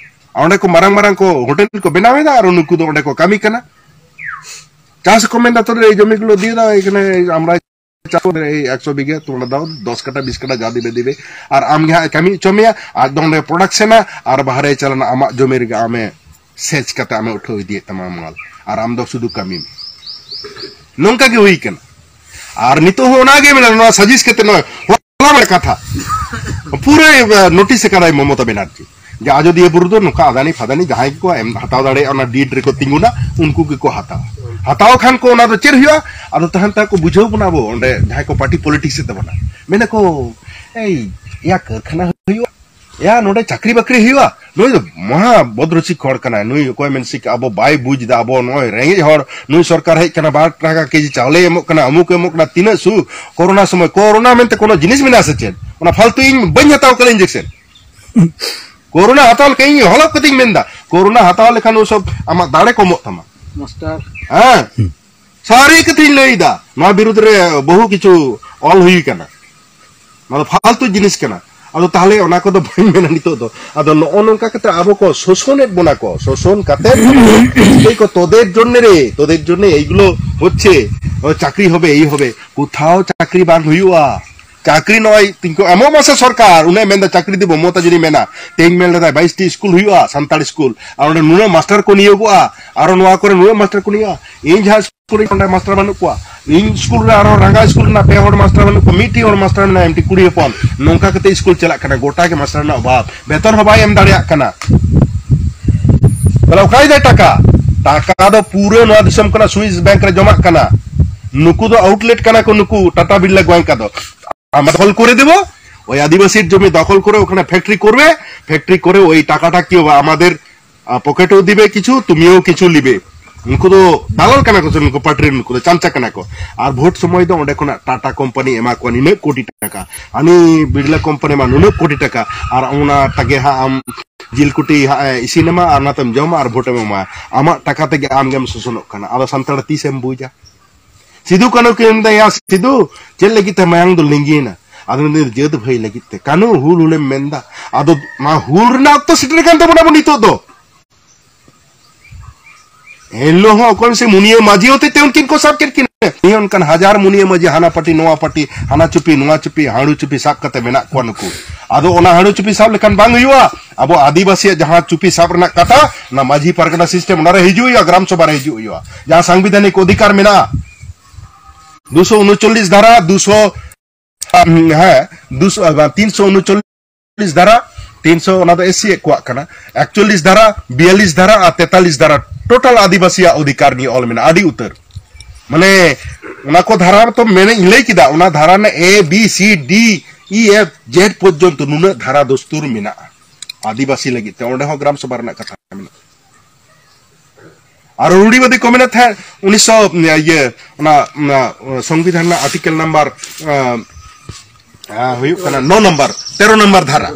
ᱚᱸᱰᱮ ᱠᱚ ᱢᱟᱨᱟᱝ ᱢᱟᱨᱟᱝ ᱠᱚ ᱦᱳᱴᱮᱞ ᱠᱚ ᱵᱮᱱᱟᱣ ᱮᱫᱟ ᱟᱨ ᱱᱩᱠᱩ ᱫᱚ ᱚᱸᱰᱮ ᱠᱚ ᱠᱟᱹᱢᱤ ᱠᱟᱱᱟ᱾ ᱪᱟᱥ ᱠᱚ ᱢᱮᱱ ᱫᱟ, "ᱛᱚ ᱮᱭ ᱡᱚᱢᱤ ᱜᱩᱞᱳ ᱫᱤᱭᱮ ᱫᱟᱣ, ᱮᱠᱷᱟᱱᱮ ᱟᱢᱨᱟ ᱪᱟᱥ ᱠᱚᱨᱮ ᱮᱭ ᱮᱠᱥᱚ ᱵᱤᱜᱷᱟᱹ, ᱛᱚ ᱚᱸᱰᱮ ᱫᱟᱣ ᱫᱚᱥ ᱠᱟᱴᱷᱟ, ᱵᱤᱥ ᱠᱟᱴᱷᱟ ᱡᱟ ᱫᱤᱵᱮ ᱫᱤᱵᱮ, ᱟᱨ ᱟᱢ ᱜᱮ ᱦᱟᱸᱜ ᱠᱟᱹᱢᱤ ᱦᱚᱪᱚ ᱢᱮᱭᱟ, ᱟᱨ ᱫᱚ ᱚᱸᱰᱮ ᱯᱨᱚᱰᱟᱠᱥᱚᱱᱟ ᱟᱨ ᱵᱟᱦᱨᱮ ᱪᱟᱞᱟᱱᱟ, ᱟᱢᱟᱜ ᱡᱚᱢᱤ ᱨᱮᱜᱮ ᱟᱢᱮ ᱥᱮᱪ ᱠᱟᱛᱮ ᱟᱢᱮ ᱩᱴᱷᱟᱹᱣ ᱤᱫᱤᱭᱮᱫ ᱛᱟᱢᱟ ᱢᱟᱞ, ᱟᱨ ᱟᱢ ᱫᱚ ᱥᱩᱫᱷᱩ ᱠᱟᱹᱢᱤ ᱢᱮ᱾" ᱱᱚᱝᱠᱟ ᱜᱮ ᱦᱩᱭ ᱠᱟᱱᱟ᱾ ᱟᱨ ᱱᱤᱛᱚᱜ ᱦᱚᱸ ᱚᱱᱟ ᱜᱮ ᱢᱮᱱᱟᱜᱼᱟ, ᱱᱚᱣᱟ ᱥᱟᱡᱤᱥ ᱠᱟᱛᱮ ᱱᱚᱣᱟ ᱦᱚᱞᱟ ᱢᱟᱫᱷᱮᱨ ᱠᱟᱛᱷᱟ ᱯᱩᱨᱟᱹ, ᱮ, ᱱᱳᱴᱤᱥ ᱟᱠᱟᱫᱟᱭ ᱢᱚᱢᱚᱛᱟ ᱵᱮᱱᱟᱨᱡᱤ᱾ ᱡᱮ ᱟᱡᱚᱫᱤᱭᱟᱹ ᱵᱩᱨᱩ ᱫᱚ ᱱᱚᱝᱠᱟ ᱟᱫᱟᱱᱤ ᱯᱷᱟᱫᱟᱱᱤ ᱡᱟᱦᱟᱸᱭ ᱜᱮᱠᱚ ᱮᱢ ᱦᱟᱛᱟᱣ ᱫᱟᱲᱮᱭᱟᱜᱼᱟ, ᱚᱱᱟ ᱰᱤᱰ ᱨᱮᱠᱚ ᱛᱤᱸᱜᱩᱱᱟ, ᱩᱱᱠᱩ ᱜᱮᱠᱚ ᱦᱟᱛᱟᱣᱟ᱾ ᱦᱟᱛᱟᱣ ᱠᱷᱟᱱ ᱠᱚ, ᱚᱱᱟ ᱫᱚ ᱪᱮᱫ ᱦᱩᱭᱩᱜᱼᱟ? ᱟᱫᱚ ᱛᱟᱦᱮᱱ ᱛᱟᱠᱚ, ᱵᱩᱡᱷᱟᱹᱣ ᱵᱚᱱᱟ ᱟᱵᱚ ᱚᱸᱰᱮ ᱡᱟᱦᱟᱸᱭ ᱠᱚ ᱯᱟᱨᱴᱤ ᱯᱚᱞᱤᱴᱤᱠᱥ ᱮᱫ ᱛᱟᱵᱚᱱᱟ, ᱢᱮᱱᱟᱠᱚ, "ᱮᱭ, ᱮᱭᱟ ᱠᱟᱹᱨᱠᱷᱟᱱᱟ ᱦᱩᱭᱩᱜᱼᱟ, ᱮᱭᱟ ᱱᱚᱰᱮ ᱪᱟᱹᱠᱨᱤ ᱵᱟᱹᱠᱨᱤ ᱦᱩᱭᱩᱜᱼᱟ, ᱱᱩᱭ ᱫᱚ ᱢᱚᱦᱟ ᱵᱚᱫᱨᱚᱥᱤᱠ ᱦᱚᱲ ᱠᱟᱱᱟᱭ, ᱱᱩᱭ ᱚᱠᱚᱭ ᱢᱮᱱ ᱥᱤᱠ ᱟᱵᱚ ᱵᱟᱭ ᱵᱩᱡᱽ ᱮᱫᱟ, ᱟᱵᱚ ᱱᱚᱜᱼᱚᱭ ᱨᱮᱸᱜᱮᱡ ᱦᱚᱲ, ᱱᱩᱭ ᱥᱚᱨᱠᱟᱨ ᱦᱮᱡ ᱠᱟᱱᱟ, ᱵᱟᱨ ᱴᱟᱠᱟ ᱠᱮᱡᱤ ᱪᱟᱣᱞᱮ ᱮᱢᱚᱜ ᱠᱟᱱᱟ, ᱚᱢᱩᱠ ᱮᱢᱚᱜ ᱠᱟᱱᱟ, ᱛᱤᱱᱟᱹᱜ ᱥᱩ, ᱠᱳᱨᱳᱱᱟ ᱥᱚᱢᱚᱭ, ᱠᱳᱨᱳᱱᱟ ᱢᱮᱱᱛᱮ ᱠᱳᱱᱳ ᱡᱤᱱᱤᱥ ᱢᱮᱱᱟᱜᱼᱟ ᱥᱮ ᱪᱮᱫ? ᱚᱱᱟ ᱯᱷᱟᱞᱛᱩ ᱤᱧ ᱵᱟᱹᱧ ᱦᱟᱛᱟᱣ ᱠᱟᱫᱟ ᱤᱧᱡᱮᱠᱥᱮᱱ᱾ ᱠᱳᱨᱳᱱᱟ ᱦᱟᱛᱟᱣ ᱞᱮᱠᱷᱟᱱ ᱤᱧ ᱦᱚᱞᱚᱯ ᱠᱟᱛᱮᱧ ᱢᱮᱱᱫᱟ, ᱠᱳᱨᱳᱱᱟ ᱦᱟᱛᱟᱣ ᱞᱮᱠᱷᱟᱱ ᱩᱱ ᱥᱚᱵ ᱟᱢᱟᱜ ᱫᱟᱲᱮ ᱠᱚᱢᱚᱜ ᱛᱟᱢᱟ᱾ ᱢᱟᱥᱴᱟᱨ᱾ ᱦᱮᱸ, ᱥᱟᱹᱨᱤ ᱠᱟᱛᱷᱟᱧ ᱞᱟᱹᱭᱫᱟ, ᱱᱚᱣᱟ ᱵᱤᱨᱩᱫᱽ ᱨᱮ ᱵᱚᱦᱩ ᱠᱤᱪᱷᱩ ᱚᱞ ᱦᱩᱭ ᱠᱟᱱᱟ, ᱱᱚᱣᱟ ᱫᱚ ᱯᱷᱟᱞᱛᱩ ᱡᱤᱱᱤᱥ ᱠᱟᱱᱟ᱾ ᱟᱫᱚ ᱛᱟᱦᱞᱮ ᱚᱱᱟ ᱠᱚᱫᱚ ᱵᱟᱹᱧ ᱢᱮᱱᱟ ᱱᱤᱛᱚᱜ ᱫᱚ᱾ ᱟᱫᱚ ᱱᱚᱜᱼᱚ ᱱᱚᱝᱠᱟ ᱠᱟᱛᱮ ᱟᱵᱚ ᱠᱚ ᱥᱳᱥᱚᱱᱮᱫ ᱵᱚᱱᱟ ᱠᱚ, ᱥᱳᱥᱚᱱ ᱠᱟᱛᱮ ᱠᱚ ᱛᱚᱫᱮᱨ ᱡᱚᱱᱱᱮ ᱨᱮ, ᱛᱚᱫᱮᱨ ᱡᱚᱱᱱᱮ ᱮᱭᱜᱩᱞᱳ ᱦᱚᱪᱪᱷᱮ, ᱚ, ᱪᱟᱹᱠᱨᱤ ᱦᱚᱵᱮ, ᱮᱭ ᱦᱚᱵᱮ, ᱠᱳᱛᱷᱟᱣ ᱪᱟᱹᱠᱨᱤ ᱵᱟᱝ ᱦᱩᱭᱩᱜᱼᱟ᱾ ᱪᱟᱹᱠᱨᱤ ᱱᱚᱜᱼᱚᱭ ᱛᱤᱧ ᱠᱚ ᱮᱢᱚᱜ ᱢᱟᱥᱮ ᱥᱚᱨᱠᱟᱨ, ᱩᱱᱟᱹᱜ ᱢᱮᱱᱫᱟ ᱪᱟᱹᱠᱨᱤ ᱫᱤᱵᱚ, ᱢᱚᱢᱚᱛᱟ ᱡᱩᱫᱤ ᱢᱮᱱᱟ, ᱛᱮᱦᱮᱧ ᱢᱮᱱ ᱞᱮᱫᱟᱭ ᱵᱟᱭᱤᱥ ᱴᱤ ᱥᱠᱩᱞ ᱦᱩᱭᱩᱜᱼᱟ, ᱥᱟᱱᱛᱟᱲ ᱥᱠᱩᱞ, ᱟᱨ ᱚᱸᱰᱮ ᱱᱩᱱᱟᱹᱜ ᱢᱟᱥᱴᱟᱨ ᱠᱚ ᱱᱤᱭᱳᱜᱚᱜᱼᱟ, ᱟᱨᱚ ᱱᱚᱣᱟ ᱠᱚᱨᱮ ᱱᱩᱱᱟᱹᱜ ᱢᱟᱥᱴᱟᱨ ᱠᱚ ᱱᱤᱭᱳᱜᱼᱟ᱾ ᱤᱧ ᱡᱟᱦᱟᱸ ᱥᱠᱩᱞ ᱨᱮ ᱚᱸᱰᱮ ᱢᱟᱥᱴᱟᱨ ᱵᱟᱹᱱᱩᱜ ᱠᱚᱣᱟ, ᱤᱧ ᱥᱠᱩᱞ ᱨᱮ ᱟᱨᱚ ᱨᱟᱸᱜᱟ ᱥᱠᱩᱞ ᱨᱮᱱᱟᱜ ᱯᱮ ᱦᱚᱲ ᱢᱟᱥᱴᱟᱨ ᱵᱟᱹᱱᱩᱜ ᱠᱚᱣᱟ, ᱢᱤᱫᱴᱤᱡ ᱦᱚᱲ ᱢᱟᱥᱴᱟᱨ ᱢᱮᱱᱟᱭᱟ, ᱢᱤᱫᱴᱤᱡ ᱠᱩᱲᱤ ᱦᱚᱯᱚᱱ, ᱱᱚᱝᱠᱟ ᱠᱟᱛᱮ ᱥᱠᱩᱞ ᱪᱟᱞᱟᱜ ᱠᱟᱱᱟ, ᱜᱚᱴᱟ ᱜᱮ ᱢᱟᱥᱴᱟᱨ ᱨᱮᱱᱟᱜ ᱚᱵᱷᱟᱵ, ᱵᱮᱛᱚᱱ ᱦᱚᱸ ᱵᱟᱭ ᱮᱢ ᱫᱟᱲᱮᱭᱟᱜ ᱠᱟᱱᱟ᱾ ᱛᱟᱦᱞᱮ ᱚᱠᱟᱭ ᱫᱟᱭ ᱴᱟᱠᱟ? ᱴᱟᱠᱟ ᱫᱚ ᱯᱩᱨᱟᱹ ᱱᱚᱣᱟ ᱫᱤᱥᱚᱢ ᱠᱟᱱᱟ, ᱥᱩᱭᱤᱥ ᱵᱮᱝᱠ ᱨᱮ ᱡᱚᱢᱟᱜ ᱠᱟᱱᱟ᱾ ᱱᱩᱠᱩ ᱫᱚ ᱟᱣᱩᱴᱞᱮᱴ ᱠᱟᱱᱟ ᱠᱚ, ᱱᱩᱠᱩ ᱴᱟᱴᱟ ᱵᱤᱨᱞᱟ ᱜᱳᱭᱟᱝᱠᱟ ᱫᱚ᱾ আমরা দখল করে দেব, ওই আদিবাসীর জমি দখল করে ওখানে ফ্যাক্টরি করবে, ফ্যাক্টরি করে ওই টাকাটা কি হবে, আমাদের আহ, পকেটেও দিবে কিছু, তুমিও কিছু নিবে। ᱩᱱᱠᱩ ᱫᱚ ᱫᱟᱞᱟᱞ ᱠᱟᱱᱟ ᱠᱚ ᱥᱮ ᱱᱩᱠᱩ ᱯᱟᱴᱨᱤ, ᱱᱩᱠᱩ ᱫᱚ ᱪᱟᱢᱪᱟ ᱠᱟᱱᱟ ᱠᱚ᱾ ᱟᱨ ᱵᱷᱳᱴ ᱥᱚᱢᱚᱭ ᱫᱚ ᱚᱸᱰᱮ ᱠᱷᱚᱱᱟᱜ ᱴᱟᱴᱟ ᱠᱳᱢᱯᱟᱱᱤ ᱮᱢᱟ ᱠᱚᱣᱟ ᱱᱤᱱᱟᱹᱜ ᱠᱳᱴᱤ ᱴᱟᱠᱟ, ᱦᱟᱹᱱᱤ ᱵᱤᱨᱞᱟ ᱠᱳᱢᱯᱟᱱᱤ ᱮᱢᱟ ᱱᱩᱱᱟᱹᱜ ᱠᱳᱴᱤ ᱴᱟᱠᱟ, ᱟᱨ ᱚᱱᱟ ᱛᱮᱜᱮ ᱦᱟᱸᱜ ᱟᱢ ᱡᱤᱞ ᱠᱩᱴᱤ ᱦᱟᱸᱜ ᱮ ᱤᱥᱤᱱ ᱟᱢᱟ ᱟᱨ ᱚᱱᱟᱛᱮᱢ ᱡᱚᱢᱟ ᱟᱨ ᱵᱷᱳᱴᱮᱢ ᱮᱢᱟ᱾ ᱟᱢᱟᱜ ᱴᱟᱠᱟ ᱛᱮᱜᱮ ᱟᱢ ᱜᱮᱢ ᱥᱳᱥᱚᱱᱚᱜ ᱠᱟᱱᱟ᱾ ᱟᱫᱚ ᱥᱟᱱᱛᱟᱲ ᱛᱤᱥᱮᱢ ᱵᱩᱡᱟ? ᱥᱤᱫᱩ ᱠᱟᱹᱱᱦᱩ ᱠᱤᱱ ᱢᱮᱱᱫᱟ, "ᱭᱟ ᱥᱤᱫᱩ, ᱪᱮᱫ ᱞᱟᱹᱜᱤᱫ ᱛᱮ ᱢᱟᱭᱟᱝ ᱫᱚ ᱞᱤᱸᱜᱤᱭᱮᱱᱟ?" ᱟᱫᱚ ᱢᱮᱱᱫᱟ, "ᱡᱟᱹᱛ ᱵᱷᱟᱹᱭ ᱞᱟᱹᱜᱤᱫ ᱛᱮ ᱠᱟᱹᱱᱦᱩ ᱦᱩᱞ ᱦᱩᱞᱮᱢ ᱢᱮᱱᱫᱟ?" ᱟᱫᱚ ᱚᱱᱟ ᱦᱩᱞ ᱨᱮᱱᱟᱜ ᱚᱠᱛᱚ ᱥᱮᱴᱮᱨ ᱠᱟᱱ ᱛᱟᱵᱚᱱᱟ ᱟᱵᱚ ᱱᱤᱛᱚᱜ ᱫᱚ᱾ ᱮᱱᱦᱤᱞᱳᱜ ᱦᱚᱸ ᱚᱠᱚᱭ ᱥᱮ ᱢᱩᱱᱤᱭᱟᱹ ᱢᱟᱹᱡᱷᱤ ᱦᱚᱛᱮᱡ ᱛᱮ ᱩᱱᱠᱤᱱ ᱠᱚ ᱥᱟᱵ ᱠᱮᱫ ᱠᱤᱱᱟ᱾ ᱱᱤᱭᱟᱹ ᱚᱱᱠᱟᱱ ᱦᱟᱡᱟᱨ ᱢᱩᱱᱤᱭᱟᱹ ᱢᱟᱹᱡᱷᱤ, ᱦᱟᱱᱟ ᱯᱟᱴᱤ, ᱱᱚᱣᱟ ᱯᱟᱴᱤ, ᱦᱟᱱᱟ ᱪᱩᱯᱤ, ᱱᱚᱣᱟ ᱪᱩᱯᱤ, ᱦᱟᱹᱲᱩ ᱪᱩᱯᱤ ᱥᱟᱵ ᱠᱟᱛᱮ ᱢᱮᱱᱟᱜ ᱠᱚᱣᱟ ᱱᱩᱠᱩ᱾ ᱟᱫᱚ ᱚᱱᱟ ᱦᱟᱹᱲᱩ ᱪᱩᱯᱤ ᱥᱟᱵ ᱞᱮᱠᱷᱟᱱ ᱵᱟᱝ ᱦᱩᱭᱩᱜᱼᱟ᱾ ᱟᱵᱚ ᱟᱹᱫᱤᱵᱟᱹᱥᱤᱭᱟᱜ ᱡᱟᱦᱟᱸ ᱪᱩᱯᱤ ᱥᱟᱵ ᱨᱮᱱᱟᱜ ᱠᱟᱛᱷᱟ, ᱚᱱᱟ ᱢᱟᱹᱡᱷᱤ ᱯᱟᱨᱜᱟᱱᱟ ᱥᱤᱥᱴᱮᱢ, ᱚᱱᱟ ᱨᱮ ᱦᱤᱡᱩᱜ ᱦᱩᱭᱩᱜᱼᱟ, ᱜᱨᱟᱢ ᱥᱚᱵᱷᱟ ᱨᱮ ᱦᱤᱡᱩᱜ ᱦᱩᱭᱩᱜᱼᱟ᱾ ᱡᱟᱦᱟᱸ ᱥᱟᱝᱵᱤᱫᱷᱟᱱᱤᱠ ᱚᱫᱷᱤᱠᱟᱨ ᱢᱮᱱᱟᱜᱼᱟ, ᱫᱩᱥᱚ ᱩᱱᱩᱪᱚᱞᱞᱤᱥ ᱫᱷᱟᱨᱟ, ᱫᱩᱥᱚ, ᱦᱮᱸ, ᱫᱩᱥᱚ, ᱵᱟᱝ, ᱛᱤᱱᱥᱚ ᱩᱱᱩᱪᱚᱞᱞᱤᱥ ᱫᱷᱟᱨᱟ, ᱛᱤᱱᱥᱚ ᱚᱱᱟ ᱫᱚ ᱮᱥ ᱥᱤ ᱮ ᱠᱚᱣᱟᱜ ᱠᱟᱱᱟ᱾ ᱮᱠᱪᱚᱞᱞᱤᱥ ᱫᱷᱟᱨᱟ, ᱵᱤᱭᱟᱞᱞᱤᱥ ᱫᱷᱟᱨᱟ ᱟᱨ ᱛᱮᱛᱟᱞᱤᱥ ᱫᱷᱟᱨᱟ ᱴᱳᱴᱟᱞ ᱟᱹᱫᱤᱵᱟᱹᱥᱤᱭᱟᱜ ᱚᱫᱷᱤᱠᱟᱨ ᱱᱤᱭᱮ ᱚᱞ ᱢᱮᱱᱟᱜᱼᱟ, ᱟᱹᱰᱤ ᱩᱛᱟᱹᱨ᱾ ᱢᱟᱱᱮ ᱚᱱᱟ ᱠᱚ ᱫᱷᱟᱨᱟ ᱛᱚ ᱢᱮᱱᱮᱧ ᱞᱟᱹᱭ ᱠᱮᱫᱟ, ᱚᱱᱟ ᱫᱷᱟᱨᱟ ᱨᱮᱱᱟᱜ A B C D E F Z ᱯᱚᱨᱡᱚᱱᱛᱚ ᱱᱩᱱᱟᱹᱜ ᱫᱷᱟᱨᱟ ᱫᱩᱥᱛᱩᱨ ᱢᱮᱱᱟᱜᱼᱟ ᱟᱹᱫᱤᱵᱟᱹᱥᱤ ᱞᱟᱹᱜᱤᱫ ᱛᱮ᱾ ᱚᱸᱰᱮ ᱦᱚᱸ ᱜᱨᱟᱢ ᱥᱚᱵᱷᱟ ᱨᱮᱱᱟᱜ ᱠᱟᱛᱷᱟ ᱢᱮᱱᱟᱜᱼᱟ᱾ ᱟᱨ ᱨᱩᱲᱤᱵᱟᱫᱤ ᱠᱚ ᱢᱮᱱᱮᱫ ᱛᱟᱦᱮᱸᱫ ᱩᱱᱤᱥᱥᱚ, ᱤᱭᱟᱹ, ᱚᱱᱟ, ᱚᱱᱟ ᱥᱚᱝᱵᱤᱫᱷᱟᱱ ᱨᱮᱱᱟᱜ ᱟᱨᱴᱤᱠᱮᱞ ᱱᱟᱢᱵᱟᱨ, ᱟᱸ, ᱟᱸ, ᱦᱩᱭᱩᱜ ᱠᱟᱱᱟ ᱱᱚ ᱱᱟᱢᱵᱟᱨ, ᱛᱮᱨᱚ ᱱᱟᱢᱵᱟᱨ ᱫᱷᱟᱨᱟ᱾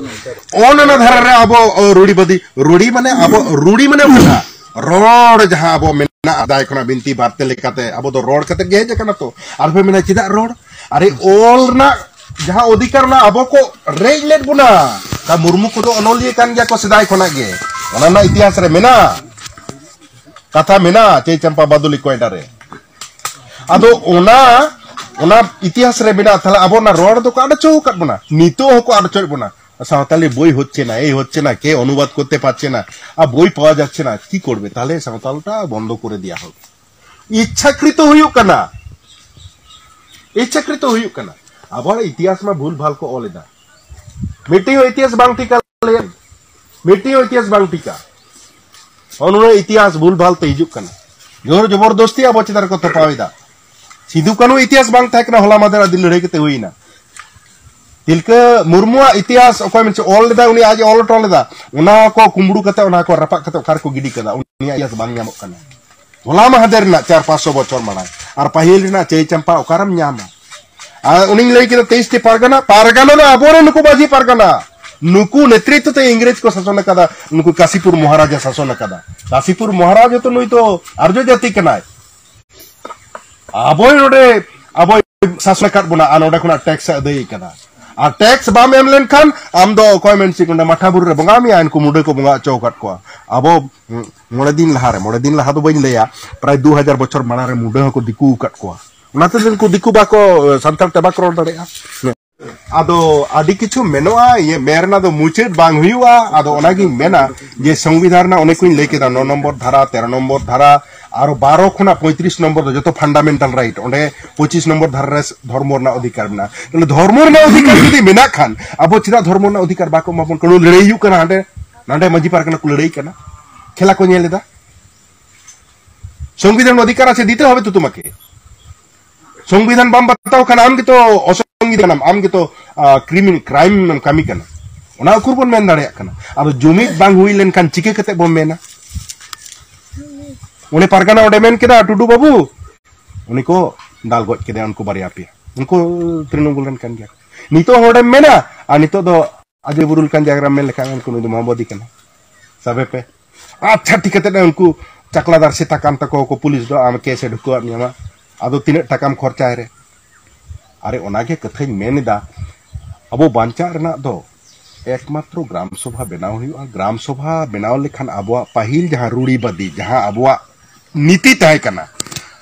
ᱚᱱ ᱚᱱᱟ ᱫᱷᱟᱨᱟ ᱨᱮ ᱟᱵᱚ, ᱚ, ᱨᱩᱲᱤᱵᱟᱫᱤ, ᱨᱩᱲᱤ ᱢᱟᱱᱮ ᱟᱵᱚ, ᱨᱩᱲᱤ ᱢᱟᱱᱮ ᱚᱠᱟᱴᱟᱜ? ᱨᱚᱲ ᱡᱟᱦᱟᱸ ᱟᱵᱚ ᱢᱮᱱᱟᱜᱼᱟ, ᱥᱮᱫᱟᱭ ᱠᱷᱚᱱᱟᱜ ᱵᱤᱱᱛᱤ ᱵᱟᱨᱛᱮ ᱞᱮᱠᱟᱛᱮ ᱟᱵᱚ ᱫᱚ ᱨᱚᱲ ᱠᱟᱛᱮ ᱜᱮ ᱦᱮᱡ ᱟᱠᱟᱱᱟ ᱛᱚ᱾ ᱟᱨ ᱯᱮ ᱢᱮᱱᱟ, ᱪᱮᱫᱟᱜ ᱨᱚᱲ? ᱟᱨᱮ, ᱚᱞ ᱨᱮᱱᱟᱜ ᱡᱟᱦᱟᱸ ᱚᱫᱷᱤᱠᱟᱨ ᱚᱱᱟ ᱟᱵᱚ ᱠᱚ ᱨᱮᱡ ᱞᱮᱫ ᱵᱚᱱᱟ᱾ ᱠᱟ ᱢᱩᱨᱢᱩ ᱠᱚᱫᱚ ᱚᱱᱚᱞᱤᱭᱟᱹ ᱠᱟᱱ ᱜᱮᱭᱟ ᱠᱚ ᱥᱮᱫᱟᱭ ᱠᱷᱚᱱᱟᱜ ᱜᱮ, ᱚᱱᱟ ᱨᱮᱱᱟᱜ ᱤᱛᱤᱦᱟᱥ ᱨᱮ ᱢᱮᱱᱟᱜᱼᱟ, ᱠᱟᱛᱷᱟ ᱢᱮᱱᱟᱜᱼᱟ ᱪᱟᱹᱭ ᱪᱟᱢᱯᱟ ᱵᱟᱫᱩᱞᱤ ᱠᱚᱭᱰᱟ ᱨᱮ᱾ ᱟᱫᱚ ᱚᱱᱟ, ᱚᱱᱟ ᱤᱛᱤᱦᱟᱥ ᱨᱮ ᱢᱮᱱᱟᱜᱼᱟ, ᱛᱟᱦᱞᱮ ᱟᱵᱚ ᱚᱱᱟ ᱨᱚᱲ ᱫᱚᱠᱚ ᱟᱫ ᱦᱚᱪᱚ ᱟᱠᱟᱫ ᱵᱚᱱᱟ, ᱱᱤᱛᱚᱜ ᱦᱚᱸᱠᱚ ᱟᱫ ᱦᱚᱪᱚᱭᱮᱫ ᱵᱚᱱᱟ᱾ ᱥᱟᱶᱛᱟᱞᱤ বই হচ্ছে না, এই হচ্ছে না, কে অনুবাদ করতে পারছে না, আর বই পাওয়া যাচ্ছে না, কি করবে? তাহলে সাঁওতালটা বন্ধ করে দেওয়া হোক। ইচ্ছাকৃত ᱦᱩᱭᱩᱜ ᱠᱟᱱᱟ, ᱤᱪᱪᱷᱟᱠᱨᱤᱛᱚ ᱦᱩᱭᱩᱜ ᱠᱟᱱᱟ᱾ ᱟᱵᱚᱣᱟᱜ ᱤᱛᱤᱦᱟᱥ ᱢᱟ ᱵᱷᱩᱞ ᱵᱷᱟᱞ ᱠᱚ ᱚᱞ ᱮᱫᱟ᱾ ᱢᱤᱫᱴᱤᱡ ᱦᱚᱸ ᱤᱛᱤᱦᱟᱥ ᱵᱟᱝ ᱴᱷᱤᱠᱟ, ᱞᱟᱹᱭᱟ᱾ ᱢᱤᱫᱴᱤᱡ ᱦᱚᱸ ᱤᱛᱤᱦᱟᱥ ᱵᱟᱝ ᱴᱷᱤᱠᱟ᱾ ᱚᱱ ᱚᱱᱟ ᱤᱛᱤᱦᱟᱥ ᱵᱷᱩᱞ ᱵᱷᱟᱞ ᱛᱮ ᱦᱤᱡᱩᱜ ᱠᱟᱱᱟ᱾ ᱡᱳᱨ ᱡᱚᱵᱚᱨᱫᱚᱥᱛᱤ ᱟᱵᱚ ᱪᱮᱛᱟᱱ ᱨᱮᱠᱚ ᱛᱚᱯᱟᱣ ᱮᱫᱟ᱾ ᱥᱤᱫᱩ ᱠᱟᱹᱱᱦᱩ ᱤᱛᱤᱦᱟᱥ ᱵᱟᱝ ᱛᱟᱦᱮᱸ ᱠᱟᱱᱟ, ᱦᱚᱞᱟ ᱢᱟᱫᱷᱮᱨ ᱟᱹᱰᱤ ᱞᱟᱹᱲᱦᱟᱹᱭ ᱠᱟᱛᱮ ᱦᱩᱭᱱᱟ᱾ ᱛᱤᱞᱠᱟᱹ ᱢᱩᱨᱢᱩᱣᱟᱜ ᱤᱛᱤᱦᱟᱥ ᱚᱠᱚᱭ ᱢᱮᱱ ᱚᱞ ᱞᱮᱫᱟ, ᱩᱱᱤ ᱟᱡ ᱮ ᱚᱞ ᱦᱚᱴᱚ ᱞᱮᱫᱟ, ᱚᱱᱟ ᱠᱚ ᱠᱩᱢᱵᱽᱲᱩ ᱠᱟᱛᱮ ᱚᱱᱟ ᱠᱚ ᱨᱟᱯᱟᱜ ᱠᱟᱛᱮ ᱚᱠᱟ ᱨᱮᱠᱚ ᱜᱤᱰᱤ ᱠᱟᱫᱟ? ᱩᱱᱤᱭᱟᱜ ᱤᱛᱤᱦᱟᱥ ᱵᱟᱝ ᱧᱟᱢᱚᱜ ᱠᱟᱱᱟ᱾ ᱦᱚᱞᱟ ᱢᱟᱦᱫᱮᱨ ᱨᱮᱱᱟᱜ ᱪᱟᱨ ᱯᱟᱸᱪᱥᱚ ᱵᱚᱪᱷᱚᱨ ᱢᱟᱲᱟᱝ᱾ ᱟᱨ ᱯᱟᱹᱦᱤᱞ ᱨᱮᱱᱟᱜ ᱪᱟᱹᱭ ᱪᱟᱢᱯᱟ ᱚᱠᱟᱨᱮᱢ ᱧᱟᱢᱟ? ᱟᱨ ᱩᱱᱤᱧ ᱞᱟᱹᱭ ᱠᱮᱫᱟ ᱛᱮᱭᱤᱥ ᱴᱤ ᱯᱟᱨᱜᱟᱱᱟ, ᱯᱟᱨᱜᱟᱱᱟ ᱫᱚ ᱟᱵᱚᱨᱮᱱ ᱱᱩᱠᱩ ᱢᱟᱹᱡᱷᱤ ᱯᱟᱨᱜᱟᱱᱟ, ᱱᱩᱠᱩ ᱱᱮᱛᱨᱤᱛᱵ ᱛᱮ ᱤᱝᱨᱮᱡᱽ ᱠᱚ ᱥᱟᱥᱚᱱ ᱟᱠᱟᱫᱟ, ᱱᱩᱠᱩ ᱠᱟᱥᱤᱯᱩᱨ ᱢᱚᱦᱟᱨᱟᱡᱟ ᱥᱟᱥᱚᱱ ᱟᱠᱟᱫᱟ᱾ ᱠᱟᱥᱤᱯᱩᱨ ᱢᱚᱦᱟᱨᱟᱡᱟ ᱛᱚ ᱱᱩᱭ ᱛᱚ ᱟᱨᱡᱚ ᱡᱟᱹᱛᱤ ᱠᱟᱱᱟᱭ᱾ ᱟᱵᱚᱭ ᱱᱚᱰᱮ, ᱟᱵᱚᱭ ᱥᱟᱥᱚᱱ ᱟᱠᱟᱫ ᱵᱚᱱᱟ ᱟᱨ ᱱᱚᱰᱮ ᱠᱷᱚᱱᱟᱜ ᱴᱮᱠᱥ ᱮ ᱟᱹᱫᱟᱹᱭ ᱠᱟᱫᱟ᱾ ᱟᱨ ᱴᱮᱠᱥ ᱵᱟᱢ ᱮᱢ ᱞᱮᱱᱠᱷᱟᱱ ᱟᱢ ᱫᱚ ᱚᱠᱚᱭ ᱢᱮᱱ ᱪᱮᱫ ᱚᱸᱰᱮ ᱢᱟᱴᱷᱟ ᱵᱩᱨᱩ ᱨᱮ ᱵᱚᱸᱜᱟ ᱢᱮᱭᱟ, ᱩᱱᱠᱩ ᱢᱩᱰᱟᱹ ᱠᱚ ᱵᱚᱸᱜᱟ ᱦᱚᱪᱚ ᱟᱠᱟᱫ ᱠᱚᱣᱟ᱾ ᱟᱵᱚ, ᱦᱩᱸ, ᱢᱚᱬᱮ ᱫᱤᱱ ᱞᱟᱦᱟᱨᱮ, ᱢᱚᱬᱮ ᱫᱤᱱ ᱞᱟᱦᱟ ᱫᱚ ᱵᱟᱹᱧ ᱞᱟᱹᱭᱟ, ᱯᱨᱟᱭ ᱫᱩ ᱦᱟᱡᱟᱨ ᱵᱚᱪᱷᱚᱨ ᱢᱟᱲᱟᱝ ᱨᱮ ᱢᱩᱰᱟᱹ ᱦᱚᱸᱠᱚ ᱫᱤᱠᱩ ᱟᱠᱟᱫ ᱠᱚᱣᱟ᱾ ᱚᱱᱟᱛᱮ ᱩᱱᱠᱩ ᱫᱤᱠᱩ ᱵᱟᱠᱚ, ᱥᱟᱱᱛᱟᱲ ᱛᱮ ᱵᱟᱠᱚ ᱨᱚᱲ ᱫᱟᱲᱮᱭᱟᱜᱼᱟ᱾ ᱟᱫᱚ ᱟᱹᱰᱤ ᱠᱤᱪᱷᱩ ᱢᱮᱱᱚᱜᱼᱟ, ᱤᱭᱟᱹ ᱢᱮᱱ ᱨᱮᱱᱟᱜ ᱫᱚ ᱢᱩᱪᱟᱹᱫ ᱵᱟᱝ ᱦᱩᱭᱩᱜᱼᱟ᱾ ᱟᱫᱚ ᱚᱱᱟᱜᱤᱧ ᱢᱮᱱᱟ ᱡᱮ ᱥᱚᱝᱵᱤᱫᱷᱟᱱ ᱨᱮᱱᱟᱜ ᱚᱱᱮ ᱠᱚᱧ ᱞᱟᱹᱭ ᱠᱮᱫᱟ, ᱱᱚ ᱱᱚᱢᱵᱚᱨ ᱫᱷᱟᱨᱟ, ᱛᱮᱨᱚ ᱱᱚᱢᱵᱚᱨ ᱫᱷᱟᱨᱟ, ᱟᱨᱚ ᱵᱟᱨᱚ ᱠᱷᱚᱱᱟᱜ ᱯᱚᱸᱭᱛᱨᱤᱥ ᱱᱚᱢᱵᱚᱨ ᱫᱚ ᱡᱚᱛᱚ ᱯᱷᱟᱱᱰᱟᱢᱮᱱᱴᱟᱞ ᱨᱟᱭᱤᱴ, ᱚᱸᱰᱮ ᱯᱚᱸᱪᱤᱥ ᱱᱚᱢᱵᱚᱨ ᱫᱷᱟᱨᱟ ᱨᱮ ᱫᱷᱚᱨᱢᱚ ᱨᱮᱱᱟᱜ ᱚᱫᱷᱤᱠᱟᱨ ᱢᱮᱱᱟᱜᱼᱟ᱾ ᱛᱟᱦᱞᱮ ᱫᱷᱚᱨᱢᱚ ᱨᱮᱱᱟᱜ ᱚᱫᱷᱤᱠᱟᱨ ᱡᱩᱫᱤ ᱢᱮᱱᱟᱜ ᱠᱷᱟᱱ ᱟᱵᱚ ᱪᱮᱫᱟᱜ ᱫᱷᱚᱨᱢᱚ ᱨᱮᱱᱟᱜ ᱚᱫᱷᱤᱠᱟᱨ ᱵᱟᱠᱚ ᱮᱢᱟ ᱵᱚᱱ ᱠᱟᱱᱟ? ᱞᱟᱹᱲᱦᱟᱹᱭ ᱦᱩᱭᱩᱜ ᱠᱟᱱᱟ ᱦᱟᱸᱰᱮ ᱱᱟᱸᱰᱮ, ᱢᱟᱹᱡᱷᱤ ᱯᱟᱨᱜᱟᱱᱟ ᱠᱚ ᱞᱟᱹᱲᱦᱟᱹᱭ ᱠᱟᱱᱟ, ᱠᱷᱮᱞᱟ ᱠᱚ ᱧᱮᱞ ᱮᱫᱟ᱾ সংবিধান অধিকার আছে, দিতে হবে তো তোমাকে। সংবিধান ᱵᱟᱢ ᱵᱟᱛᱟᱣ ᱠᱷᱟᱱ ᱟᱢ ᱜᱮᱛᱚ ᱚᱥᱚᱝᱵᱤᱫᱷᱟᱱ ᱠᱟᱱᱟᱢ, ᱟᱢ ᱜᱮᱛᱚ ᱠᱨᱤᱢᱤᱱ ᱠᱨᱟᱭᱤᱢ ᱮᱢ ᱠᱟᱹᱢᱤ ᱠᱟᱱᱟ᱾ ᱚᱱᱟ ᱩᱠᱩᱨ ᱵᱚᱱ ᱢᱮᱱ ᱫᱟᱲᱮᱭᱟᱜ ᱠᱟᱱᱟ? ᱟᱫᱚ ᱡᱩᱢᱤᱫ ᱵᱟᱝ ᱦᱩᱭ ᱞᱮᱱᱠᱷᱟᱱ ᱪᱤᱠᱟᱹ ᱠᱟᱛᱮ ᱵᱚᱱ ᱢᱮᱱᱟ? ᱚᱸᱰᱮ ᱯᱟᱨᱜᱟᱱᱟ ᱚᱸᱰᱮ ᱢᱮᱱ ᱠᱮᱫᱟ, ᱴᱩᱰᱩ ᱵᱟᱹᱵᱩ, ᱩᱱᱤ ᱠᱚ ᱫᱟᱞ ᱜᱚᱡ ᱠᱮᱫᱮᱭᱟ᱾ ᱩᱱᱠᱩ ᱵᱟᱨᱭᱟ ᱯᱮᱭᱟ, ᱩᱱᱠᱩ ᱛᱨᱤᱱᱢᱩᱞ ᱨᱮᱱ ᱠᱟᱱ ᱜᱮᱭᱟ᱾ ᱱᱤᱛᱚᱜ ᱦᱚᱸ ᱚᱸᱰᱮᱢ ᱢᱮᱱᱟ, ᱟᱨ ᱱᱤᱛᱚᱜ ᱫᱚ ᱟᱡᱚᱭ ᱵᱩᱨᱩ ᱞᱮᱠᱟᱱ ᱡᱟᱭᱜᱟ ᱨᱮᱢ ᱢᱮᱱ ᱞᱮᱠᱷᱟᱱ ᱩᱱᱠᱩ ᱱᱩᱭ ᱫᱚ ᱢᱟᱣᱵᱟᱫᱤ ᱠᱟᱱᱟ᱾ ᱥᱟᱵᱮ ᱯᱮ᱾ ᱟᱪᱪᱷᱟ, ᱴᱷᱤᱠ ᱠᱟᱛᱮ ᱩᱱᱠᱩ ᱪᱟᱠᱞᱟᱫᱟᱨ ᱥᱮᱛᱟ ᱠᱟᱱ ᱛᱟᱠᱚ ᱠᱚ, ᱯᱩᱞᱤᱥ ᱫᱚ ᱟᱢ ᱠᱮᱥ ᱮ ᱰᱷᱩᱠᱟᱹᱣᱟᱫ ᱢᱮᱭᱟ ᱢᱟ᱾ ᱟᱫᱚ ᱛᱤᱱᱟᱹᱜ ᱴᱟᱠᱟᱢ ᱠᱷᱚᱨᱪᱟᱭ ᱨᱮ? ᱟᱨᱮ, ᱚᱱᱟᱜᱮ ᱠᱟᱛᱷᱟᱧ ᱢᱮᱱ ᱮᱫᱟ, ᱟᱵᱚ ᱵᱟᱧᱪᱟᱜ ᱨᱮᱱᱟᱜ ᱫᱚ ᱮᱠᱢᱟᱛᱨᱚ ᱜᱨᱟᱢ ᱥᱚᱵᱷᱟ ᱵᱮᱱᱟᱣ ᱦᱩᱭᱩᱜᱼᱟ᱾ ᱜᱨᱟᱢ ᱥᱚᱵᱷᱟ ᱵᱮᱱᱟᱣ ᱞᱮᱠᱷᱟᱱ ᱟᱵᱚᱣᱟᱜ ᱯᱟᱹᱦᱤᱞ ᱡᱟᱦᱟᱸ ᱨᱩᱲᱤᱵᱟᱫᱤ, ᱡᱟᱦᱟᱸ ᱟᱵᱚᱣᱟᱜ ᱱᱤᱛᱤ ᱛᱟᱦᱮᱸ ᱠᱟᱱᱟ,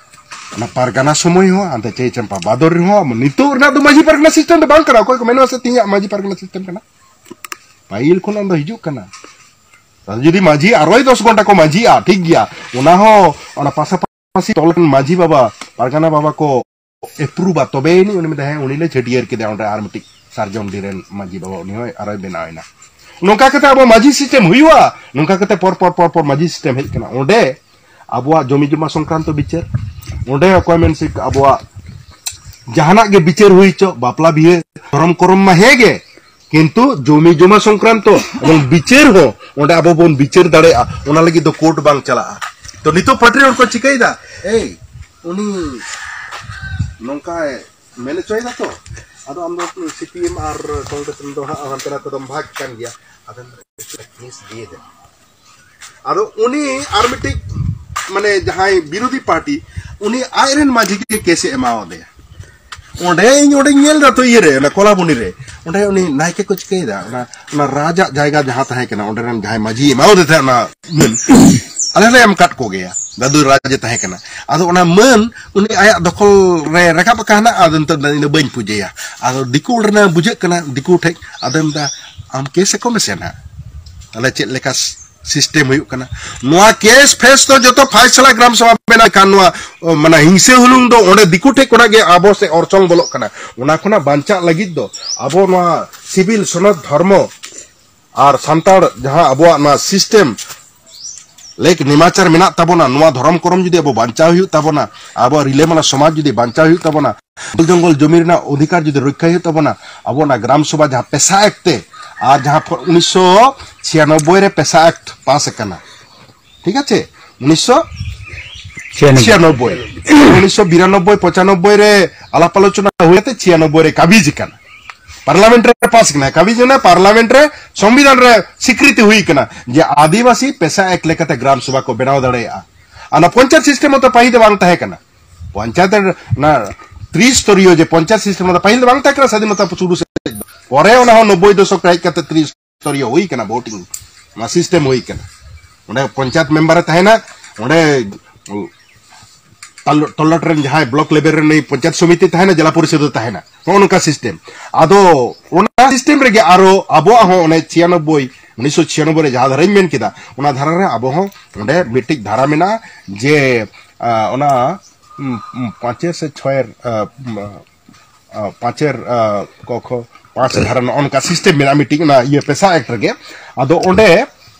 ᱚᱱᱟ ᱯᱟᱨᱜᱟᱱᱟ ᱥᱚᱢᱚᱭ ᱦᱚᱸ, ᱦᱟᱱᱛᱮ ᱪᱟᱹᱭ ᱪᱟᱢᱯᱟ ᱵᱟᱫᱚᱨ ᱨᱮᱦᱚᱸ, ᱱᱤᱛᱚᱜ ᱨᱮᱱᱟᱜ ᱫᱚ ᱢᱟᱹᱡᱷᱤ ᱯᱟᱨᱜᱟᱱᱟ ᱥᱤᱥᱴᱮᱢ ᱫᱚ ᱵᱟᱝ ᱠᱟᱱᱟ᱾ ᱚᱠᱚᱭ ᱠᱚ ᱢᱮᱱᱟ ᱥᱮ ᱛᱮᱦᱮᱧᱟᱜ ᱢᱟᱹᱡᱷᱤ ᱯᱟᱨᱜᱟᱱᱟ ᱥᱤᱥᱴᱮᱢ ᱠᱟᱱᱟ? ᱯᱟᱹᱦᱤᱞ ᱠᱷᱚᱱᱟᱜ ᱫᱚ ᱦᱤᱡᱩᱜ ᱠᱟᱱᱟ᱾ ᱟᱫᱚ ᱡᱩᱫᱤ ᱢᱟᱹᱡᱷᱤ ᱟᱨᱚᱭ ᱫᱚᱥ ᱜᱷᱚᱱᱴᱟ ᱠᱚ ᱢᱟᱹᱡᱷᱤᱜᱼᱟ, ᱴᱷᱤᱠ ᱜᱮᱭᱟ, ᱚᱱᱟ ᱦᱚᱸ ᱚᱱᱟ ᱯᱟᱥᱟᱯᱟᱥᱤ ᱴᱚᱞᱟ ᱨᱮᱱ ᱢᱟᱹᱡᱷᱤ ᱵᱟᱵᱟ, ᱯᱟᱨᱜᱟᱱᱟ ᱵᱟᱵᱟ ᱠᱚ ᱮᱯᱨᱩᱵᱟ, ᱛᱚᱵᱮ ᱟᱹᱱᱤᱡ ᱩᱱᱤ ᱢᱮᱱᱫᱟ, "ᱦᱮᱸ, ᱩᱱᱤ ᱞᱮ ᱪᱷᱟᱹᱴᱭᱟᱹᱨ ᱠᱮᱫᱟ, ᱚᱸᱰᱮ ᱟᱨ ᱢᱤᱫᱴᱤᱡ ᱥᱟᱨᱡᱚᱢᱰᱤ ᱨᱮᱱ ᱢᱟᱹᱡᱷᱤ ᱵᱟᱵᱟ, ᱩᱱᱤ ᱦᱚᱸ ᱟᱨᱚᱭ ᱵᱮᱱᱟᱣ ᱮᱱᱟ᱾" ᱱᱚᱝᱠᱟ ᱠᱟᱛᱮ ᱟᱵᱚ ᱢᱟᱹᱡᱷᱤ ᱥᱤᱥᱴᱮᱢ ᱦᱩᱭᱩᱜᱼᱟ᱾ ᱱᱚᱝᱠᱟ ᱠᱟᱛᱮ ᱯᱚᱨ ᱯᱚᱨ ᱯᱚᱨ ᱯᱚᱨ ᱢᱟᱹᱡᱷᱤ ᱥᱤᱥᱴᱮᱢ ᱦᱮᱡ ᱠᱟᱱᱟ᱾ ᱚᱸᱰᱮ ᱟᱵᱚᱣᱟᱜ ᱡᱚᱢᱤ ᱡᱚᱢᱟ ᱥᱚᱝᱠᱨᱟᱱᱛᱚ ᱵᱤᱪᱟᱹᱨ, ᱚᱸᱰᱮ ᱚᱠᱚᱭ ᱢᱮᱱ ᱥᱤᱠ ᱟᱵᱚᱣᱟᱜ ᱡᱟᱦᱟᱱᱟᱜ ᱜᱮ ᱵᱤᱪᱟᱹᱨ ᱦᱩᱭ ᱦᱚᱪᱚ, ᱵᱟᱯᱞᱟ ᱵᱤᱦᱟᱹ, ᱫᱷᱚᱨᱚᱢ ᱠᱚᱨᱚᱢ ᱢᱟ ᱦᱮᱸ ᱜᱮ, ᱠᱤᱱᱛᱩ ᱡᱚᱢᱤ ᱡᱚᱢᱟ ᱥᱚᱝᱠᱨᱟᱱᱛᱚ ᱮᱵᱚᱝ ᱵᱤᱪᱟᱹᱨ ᱦᱚᱸ ᱚᱸᱰᱮ ᱟᱵᱚ ᱵᱚᱱ ᱵᱤᱪᱟᱹᱨ ᱫᱟᱲᱮᱭᱟᱜᱼᱟ, ᱚᱱᱟ ᱞᱟᱹᱜᱤᱫ ᱫᱚ ᱠᱳᱨᱴ ᱵᱟᱝ ᱪᱟᱞᱟᱜᱼᱟ᱾ ᱛᱚ ᱱᱤᱛᱚᱜ ᱯᱟᱹᱴᱤ ᱦᱚᱲ ᱠᱚ ᱪᱤᱠᱟᱹᱭᱮᱫᱟ, ᱮᱭ ᱩᱱᱤ ᱱᱚᱝᱠᱟᱭ ᱢᱮᱱ ᱦᱚᱪᱚᱭᱮᱫᱟ, ᱛᱚ ᱟᱫᱚ ᱟᱢ ᱫᱚ ᱥᱤ ᱯᱤ ᱮᱢ ᱟᱨ ᱠᱚᱝᱜᱨᱮᱥ ᱨᱮᱱ ᱫᱚ ᱦᱟᱸᱜ ᱦᱟᱱᱛᱮ ᱱᱟᱛᱮ ᱫᱚᱢ ᱵᱷᱟᱜᱽ ᱠᱟᱱ ᱜᱮᱭᱟ᱾ ᱟᱫᱚ ᱠᱮᱥ ᱫᱤᱭᱮ ᱫᱮ᱾ ᱟᱫᱚ ᱩᱱᱤ ᱟᱨ ᱢᱤᱫᱴᱤᱡ ᱢᱟᱱᱮ ᱡᱟᱦᱟᱸᱭ ᱵᱤᱨᱳᱫᱷᱤ ᱯᱟᱨᱴᱤ, ᱩᱱᱤ ᱟᱡᱨᱮᱱ ᱢᱟᱹᱡᱷᱤ ᱜᱮ ᱠᱮᱥ ᱮ ᱮᱢᱟᱣᱟᱫᱮᱭᱟ᱾ ᱚᱸᱰᱮ ᱤᱧ ᱚᱸᱰᱮᱧ ᱧᱮᱞ ᱮᱫᱟ ᱛᱚ ᱤᱭᱟᱹᱨᱮ, ᱚᱱᱟ ᱠᱚᱞᱟᱵᱚᱱᱤ ᱨᱮ, ᱚᱸᱰᱮ ᱩᱱᱤ ᱱᱟᱭᱠᱮ ᱠᱚ ᱪᱤᱠᱟᱹᱭᱮᱫᱟ, ᱚᱱᱟ, ᱚᱱᱟ ᱨᱟᱡᱟᱜ ᱡᱟᱭᱜᱟ ᱡᱟᱦᱟᱸ ᱛᱟᱦᱮᱸ ᱠᱟᱱᱟ, ᱚᱸᱰᱮ ᱨᱮᱱ ᱡᱟᱦᱟᱸᱭ ᱢᱟᱹᱡᱷᱤ ᱮᱢᱟᱣᱟᱫᱮ ᱛᱟᱦᱮᱸᱫ ᱚᱱᱟ ᱤᱭᱟᱹ, ᱟᱞᱮ ᱞᱮ ᱮᱢ ᱠᱟᱫ ᱠᱚᱜᱮᱭᱟ, ᱫᱟᱫᱩ ᱨᱟᱡᱽ ᱮ ᱛᱟᱦᱮᱸ ᱠᱟᱱᱟ᱾ ᱟᱫᱚ ᱚᱱᱟ ᱢᱟᱹᱱ ᱩᱱᱤ ᱟᱭᱟᱜ ᱫᱚᱠᱷᱚᱞ ᱨᱮ ᱨᱟᱠᱟᱵ ᱟᱠᱟᱱᱟ, ᱟᱫᱚ ᱱᱤᱛᱚᱜ ᱫᱚ ᱤᱧ ᱫᱚ ᱵᱟᱹᱧ ᱯᱩᱡᱟᱹᱭᱟ᱾ ᱟᱫᱚ ᱫᱤᱠᱩ ᱨᱮᱱᱟᱜ ᱵᱩᱡᱷᱟᱹᱜ ᱠᱟᱱᱟ, ᱫᱤᱠᱩ ᱴᱷᱮᱡ, ᱟᱫᱚ ᱢᱮᱱᱫᱟ, "ᱟᱢ ᱠᱮᱥ ᱟᱠᱚ ᱢᱮᱥᱮ ᱱᱟᱦᱟᱜ, ᱛᱟᱦᱞᱮ ᱪᱮᱫ ᱞᱮᱠᱟ ᱥᱤᱥᱴᱮᱢ ᱦᱩᱭᱩᱜ ᱠᱟᱱᱟ?" ᱱᱚᱣᱟ ᱠᱮᱥ ᱯᱷᱮᱥ ᱫᱚ ᱡᱚᱛᱚ ᱯᱷᱟᱭᱥᱟᱞᱟ ᱜᱨᱟᱢ ᱥᱚᱵᱷᱟ ᱵᱮᱱᱟᱣ ᱠᱷᱟᱱ, ᱱᱚᱣᱟ, ᱚ, ᱢᱟᱱᱮ ᱦᱤᱝᱥᱟᱹ ᱦᱩᱞᱩᱝ ᱫᱚ ᱚᱸᱰᱮ ᱫᱤᱠᱩ ᱴᱷᱮᱡ ᱠᱷᱚᱱᱟᱜ ᱜᱮ ᱟᱵᱚ ᱥᱮ ᱚᱨᱥᱚᱝ ᱵᱚᱞᱚᱜ ᱠᱟᱱᱟ᱾ ᱚᱱᱟ ᱠᱷᱚᱱᱟᱜ ᱵᱟᱧᱪᱟᱜ ᱞᱟᱹᱜᱤᱫ ᱫᱚ ᱟᱵᱚ ᱱᱚᱣᱟ ᱥᱤᱵᱤᱞ ᱥᱚᱱᱚᱛ ᱫᱷᱚᱨᱢᱚ ᱟᱨ ᱥᱟᱱᱛᱟᱲ ᱡᱟᱦᱟᱸ ᱟᱵᱚᱣᱟᱜ ᱱᱚᱣᱟ ᱥᱤᱥᱴᱮᱢ, ᱞᱮᱠ ᱱᱮᱢᱟᱪᱟᱨ ᱢᱮᱱᱟᱜ ᱛᱟᱵᱚᱱᱟ, ᱱᱚᱣᱟ ᱫᱷᱚᱨᱚᱢ ᱠᱚᱨᱚᱢ ᱡᱩᱫᱤ ᱟᱵᱚ ᱵᱟᱧᱪᱟᱣ ᱦᱩᱭᱩᱜ ᱛᱟᱵᱚᱱᱟ, ᱟᱵᱚᱣᱟᱜ ᱨᱤᱞᱟᱹᱢᱟᱞᱟ ᱥᱚᱢᱟᱡᱽ ᱡᱩᱫᱤ ᱵᱟᱧᱪᱟᱣ ᱦᱩᱭᱩᱜ ᱛᱟᱵᱚᱱᱟ, ᱡᱚᱝᱜᱚᱞ ᱡᱚᱢᱤ ᱨᱮᱱᱟᱜ ᱚᱫᱷᱤᱠᱟᱨ ᱡᱩᱫᱤ ᱨᱚᱠᱷᱟ ᱦᱩᱭᱩᱜ ᱛᱟᱵᱚᱱᱟ, ᱟᱵᱚ ᱚᱱᱟ ᱜᱨᱟᱢ ᱥᱚᱵᱷᱟ ᱡᱟᱦᱟᱸ ᱯᱮᱥᱟ ᱮᱠᱴ ᱛᱮ ᱟᱨ ᱡᱟᱦᱟᱸ ᱯᱷᱚ-, ᱩᱱᱤᱥᱥᱚ ᱪᱷᱤᱭᱟᱱᱚᱵᱵᱳᱭ ᱨᱮ ᱯᱮᱥᱟ ᱮᱠᱴ ᱯᱟᱥ ᱟᱠᱟᱱᱟ, ᱴᱷᱤᱠ ᱟᱪᱷᱮ? ᱩᱱᱤᱥᱥᱚ ᱪᱷᱤᱭᱟᱱᱚᱵᱵᱳᱭ᱾ ᱩᱱᱤᱥᱥᱚ ᱵᱤᱨᱟᱱᱚᱵᱵᱳᱭ ᱯᱚᱸᱪᱟᱱᱚᱵᱵᱳᱭ ᱨᱮ ᱟᱞᱟᱯ ᱟᱞᱳᱪᱚᱱᱟ ᱦᱩᱭ ᱠᱟᱛᱮ ᱪᱷᱤᱭᱟᱱᱚᱵᱵᱳᱭ ᱨᱮ ᱠᱟᱵᱤᱡᱽ ᱟᱠᱟᱱᱟ᱾ ᱯᱟᱨᱞᱟᱢᱮᱱᱴ ᱨᱮ ᱯᱟᱥ ᱠᱟᱱᱟ, ᱠᱟᱵᱤᱡᱽ ᱚᱱᱟ ᱯᱟᱨᱞᱟᱢᱮᱱᱴ ᱨᱮ ᱥᱚᱝᱵᱤᱫᱷᱟᱱ ᱨᱮ ᱥᱤᱠᱨᱤᱛᱤ ᱦᱩᱭ ᱠᱟᱱᱟ ᱡᱮ ᱟᱹᱫᱤᱵᱟᱹᱥᱤ ᱯᱮᱥᱟ ᱮᱠ ᱞᱮᱠᱟᱛᱮ ᱜᱨᱟᱢ ᱥᱚᱵᱷᱟ ᱠᱚ ᱵᱮᱱᱟᱣ ᱫᱟᱲᱮᱭᱟᱜᱼᱟ᱾ ᱟᱨ ᱚᱱᱟ ᱯᱚᱧᱪᱟᱭᱮᱛ ᱥᱤᱥᱴᱮᱢ ᱢᱟᱛᱚ ᱯᱟᱹᱦᱤᱞ ᱫᱚ ᱵᱟᱝ ᱛᱟᱦᱮᱸ ᱠᱟᱱᱟ᱾ ᱯᱚᱧᱪᱟᱭᱮᱛ ᱨᱮ-, ᱚᱱᱟ ᱛᱨᱤᱥᱛᱚᱨᱤᱭᱚ ᱡᱮ ᱯᱚᱧᱪᱟᱭᱮᱛ ᱥᱤᱥᱴᱮᱢ ᱫᱚ ᱯᱟᱹᱦᱤᱞ ᱫᱚ ᱵᱟᱝ ᱛᱟᱦᱮᱸ ᱠᱟᱱᱟ ᱥᱟᱫᱷᱤᱱᱚᱛᱟ ᱥᱩᱨᱩ ᱥᱮᱫ ᱫᱚ᱾ ᱯᱚᱨᱮ ᱚᱱᱟ ᱦᱚᱸ ᱱᱚᱵᱵᱳᱭ ᱫᱚᱥᱚᱠ ᱨᱮ ᱦᱮᱡ ᱠᱟᱛᱮ ᱛᱨᱤᱥᱛᱚᱨᱤᱭᱚ ᱦᱩᱭ ᱠᱟᱱᱟ, ᱵᱷᱳᱴᱤᱝ, ᱚᱱᱟ ᱥᱤᱥᱴᱮᱢ ᱦᱩᱭ ᱠᱟᱱᱟ᱾ ᱚᱸᱰᱮ ᱯᱚᱧᱪᱟᱭᱮᱛ ᱢᱮᱢᱵᱟᱨ ᱮ ᱛᱟᱦᱮᱱᱟ, ᱚᱸᱰᱮ ᱛᱟᱞ-, ᱛᱚᱞᱞᱟᱴ ᱨᱮᱱ ᱡᱟᱦᱟᱸᱭ ᱵᱞᱚᱠ ᱞᱮᱵᱮᱞ ᱨᱮᱱ ᱱᱩᱭ ᱯᱚᱧᱪᱟᱭᱮᱛ ᱥᱚᱢᱤᱛᱤ ᱛᱟᱦᱮᱱᱟ, ᱡᱮᱞᱟ ᱯᱚᱨᱤᱥᱚᱫ ᱮ ᱛᱟᱦᱮᱱᱟ, ᱱᱚᱜᱼᱚ ᱱᱚᱝᱠᱟ ᱥᱤᱥᱴᱮᱢ᱾ ᱟᱫᱚ ᱚᱱᱟ ᱥᱤᱥᱴᱮᱢ ᱨᱮᱜᱮ ᱟᱨᱚ ᱟᱵᱚᱣᱟᱜ ᱦᱚᱸ ᱚᱱᱮ ᱪᱷᱤᱭᱟᱱᱚᱵᱵᱳᱭ, ᱩᱱᱤᱥᱥᱚ ᱪᱷᱤᱭᱟᱱᱚᱵᱵᱳᱭ ᱨᱮ ᱡᱟᱦᱟᱸ ᱫᱷᱟᱨᱟᱧ ᱢᱮᱱ ᱠᱮᱫᱟ, ᱚᱱᱟ ᱫᱷᱟᱨᱟ ᱨᱮ ᱟᱵᱚ ᱦᱚᱸ ᱚᱸᱰᱮ ᱢᱤᱫᱴᱤᱡ ᱫᱷᱟᱨᱟ ᱢᱮᱱᱟᱜᱼᱟ ᱡᱮ, ᱟ, ᱚᱱᱟ, ᱩᱢ, ᱩᱢ, ᱯᱟᱸᱪᱮᱨ ᱥᱮ ᱪᱷᱚᱭᱮᱨ, ᱟ, ᱩᱢ, ᱟ, ᱯᱟᱸᱪᱮᱨ, ᱟ, ᱠᱚᱠᱷᱚ, ᱯᱟᱸᱪ ᱫᱷᱟᱨᱟ, ᱱᱚᱜᱼᱚ ᱱᱚᱝᱠᱟ ᱥᱤᱥᱴᱮᱢ ᱢᱮᱱᱟᱜᱼᱟ ᱢᱤᱫᱴᱤᱡ, ᱚᱱᱟ ᱤᱭᱟᱹ ᱯᱮᱥᱟ ᱮᱠᱴ ᱨᱮᱜᱮ᱾ ᱟᱫᱚ ᱚᱸᱰᱮ,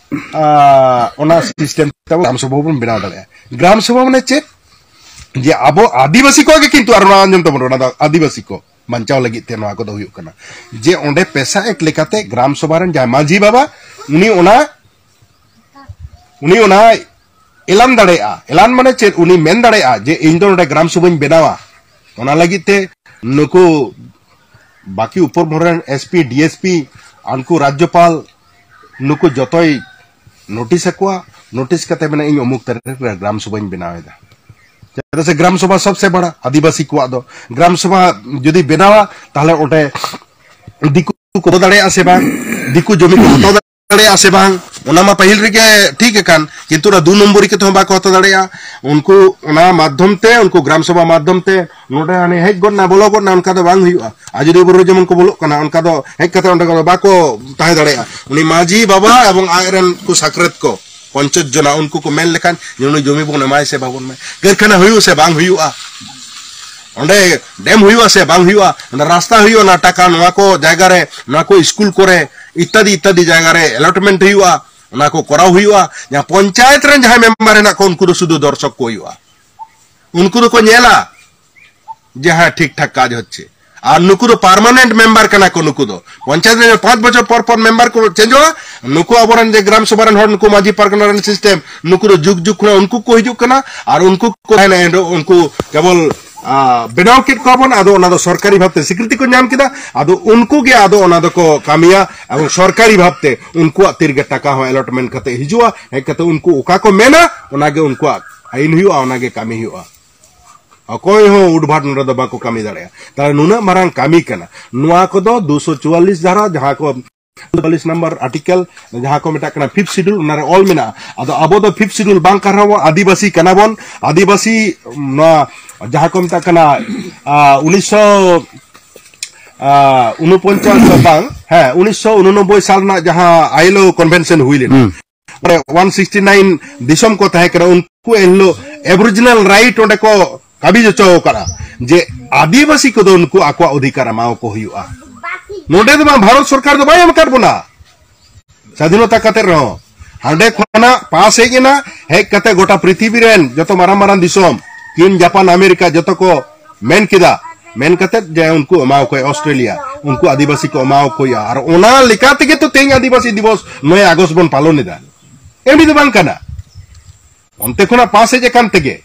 ᱟ, ᱚᱱᱟ ᱥᱤᱥᱴᱮᱢ ᱛᱮ ᱟᱵᱚ ᱜᱨᱟᱢ ᱥᱚᱵᱷᱟ ᱵᱚᱱ ᱵᱮᱱᱟᱣ ᱫᱟᱲᱮᱭᱟᱜᱼᱟ᱾ ᱜᱨᱟᱢ ᱥᱚᱵᱷᱟ ᱢᱟᱱᱮ ᱪᱮᱫ? ᱡᱮ ᱟᱵᱚ ᱟᱹᱫᱤᱵᱟᱹᱥᱤ ᱠᱚᱣᱟᱜ ᱜᱮ ᱠᱤᱱᱛᱩ, ᱟᱨ ᱱᱚᱣᱟ ᱟᱸᱡᱚᱢ ᱛᱟᱵᱚᱱ, ᱚᱱᱟ ᱫᱚ ᱟᱹᱫᱤᱵᱟᱹᱥᱤ ᱠᱚ ᱵᱟᱧᱪᱟᱣ ᱞᱟᱹᱜᱤᱫ ᱛᱮ ᱱᱚᱣᱟ ᱠᱚᱫᱚ ᱦᱩᱭᱩᱜ ᱠᱟᱱᱟ᱾ ᱡᱮ ᱚᱸᱰᱮ ᱯᱮᱥᱟ ᱮᱠᱴ ᱞᱮᱠᱟᱛᱮ ᱜᱨᱟᱢ ᱥᱚᱵᱷᱟ ᱨᱮᱱ ᱡᱟᱦᱟᱸᱭ ᱢᱟᱹᱡᱷᱤ ᱵᱟᱵᱟ, ᱩᱱᱤ ᱚᱱᱟ, ᱩᱱᱤ ᱚᱱᱟ ᱮᱞᱟᱱ ᱫᱟᱲᱮᱭᱟᱜᱼᱟ᱾ ᱮᱞᱟᱱ ᱢᱟᱱᱮ ᱪᱮᱫ? ᱩᱱᱤ ᱢᱮᱱ ᱫᱟᱲᱮᱭᱟᱜᱼᱟ ᱡᱮ ᱤᱧ ᱫᱚ ᱱᱚᱰᱮ ᱜᱨᱟᱢ ᱥᱚᱵᱷᱟᱧ ᱵᱮᱱᱟᱣᱟ᱾ ᱚᱱᱟ ᱞᱟᱹᱜᱤᱫ ᱛᱮ ᱱᱩᱠᱩ ᱵᱟᱹᱠᱤ ᱩᱯᱚᱨ ᱢᱚᱦᱚᱞ ᱨᱮᱱ SP, DSP, ᱩᱱᱠᱩ ᱨᱟᱡᱽᱡᱚᱯᱟᱞ, ᱱᱩᱠᱩ ᱡᱚᱛᱚᱭ ᱱᱳᱴᱤᱥ ᱟᱠᱚᱣᱟ᱾ ᱱᱳᱴᱤᱥ ᱠᱟᱛᱮ ᱢᱮᱱᱟ, "ᱤᱧ ᱚᱢᱩᱠ ᱛᱟᱹᱨᱤᱠᱷ ᱨᱮ ᱜᱨᱟᱢ ᱥᱚᱵᱷᱟᱧ ᱵᱮᱱᱟᱣ ᱮᱫᱟ᱾" ᱪᱮᱫᱟᱜ ᱥᱮ ᱜᱨᱟᱢ ᱥᱚᱵᱷᱟ ᱥᱚᱵᱥᱮ ᱵᱟᱲᱟ ᱟᱹᱫᱤᱵᱟᱹᱥᱤ ᱠᱚᱣᱟᱜ ᱫᱚ᱾ ᱜᱨᱟᱢ ᱥᱚᱵᱷᱟ ᱡᱩᱫᱤ ᱵᱮᱱᱟᱣᱟ, ᱛᱟᱦᱞᱮ ᱚᱸᱰᱮ ᱫᱤᱠᱩ ᱠᱚ ᱫᱟᱲᱮᱭᱟᱜᱼᱟ ᱥᱮ ᱵᱟᱝ, ᱫᱤᱠᱩ ᱡᱚᱢᱤ ᱠᱚ ᱦᱟᱛᱟᱣ ᱫᱟᱲᱮᱭᱟᱜᱼᱟ ᱥᱮ ᱵᱟᱝ, ᱚᱱᱟ ᱢᱟ ᱯᱟᱹᱦᱤᱞ ᱨᱮᱜᱮ ᱴᱷᱤᱠ ᱟᱠᱟᱱ, ᱠᱤᱱᱛᱩ ᱚᱱᱟ ᱫᱩ ᱱᱚᱢᱵᱚᱨᱤ ᱠᱟᱛᱮ ᱦᱚᱸ ᱵᱟᱠᱚ ᱦᱟᱛᱟᱣ ᱫᱟᱲᱮᱭᱟᱜᱼᱟ᱾ ᱩᱱᱠᱩ ᱚᱱᱟ ᱢᱟᱫᱽᱫᱷᱚᱢ ᱛᱮ, ᱩᱱᱠᱩ ᱜᱨᱟᱢ ᱥᱚᱵᱷᱟ ᱢᱟᱫᱽᱫᱷᱚᱢ ᱛᱮ ᱱᱚᱰᱮ ᱦᱟᱱᱮ ᱦᱮᱡ ᱜᱚᱫ ᱱᱟ, ᱵᱚᱞᱚ ᱜᱚᱫ ᱱᱟ, ᱚᱱᱠᱟ ᱫᱚ ᱵᱟᱝ ᱦᱩᱭᱩᱜᱼᱟ᱾ ᱟᱡᱚᱫᱤᱭᱟᱹ ᱵᱩᱨᱩ ᱡᱮᱢᱚᱱ ᱠᱚ ᱵᱚᱞᱚᱜ ᱠᱟᱱᱟ, ᱚᱱᱠᱟ ᱫᱚ ᱦᱮᱡ ᱠᱟᱛᱮ ᱚᱸᱰᱮ ᱫᱚ ᱵᱟᱠᱚ ᱛᱟᱦᱮᱸ ᱫᱟᱲᱮᱭᱟᱜᱼᱟ᱾ ᱩᱱᱤ ᱢᱟᱹᱡᱷᱤ ᱵᱟᱵᱟ ᱮᱵᱚᱝ ᱟᱡ ᱨᱮᱱ ᱠᱚ ᱥᱟᱠᱨᱮᱛ ᱠᱚ, ᱯᱚᱧᱪᱚᱥ ᱡᱚᱱᱟ, ᱩᱱᱠᱩ ᱠᱚ ᱢᱮᱱ ᱞᱮᱠᱷᱟᱱ ᱡᱮ ᱩᱱᱤ ᱡᱚᱢᱤ ᱵᱚᱱ ᱮᱢᱟᱭ ᱥᱮ ᱵᱟᱵᱚᱱ ᱮᱢᱟᱭ, ᱠᱟᱹᱨᱠᱷᱟᱱᱟ ᱦᱩᱭᱩᱜᱼᱟ ᱥᱮ ᱵᱟᱝ ᱦᱩᱭᱩᱜᱼᱟ, ᱚᱸᱰᱮ ᱰᱮᱢ ᱦᱩᱭᱩᱜᱼᱟ ᱥᱮ ᱵᱟᱝ ᱦᱩᱭᱩᱜᱼᱟ, ᱚᱸᱰᱮ ᱨᱟᱥᱛᱟ ᱦᱩᱭᱩᱜᱼᱟ, ᱚᱱᱟ ᱴᱟᱠᱟ ᱱᱚᱣᱟ ᱠᱚ ᱡᱟᱭᱜᱟ ᱨᱮ, ᱱᱚᱣᱟ ᱠᱚ ᱥᱠᱩᱞ ᱠᱚᱨᱮ ᱤᱛᱛᱟᱫᱤ ᱤᱛᱛᱟᱫᱤ ᱡᱟᱭᱜᱟ ᱨᱮ ᱮᱞᱚᱴᱢᱮᱱᱴ ᱦᱩᱭᱩᱜᱼᱟ, ᱚᱱᱟ ᱠᱚ ᱠᱚᱨᱟᱣ ᱦᱩᱭᱩᱜᱼᱟ᱾ ᱡᱟᱦᱟᱸ ᱯᱚᱧᱪᱟᱭᱮᱛ ᱨᱮᱱ ᱡᱟᱦᱟᱸᱭ ᱢᱮᱢᱵᱟᱨ ᱦᱮᱱᱟᱜ ᱠᱚ, ᱩᱱᱠᱩ ᱫᱚ ᱥᱩᱫᱷᱩ ᱫᱚᱨᱥᱚᱠ ᱠᱚ ᱦᱩᱭᱩᱜᱼᱟ, ᱩᱱᱠᱩ ᱫᱚᱠᱚ ᱧᱮᱞᱟ ᱡᱮ ᱦᱮᱸ, ᱴᱷᱤᱠ ᱴᱷᱟᱠ ᱠᱟᱡᱽ ᱦᱚᱪᱪᱷᱮ᱾ ᱟᱨ ᱱᱩᱠᱩ ᱫᱚ ᱯᱟᱨᱢᱟᱱᱮᱱᱴ ᱢᱮᱢᱵᱟᱨ ᱠᱟᱱᱟ ᱠᱚ, ᱱᱩᱠᱩ ᱫᱚ ᱯᱚᱧᱪᱟᱭᱮᱛ ᱨᱮ ᱯᱟᱸᱪ ᱵᱚᱪᱷᱚᱨ ᱯᱚᱨ ᱯᱚᱨ ᱢᱮᱢᱵᱟᱨ ᱠᱚ ᱪᱮᱧᱡᱚᱜᱼᱟ᱾ ᱱᱩᱠᱩ ᱟᱵᱚᱨᱮᱱ ᱡᱮ ᱜᱨᱟᱢ ᱥᱚᱵᱷᱟ ᱨᱮᱱ ᱦᱚᱲ, ᱱᱩᱠᱩ ᱢᱟᱹᱡᱷᱤ ᱯᱟᱨᱜᱟᱱᱟ ᱨᱮᱱ ᱥᱤᱥᱴᱮᱢ, ᱱᱩᱠᱩ ᱫᱚ ᱡᱩᱜᱽ ᱡᱩᱜᱽ ᱠᱷᱚᱱᱟᱜ ᱩᱱᱠᱩ ᱠᱚ ᱦᱤᱡᱩᱜ ᱠᱟᱱᱟ ᱟᱨ ᱩᱱᱠᱩ ᱠᱚ ᱛᱟᱦᱮᱱᱟ, ᱮᱱ ᱦᱤᱞᱳᱜ ᱩᱱᱠᱩ ᱠᱮᱵᱚᱞ, ᱟ, ᱵᱮᱱᱟᱣ ᱠᱮᱫ ᱠᱚᱣᱟ ᱵᱚᱱ, ᱟᱫᱚ ᱚᱱᱟ ᱫᱚ ᱥᱚᱨᱠᱟᱨᱤ ᱵᱷᱟᱵᱽᱛᱮ ᱥᱤᱠᱨᱤᱛᱤ ᱠᱚ ᱧᱟᱢ ᱠᱮᱫᱟ, ᱟᱫᱚ ᱩᱱᱠᱩ ᱜᱮ ᱟᱫᱚ ᱚᱱᱟ ᱫᱚᱠᱚ ᱠᱟᱹᱢᱤᱭᱟ ᱮᱵᱚᱝ ᱥᱚᱨᱠᱟᱨᱤ ᱵᱷᱟᱵᱽᱛᱮ ᱩᱱᱠᱩᱣᱟᱜ ᱛᱤ ᱨᱮᱜᱮ ᱴᱟᱠᱟ ᱦᱚᱸ ᱮᱞᱚᱴᱢᱮᱱᱴ ᱠᱟᱛᱮ ᱦᱤᱡᱩᱜᱼᱟ᱾ ᱦᱮᱡ ᱠᱟᱛᱮ ᱩᱱᱠᱩ ᱚᱠᱟ ᱠᱚ ᱢᱮᱱᱟ, ᱚᱱᱟᱜᱮ ᱩᱱᱠᱩᱣᱟᱜ ᱟᱹᱭᱤᱱ ᱦᱩᱭᱩᱜᱼᱟ, ᱚᱱᱟᱜᱮ ᱠᱟᱹᱢᱤ ᱦᱩᱭᱩᱜᱼᱟ᱾ ᱚᱠᱚᱭ ᱦᱚᱸ ᱩᱰᱵᱷᱟᱴ ᱱᱚᱰᱮ ᱫᱚ ᱵᱟᱠᱚ ᱠᱟᱹᱢᱤ ᱫᱟᱲᱮᱭᱟᱜᱼᱟ᱾ ᱛᱟᱦᱞᱮ ᱱᱩᱱᱟᱹᱜ ᱢᱟᱨᱟᱝ ᱠᱟᱹᱢᱤ ᱠᱟᱱᱟ, ᱱᱚᱣᱟ ᱠᱚᱫᱚ ᱫᱩᱥᱚ ᱪᱩᱣᱟᱞᱞᱤᱥ ᱫᱷᱟᱨᱟ, ᱡᱟᱦᱟᱸ ᱠᱚ ᱪᱩᱣᱟᱞᱞᱤᱥ ᱱᱚᱢᱵᱚᱨ ᱟᱨᱴᱤᱠᱮᱞ, ᱡᱟᱦᱟᱸ ᱠᱚ ᱢᱮᱛᱟᱜ ᱠᱟᱱᱟ ᱯᱷᱤᱯᱛᱷ ᱥᱤᱰᱩᱞ, ᱚᱱᱟᱨᱮ ᱚᱞ ᱢᱮᱱᱟᱜᱼᱟ᱾ ᱟᱫᱚ ᱟᱵᱚ ᱫᱚ ᱯᱷᱤᱯᱛᱷ ᱥᱤᱰᱩᱞ ᱵᱟᱝ ᱠᱟᱱ ᱨᱮᱦᱚᱸ ᱵᱚᱱ ᱟᱹᱫᱤᱵᱟᱹᱥᱤ ᱠᱟᱱᱟ ᱵᱚᱱ᱾ ᱟᱹᱫᱤᱵᱟᱹᱥᱤ, ᱱᱚᱣᱟ ᱡᱟᱦᱟᱸ ᱠᱚ ᱢᱮᱛᱟᱜ ᱠᱟᱱᱟ, ᱟ, ᱩᱱᱤᱥᱥᱚ, ᱟ, ᱩᱱᱚᱯᱚᱧᱪᱟᱥ ᱫᱚ ᱵᱟᱝ, ᱦᱮᱸ, ᱩᱱᱤᱥᱥᱚ ᱩᱱᱚᱱᱚᱵᱵᱳᱭ ᱥᱟᱞ ᱨᱮᱱᱟᱜ ᱡᱟᱦᱟᱸ ᱟᱭᱞᱳ ᱠᱚᱱᱵᱷᱮᱱᱥᱚᱱ ᱦᱩᱭ ᱞᱮᱱᱟ, ᱦᱩᱸ᱾ ᱚᱸᱰᱮ ᱚᱣᱟᱱ ᱥᱤᱠᱥᱴᱤ ᱱᱟᱭᱤᱱ ᱫᱤᱥᱚᱢ ᱠᱚ ᱛᱟᱦᱮᱸ ᱠᱟᱱᱟ, ᱩᱱᱠᱩ ᱮᱱᱦᱤᱞᱳᱜ ᱮᱵᱚᱨᱤᱡᱤᱱᱟᱞ ᱨᱟᱭᱤᱴ ᱚᱸᱰᱮ ᱠᱚ ᱠᱟᱹᱢᱤ ᱦᱚᱪᱚ ᱟᱠᱟᱫᱼᱟ ᱡᱮ ᱟᱹᱫᱤᱵᱟᱹᱥᱤ ᱠᱚᱫᱚ ᱩᱱᱠᱩ ᱟᱠᱚᱣᱟᱜ ᱚᱫᱷᱤᱠᱟᱨ ᱮᱢᱟᱣ ᱠᱚ ᱦᱩᱭᱩᱜᱼᱟ᱾ ᱱᱚᱰᱮ ᱫᱚ ᱵᱟᱝ, ᱵᱷᱟᱨᱚᱛ ᱥᱚᱨᱠᱟᱨ ᱫᱚ ᱵᱟᱭ ᱮᱢ ᱟᱠᱟᱫ ᱵᱚᱱᱟ ᱥᱟᱫᱷᱤᱱᱚᱛᱟ ᱠᱟᱛᱮ ᱨᱮᱦᱚᱸ᱾ ᱦᱟᱸᱰᱮ ᱠᱷᱚᱱᱟᱜ ᱯᱟᱥ ᱦᱮᱡ ᱮᱱᱟ, ᱦᱮᱡ ᱠᱟᱛᱮ ᱜᱚᱴᱟ ᱯᱨᱤᱛᱷᱤᱵᱤ ᱨᱮᱱ ᱡᱚᱛᱚ ᱢᱟᱨᱟᱝ ᱢᱟᱨᱟᱝ ᱫᱤᱥᱚᱢ, ᱪᱤᱱ, ᱡᱟᱯᱟᱱ, ᱟᱢᱮᱨᱤᱠᱟ, ᱡᱚᱛᱚ ᱠᱚ ᱢᱮᱱ ᱠᱮᱫᱟ᱾ ᱢᱮᱱ ᱠᱟᱛᱮ ᱡᱮ ᱩᱱᱠᱩ ᱮᱢᱟᱣ ᱠᱚ ᱦᱩᱭᱩᱜᱼᱟ, ᱚᱥᱴᱨᱮᱞᱤᱭᱟ, ᱩᱱᱠᱩ ᱟᱹᱫᱤᱵᱟᱹᱥᱤ ᱠᱚ ᱮᱢᱟᱣ ᱠᱚ ᱦᱩᱭᱩᱜᱼᱟ᱾ ᱟᱨ ᱚᱱᱟ ᱞᱮᱠᱟ ᱛᱮᱜᱮ ᱛᱚ ᱛᱮᱦᱮᱧ ᱟᱹᱫᱤᱵᱟᱹᱥᱤ ᱫᱤᱵᱚᱥ ᱱᱚᱭ ᱟᱜᱚᱥᱴ ᱵᱚᱱ ᱯᱟᱞᱚᱱ ᱮᱫᱟ᱾ ᱮᱢᱱᱤ ᱫᱚ ᱵᱟᱝ ᱠᱟᱱᱟ, ᱚᱱᱛᱮ ᱠᱷᱚᱱᱟᱜ ᱯᱟᱥ ᱦᱮᱡ ᱟᱠᱟᱱ ᱛᱮᱜᱮ᱾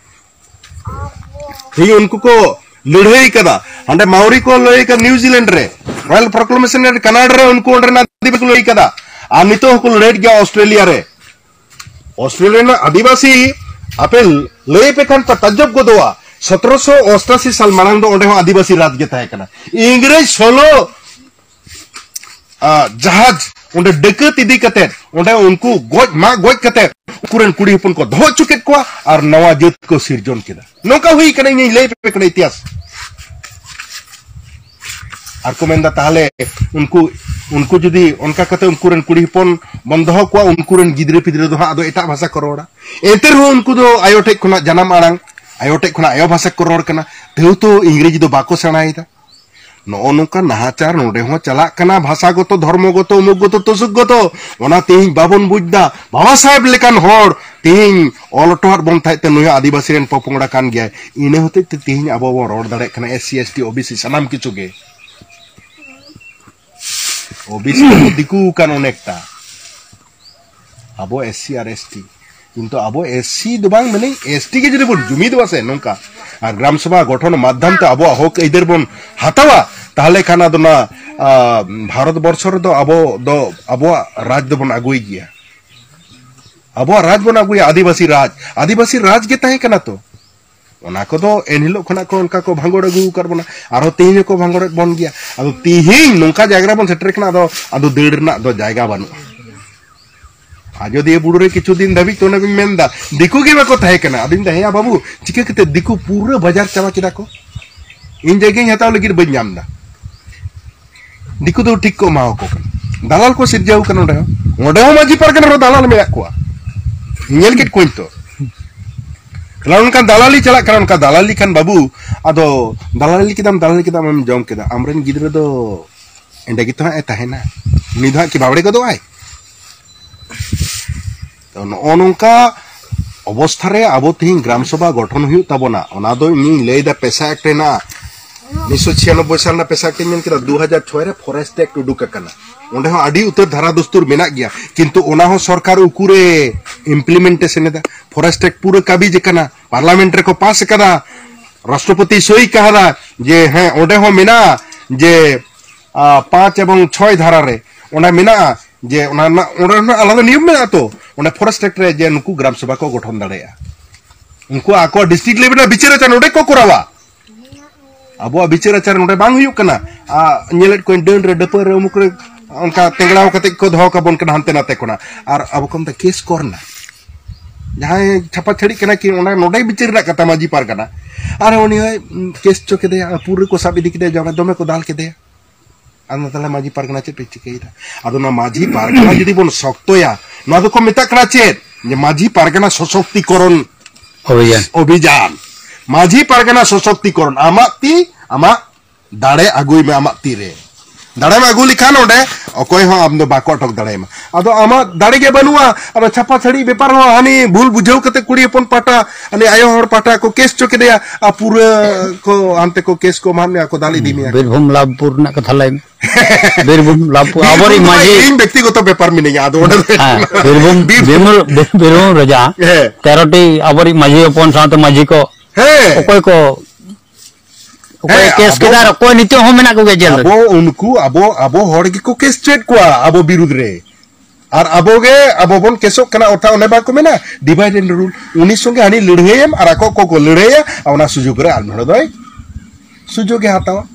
ᱛᱮᱦᱮᱧ ᱩᱱᱠᱩ ᱠᱚ ᱞᱟᱹᱲᱦᱟᱹᱭ ᱠᱟᱫᱟ, ᱦᱟᱸᱰᱮ ᱢᱟᱣᱨᱤ ᱠᱚ ᱞᱟᱹᱲᱦᱟᱹᱭ ᱠᱟᱫᱟ ᱱᱤᱣᱡᱤᱞᱮᱱᱰ ᱨᱮ, ᱨᱚᱭᱟᱞ ᱯᱨᱚᱠᱞᱟᱢᱮᱥᱚᱱ ᱨᱮ ᱠᱟᱱᱟᱰᱟ ᱨᱮ ᱩᱱᱠᱩ ᱚᱸᱰᱮᱱᱟᱜ ᱟᱹᱫᱤᱵᱟᱹᱥᱤ ᱠᱚ ᱞᱟᱹᱲᱦᱟᱹᱭ ᱠᱟᱫᱟ, ᱟᱨ ᱱᱤᱛᱚᱜ ᱦᱚᱸᱠᱚ ᱞᱟᱹᱲᱦᱟᱹᱭᱮᱫ ᱜᱮᱭᱟ ᱚᱥᱴᱨᱮᱞᱤᱭᱟ ᱨᱮ᱾ ᱚᱥᱴᱨᱮᱞᱤᱭᱟ ᱨᱮᱱᱟᱜ ᱟᱹᱫᱤᱵᱟᱹᱥᱤ ᱟᱯᱮ ᱞᱟᱹᱭ ᱯᱮ ᱠᱷᱟᱱ ᱯᱮ ᱛᱟᱡᱚᱵ ᱜᱚᱫᱚᱜᱼᱟ, ᱥᱚᱛᱨᱚᱥᱚ ᱚᱥᱴᱟᱥᱤ ᱥᱟᱞ ᱢᱟᱲᱟᱝ ᱫᱚ ᱚᱸᱰᱮ ᱦᱚᱸ ᱟᱹᱫᱤᱵᱟᱹᱥᱤ ᱨᱟᱡᱽ ᱜᱮ ᱛᱟᱦᱮᱸ ᱠᱟᱱᱟ᱾ ᱤᱝᱨᱮᱡᱽ ᱥᱳᱞᱳ, ᱟ, ᱡᱟᱦᱟᱡᱽ ᱚᱸᱰᱮ ᱰᱟᱹᱠᱟᱹᱛ ᱤᱫᱤ ᱠᱟᱛᱮ, ᱚᱸᱰᱮ ᱩᱱᱠᱩ ᱜᱚᱡ, ᱢᱟᱜ ᱜᱚᱡ ᱠᱟᱛᱮ ᱩᱱᱠᱩᱨᱮᱱ ᱠᱩᱲᱤ ᱦᱚᱯᱚᱱ ᱠᱚ ᱫᱚᱦᱚ ᱦᱚᱪᱚ ᱠᱮᱫ ᱠᱚᱣᱟ ᱟᱨ ᱱᱟᱣᱟ ᱡᱟᱹᱛ ᱠᱚ ᱥᱤᱨᱡᱚᱱ ᱠᱮᱫᱟ᱾ ᱱᱚᱝᱠᱟ ᱦᱩᱭ ᱠᱟᱱᱟ, ᱤᱧᱤᱧ ᱞᱟᱹᱭ ᱟᱯᱮ ᱠᱟᱱᱟ ᱤᱛᱤᱦᱟᱥ᱾ ᱟᱨ ᱠᱚ ᱢᱮᱱᱫᱟ, ᱛᱟᱦᱞᱮ ᱩᱱᱠᱩ, ᱩᱱᱠᱩ ᱡᱩᱫᱤ ᱚᱱᱠᱟ ᱠᱟᱛᱮ ᱩᱱᱠᱩᱨᱮᱱ ᱠᱩᱲᱤ ᱦᱚᱯᱚᱱ ᱵᱚᱱ ᱫᱚᱦᱚ ᱠᱚᱣᱟ, ᱩᱱᱠᱩᱨᱮᱱ ᱜᱤᱫᱽᱨᱟᱹ ᱯᱤᱫᱽᱨᱟᱹ ᱫᱚ ᱦᱟᱸᱜ ᱟᱫᱚ ᱮᱴᱟᱜ ᱵᱷᱟᱥᱟ ᱠᱚ ᱨᱚᱲᱟ᱾ ᱮᱱᱛᱮ ᱨᱮᱦᱚᱸ ᱩᱱᱠᱩ ᱫᱚ ᱟᱭᱳ ᱴᱷᱮᱡ ᱠᱷᱚᱱᱟᱜ ᱡᱟᱱᱟᱢ ᱟᱲᱟᱝ, ᱟᱭᱳ ᱴᱷᱮᱡ ᱠᱷᱚᱱᱟᱜ ᱟᱭᱳ ᱵᱷᱟᱥᱟ ᱠᱚ ᱨᱚᱲ ᱠᱟᱱᱟ, ᱛᱟᱹᱣ ᱛᱚ ᱤᱝᱨᱮᱡᱤ ᱫᱚ ᱵᱟᱠᱚ ᱥᱮᱬᱟᱭᱮᱫᱟ᱾ ᱱᱚᱜᱼᱚ ᱱᱚᱝᱠᱟ ᱱᱟᱦᱟᱪᱟᱨ ᱱᱚᱰᱮ ᱦᱚᱸ ᱪᱟᱞᱟᱜ ᱠᱟᱱᱟ, ᱵᱷᱟᱥᱟ ᱜᱚᱛᱚ, ᱫᱷᱚᱨᱢᱚ ᱜᱚᱛᱚ, ᱩᱢᱩᱠ ᱜᱚᱛᱚ, ᱛᱩᱥᱩᱠ ᱜᱚᱛᱚ᱾ ᱚᱱᱟ ᱛᱮᱦᱤᱧ ᱵᱟᱵᱚᱱ ᱵᱩᱡᱽ ᱫᱟ᱾ ᱵᱟᱵᱟ ᱥᱟᱦᱮᱵᱽ ᱞᱮᱠᱟᱱ ᱦᱚᱲ ᱛᱮᱦᱤᱧ ᱚᱞ ᱦᱚᱴᱚᱣᱟᱫ ᱵᱚᱱ ᱛᱟᱦᱮᱸᱫ ᱛᱮ, ᱱᱩᱭ ᱦᱚᱸ ᱟᱹᱫᱤᱵᱟᱹᱥᱤ ᱨᱮᱱ ᱯᱚᱯᱚᱝᱲᱟ ᱠᱟᱱ ᱜᱮᱭᱟᱭ᱾ ᱤᱱᱟᱹ ᱦᱚᱛᱮᱡ ᱛᱮ ᱛᱮᱦᱤᱧ ᱟᱵᱚ ᱵᱚᱱ ᱨᱚᱲ ᱫᱟᱲᱮᱭᱟᱜ ᱠᱟᱱᱟ, SC, ST, OBC, ᱥᱟᱱᱟᱢ ᱠᱤᱪᱷᱩ ᱜᱮ᱾ OBC ᱫᱚᱠᱚ ᱫᱤᱠᱩ ᱠᱟᱱ ᱚᱱᱮᱠᱴᱟ, ᱟᱵᱚ SC ᱟᱨ ST᱾ ᱠᱤᱱᱛᱩ ᱟᱵᱚ SC ᱫᱚ ᱵᱟᱝ, ᱢᱟᱱᱮ ST ᱜᱮ ᱡᱩᱫᱤ ᱵᱚᱱ ᱡᱩᱢᱤᱫᱚᱜᱼᱟ ᱥᱮ, ᱱᱚᱝᱠᱟ ᱟᱨ ᱜᱨᱟᱢ ᱥᱚᱵᱷᱟ ᱜᱚᱴᱷᱚᱱ ᱢᱟᱫᱽᱫᱷᱚᱢ ᱛᱮ ᱟᱵᱚᱣᱟᱜ ᱦᱚᱠ ᱟᱹᱭᱫᱟᱹᱨ ᱵᱚᱱ ᱦᱟᱛᱟᱣᱟ, ᱛᱟᱦᱞᱮ ᱠᱷᱟᱱ ᱟᱫᱚ ᱱᱚᱣᱟ, ᱟ, ᱵᱷᱟᱨᱚᱛ ᱵᱚᱨᱥᱚ ᱨᱮᱫᱚ ᱟᱵᱚ ᱫᱚ ᱟᱵᱚᱣᱟᱜ ᱨᱟᱡᱽ ᱫᱚᱵᱚᱱ ᱟᱹᱜᱩᱭ ᱜᱮᱭᱟ᱾ ᱟᱵᱚᱣᱟᱜ ᱨᱟᱡᱽ ᱵᱚᱱ ᱟᱹᱜᱩᱭᱟ, ᱟᱹᱫᱤᱵᱟᱹᱥᱤ ᱨᱟᱡᱽ᱾ ᱟᱹᱫᱤᱵᱟᱹᱥᱤ ᱨᱟᱡᱽ ᱜᱮ ᱛᱟᱦᱮᱸ ᱠᱟᱱᱟ ᱛᱚ᱾ ᱚᱱᱟ ᱠᱚᱫᱚ ᱮᱱᱦᱤᱞᱳᱜ ᱠᱷᱚᱱᱟᱜ ᱠᱚ ᱚᱱᱠᱟ ᱠᱚ ᱵᱷᱟᱸᱜᱚᱲ ᱟᱹᱜᱩ ᱟᱠᱟᱫ ᱵᱚᱱᱟ, ᱟᱨᱦᱚᱸ ᱛᱮᱦᱮᱧ ᱦᱚᱸᱠᱚ ᱵᱷᱟᱸᱜᱚᱲᱮᱫ ᱵᱚᱱ ᱜᱮᱭᱟ᱾ ᱟᱫᱚ ᱛᱮᱦᱮᱧ ᱱᱚᱝᱠᱟ ᱡᱟᱭᱜᱟ ᱨᱮᱵᱚᱱ ᱥᱮᱴᱮᱨ ᱠᱟᱱᱟ, ᱟᱫᱚ, ᱟᱫᱚ ᱫᱟᱹᱲ ᱨᱮᱱᱟᱜ ᱫᱚ ᱡᱟᱭᱜᱟ ᱵᱟᱹᱱᱩᱜᱼᱟ᱾ ᱟᱡᱚᱫᱤᱭᱟᱹ ᱵᱩᱨᱩ ᱨᱮ ᱠᱤᱪᱷᱩ ᱫᱤᱱ ᱫᱷᱟᱹᱵᱤᱡ ᱛᱚ ᱚᱱᱮ ᱵᱤᱱ ᱢᱮᱱᱫᱟ, ᱫᱤᱠᱩ ᱜᱮ ᱵᱟᱠᱚ ᱛᱟᱦᱮᱸ ᱠᱟᱱᱟ᱾ ᱟᱫᱚᱧ ᱢᱮᱱᱫᱟ, ᱦᱮᱸᱭᱟ ᱵᱟᱹᱵᱩ, ᱪᱤᱠᱟᱹ ᱠᱟᱛᱮ ᱫᱤᱠᱩ ᱯᱩᱨᱟᱹ ᱵᱟᱡᱟᱨ ᱪᱟᱵᱟ ᱠᱮᱫᱟ ᱠᱚ? ᱤᱧ ᱡᱟᱭᱜᱟᱧ ᱦᱟᱛᱟᱣ ᱞᱟᱹᱜᱤᱫ ᱵᱟᱹᱧ ᱧᱟᱢ ᱮᱫᱟ᱾ ᱫᱤᱠᱩ ᱫᱚ ᱴᱷᱤᱠ ᱠᱚ ᱮᱢᱟᱣᱟᱠᱚ ᱠᱟᱱᱟ, ᱫᱟᱞᱟᱞ ᱠᱚ ᱥᱤᱨᱡᱟᱹᱣ ᱠᱟᱱᱟ ᱚᱸᱰᱮ ᱦᱚᱸ᱾ ᱚᱸᱰᱮ ᱦᱚᱸ ᱢᱟᱹᱡᱷᱤ ᱯᱟᱨᱜᱟᱱᱟ ᱨᱮ ᱫᱟᱞᱟᱞ ᱢᱮᱱᱟᱜ ᱠᱚᱣᱟ, ᱧᱮᱞ ᱠᱮᱫ ᱠᱚᱣᱟᱧ ᱛᱚ᱾ ᱛᱟᱦᱞᱮ ᱚᱱᱠᱟᱱ ᱫᱟᱞᱟᱞᱤ ᱪᱟᱞᱟᱜ ᱠᱟᱱᱟ, ᱚᱱᱠᱟ ᱫᱟᱞᱟᱞᱤ ᱠᱷᱟᱱ ᱵᱟᱹᱵᱩ, ᱟᱫᱚ ᱫᱟᱞᱟᱞᱤ ᱠᱮᱫᱟᱢ, ᱫᱟᱞᱟᱞᱤ ᱠᱮᱫᱟᱢ, ᱟᱢᱮᱢ ᱡᱚᱢ ᱠᱮᱫᱟ, ᱟᱢᱨᱮᱱ ᱜᱤᱫᱽᱨᱟᱹ ᱫᱚ ᱮᱸᱰᱮ ᱜᱮᱛᱚ ᱦᱟᱸᱜ ᱮ ᱛᱟᱦᱮᱱᱟ, ᱩᱱᱤ ᱫᱚ ᱦᱟᱸᱜ ᱠᱤ ᱵᱟᱵᱲᱮ ᱜᱚᱫᱚᱜ ᱟᱭ? ᱛᱚ, ᱱᱚᱜᱼᱚ ᱱᱚᱝᱠᱟ ᱚᱵᱚᱥᱛᱷᱟ ᱨᱮ ᱟᱵᱚ ᱛᱮᱦᱮᱧ ᱜᱨᱟᱢ ᱥᱚᱵᱷᱟ ᱜᱚᱴᱷᱚᱱ ᱦᱩᱭᱩᱜ ᱛᱟᱵᱚᱱᱟ᱾ ᱚᱱᱟ ᱫᱚ ᱤᱧᱤᱧ ᱞᱟᱹᱭᱫᱟ, ᱯᱮᱥᱟ ᱮᱠᱴ ᱨᱮᱱᱟᱜ ᱩᱱᱤᱥᱥᱚ ᱪᱷᱤᱭᱟᱱᱚᱵᱵᱳᱭ ᱥᱟᱞ ᱨᱮᱱᱟᱜ ᱯᱮᱥᱟ ᱮᱠᱴ ᱤᱧ ᱢᱮᱱ ᱠᱮᱫᱟ, ᱫᱩ ᱦᱟᱡᱟᱨ ᱪᱷᱚᱭ ᱨᱮ ᱯᱷᱚᱨᱮᱥᱴ ᱮᱠᱴ ᱩᱰᱩᱠ ᱟᱠᱟᱱᱟ᱾ ᱚᱸᱰᱮ ᱦᱚᱸ ᱟᱹᱰᱤ ᱩᱛᱟᱹᱨ ᱫᱷᱟᱨᱟ ᱫᱩᱥᱛᱩᱨ ᱢᱮᱱᱟᱜ ᱜᱮᱭᱟ, ᱠᱤᱱᱛᱩ ᱚᱱᱟ ᱦᱚᱸ ᱥᱚᱨᱠᱟᱨ ᱩᱠᱩᱨᱮ ᱤᱢᱯᱞᱤᱢᱮᱱᱴᱮᱥᱚᱱ ᱮᱫᱟ? ᱯᱷᱚᱨᱮᱥᱴ ᱮᱠᱴ ᱯᱩᱨᱟᱹ ᱠᱟᱵᱤᱡᱽ ᱟᱠᱟᱱᱟ, ᱯᱟᱨᱞᱟᱢᱮᱱᱴ ᱨᱮᱠᱚ ᱯᱟᱥ ᱟᱠᱟᱫᱟ, ᱨᱟᱥᱴᱨᱚᱯᱚᱛᱤ ᱥᱳᱭ ᱠᱟᱦᱟᱫᱟ ᱡᱮ ᱦᱮᱸ, ᱚᱸᱰᱮ ᱦᱚᱸ ᱢᱮᱱᱟᱜᱼᱟ ᱡᱮ, ᱟ, ᱯᱟᱸᱪ ᱮᱵᱚᱝ ᱪᱷᱚᱭ ᱫᱷᱟᱨᱟ ᱨᱮ ᱚᱸᱰᱮ ᱢᱮᱱᱟᱜᱼᱟ ᱡᱮ ᱚᱱᱟ ᱨᱮᱱᱟᱜ, ᱚᱸᱰᱮ ᱨᱮᱱᱟᱜ ᱟᱞᱟᱫᱟ ᱱᱤᱭᱚᱢ ᱢᱮᱱᱟᱜᱼᱟ ᱛᱚ, ᱚᱸᱰᱮ ᱯᱷᱚᱨᱮᱥᱴ ᱮᱠᱴ ᱨᱮ ᱡᱮ ᱱᱩᱠᱩ ᱜᱨᱟᱢ ᱥᱚᱵᱷᱟ ᱠᱚ ᱜᱚᱴᱷᱚᱱ ᱫᱟᱲᱮᱭᱟᱜᱼᱟ᱾ ᱩᱱᱠᱩ ᱟᱠᱚᱣᱟᱜ ᱰᱤᱥᱴᱨᱤᱠᱴ ᱞᱮᱵᱮᱞ ᱨᱮ ᱵᱤᱪᱟᱹᱨ ᱟᱪᱟᱨ ᱱᱚᱰᱮ ᱠᱚ ᱠᱚᱨᱟᱣᱟ᱾ ᱟᱵᱚᱣᱟᱜ ᱵᱤᱪᱟᱹᱨ ᱟᱪᱟᱨ ᱱᱚᱰᱮ ᱵᱟᱝ ᱦᱩᱭᱩᱜ ᱠᱟᱱᱟ᱾ ᱟ, ᱧᱮᱞᱮᱫ ᱠᱚᱣᱟᱧ ᱰᱟᱹᱱ ᱨᱮ, ᱰᱟᱹᱯᱟᱹᱨ ᱨᱮ, ᱩᱢᱩᱠ ᱨᱮ, ᱚᱱᱠᱟ ᱛᱮᱸᱜᱲᱟᱣ ᱠᱟᱛᱮ ᱠᱚ ᱫᱚᱦᱚ ᱠᱟᱵᱚᱱ ᱠᱟᱱᱟ ᱦᱟᱱᱛᱮ ᱱᱟᱛᱮ ᱠᱷᱚᱱᱟᱜ᱾ ᱟᱨ ᱟᱵᱚ ᱠᱚ ᱢᱮᱛᱟ ᱠᱮᱥ ᱠᱚᱨᱱᱟ, ᱡᱟᱦᱟᱸᱭ ᱪᱷᱟᱯᱟ ᱪᱷᱟᱹᱲᱤᱜ ᱠᱟᱱᱟ ᱠᱤ ᱚᱱᱟ ᱱᱚᱰᱮ ᱵᱤᱪᱟᱹᱨ ᱨᱮᱱᱟᱜ ᱠᱟᱛᱷᱟ ᱢᱟᱹᱡᱷᱤ ᱯᱟᱨᱜᱟᱱᱟ, ᱟᱨ ᱩᱱᱤ ᱦᱚᱸᱭ ᱠᱮᱥ ᱪᱚ ᱠᱮᱫᱮᱭᱟ, ᱯᱩᱨᱟᱹ ᱠᱚ ᱥᱟᱵ ᱤᱫᱤ ᱠᱮᱫᱮᱭᱟ, ᱡᱚᱢᱮ ᱫᱚᱢᱮ ᱠᱚ ᱫᱟᱞ ᱠᱮᱫᱮᱭᱟ᱾ ᱟᱫᱚ ᱛᱟᱦᱚᱞᱮ ᱢᱟᱹᱡᱷᱤ ᱯᱟᱨᱜᱟᱱᱟ ᱪᱮᱫ ᱯᱮ ᱪᱤᱠᱟᱹᱭᱮᱫᱟ? ᱟᱫᱚ ᱚᱱᱟ ᱢᱟᱹᱡᱷᱤ ᱯᱟᱨᱜᱟᱱᱟ ᱡᱩᱫᱤ ᱵᱚᱱ ᱥᱚᱠᱛᱚᱭᱟ, ᱱᱚᱣᱟ ᱫᱚᱠᱚ ᱢᱮᱛᱟᱜ ᱠᱟᱱᱟ ᱪᱮᱫ? ᱡᱮ ᱢᱟᱹᱡᱷᱤ ᱯᱟᱨᱜᱟᱱᱟ ᱥᱚᱥᱚᱠᱛᱤᱠᱚᱨᱚᱱ ᱚᱵᱷᱤᱡᱟᱱ᱾ ᱚᱵᱷᱤᱡᱟᱱ᱾ ᱢᱟᱹᱡᱷᱤ ᱯᱟᱨᱜᱟᱱᱟ ᱥᱚᱥᱚᱠᱛᱤᱠᱚᱨᱚᱱ, ᱟᱢᱟᱜ ᱛᱤ, ᱟᱢᱟᱜ ᱫᱟᱲᱮ ᱟᱹᱜᱩᱭ ᱢᱮ ᱟᱢᱟᱜ ᱛᱤᱨᱮ᱾ ᱫᱟᱲᱮᱢ ᱟᱹᱜᱩ ᱞᱮᱠᱷᱟᱱ ᱚᱸᱰᱮ ᱚᱠᱚᱭ ᱦᱚᱸ ᱟᱢ ᱫᱚ ᱵᱟᱠᱚ ᱟᱴᱚᱠ ᱫᱟᱲᱮᱭᱟᱢᱟ᱾ ᱟᱫᱚ ᱟᱢᱟᱜ ᱫᱟᱲᱮ ᱜᱮ ᱵᱟᱹᱱᱩᱜᱼᱟ᱾ ᱟᱫᱚ ᱪᱷᱟᱯᱟ ᱪᱷᱟᱹᱲᱤ ᱵᱮᱯᱟᱨ ᱦᱚᱸ ᱦᱟᱹᱱᱤ ᱵᱷᱩᱞ ᱵᱩᱡᱷᱟᱹᱣ ᱠᱟᱛᱮ ᱠᱩᱲᱤ ᱦᱚᱯᱚᱱ ᱯᱟᱦᱴᱟ, ᱦᱟᱹᱱᱤ ᱟᱭᱳ ᱦᱚᱲ ᱯᱟᱦᱴᱟ ᱠᱚ ᱠᱮᱥ ᱪᱚ ᱠᱮᱫᱮᱭᱟ, ᱟᱨ ᱯᱩᱨᱟᱹ ᱠᱚ ᱦᱟᱱᱛᱮ ᱠᱚ ᱠᱮᱥ ᱠᱚ ᱮᱢᱟᱫ ᱢᱮᱭᱟ, ᱠᱚ ᱫᱟᱞ ᱤᱫᱤ ᱢᱮᱭᱟ᱾ ᱵᱤᱨᱵᱷᱩᱢ ᱞᱟᱵᱷᱯᱩᱨ ᱨᱮᱱᱟᱜ ᱠᱟᱛᱷᱟ ᱞᱟᱹᱭ ᱢᱮ᱾ ᱵᱤᱨᱵᱷᱩᱢ ᱞᱟᱵᱷᱯᱩᱨ, ᱵᱤᱨᱵᱷᱩᱢ ᱟᱵᱚᱨᱤᱡ ᱫᱚ ᱢᱟᱹᱡᱷᱤ ᱤᱧ ᱵᱮᱠᱛᱤᱜᱚᱛᱚ ᱵᱮᱯᱟᱨ ᱢᱤᱱᱟᱹᱧᱟ, ᱟᱫᱚ ᱚᱸᱰᱮ ᱫᱚ ᱦᱮᱸ, ᱵᱤᱨᱵᱷᱩᱢ, ᱵᱤᱨᱵᱷᱩᱢ, ᱵᱤᱨᱵᱷᱩᱢ ᱨᱮᱡᱟ ᱦᱮᱸ᱾ ᱛᱮᱨᱚᱴᱤ ᱟᱵᱚᱨᱤᱡ ᱢᱟᱹᱡᱷᱤ ᱦᱚᱯᱚᱱ ᱥᱟᱶᱛᱮ ᱢᱟᱹᱡᱷᱤ ᱠᱚ ᱦᱮᱸ᱾ ᱚᱠᱚᱭ ᱠᱚ, ᱚᱠᱚᱭ ᱦᱮᱸ, ᱠᱮᱥ ᱟᱵᱚ, ᱠᱮᱫᱟ ᱟᱨ ᱚᱠᱚᱭ ᱱᱤᱛᱚᱜ ᱦᱚᱸ ᱢᱮᱱᱟᱜ ᱠᱚᱜᱮᱭᱟ ᱡᱮᱞ ᱨᱮ᱾ ᱟᱵᱚ ᱩᱱᱠᱩ, ᱟᱵᱚ, ᱟᱵᱚ ᱦᱚᱲ ᱜᱮᱠᱚ ᱠᱮᱥ ᱦᱚᱪᱚᱭᱮᱫ ᱠᱚᱣᱟ ᱟᱵᱚ ᱵᱤᱨᱩᱫᱽ ᱨᱮ᱾ ᱟᱨ ᱟᱵᱚ ᱜᱮ, ᱟᱵᱚ ᱵᱚᱱ ᱠᱮᱥᱚᱜ ᱠᱟᱱᱟ, ᱚᱨᱛᱷᱟᱛ ᱚᱱᱮ ᱵᱟᱠᱚ ᱢᱮᱱᱟ, divide and rule᱾ ᱩᱱᱤ ᱥᱚᱸᱜᱮ ᱦᱟᱹᱱᱤ ᱞᱟᱹᱲᱦᱟᱹᱭᱮᱢ ᱟᱨ ᱟᱠᱚ ᱠᱚ ᱠᱚ ᱞᱟᱹᱲᱦᱟᱹᱭᱟ, ᱟᱨ ᱚᱱᱟ ᱥᱩᱡᱳᱜᱽ ᱨᱮ ᱟᱨ ᱢᱤᱫ ᱦᱚᱲ ᱫᱚᱭ ᱥᱩᱡᱳᱜᱽ ᱮ ᱦᱟᱛᱟᱣᱟ᱾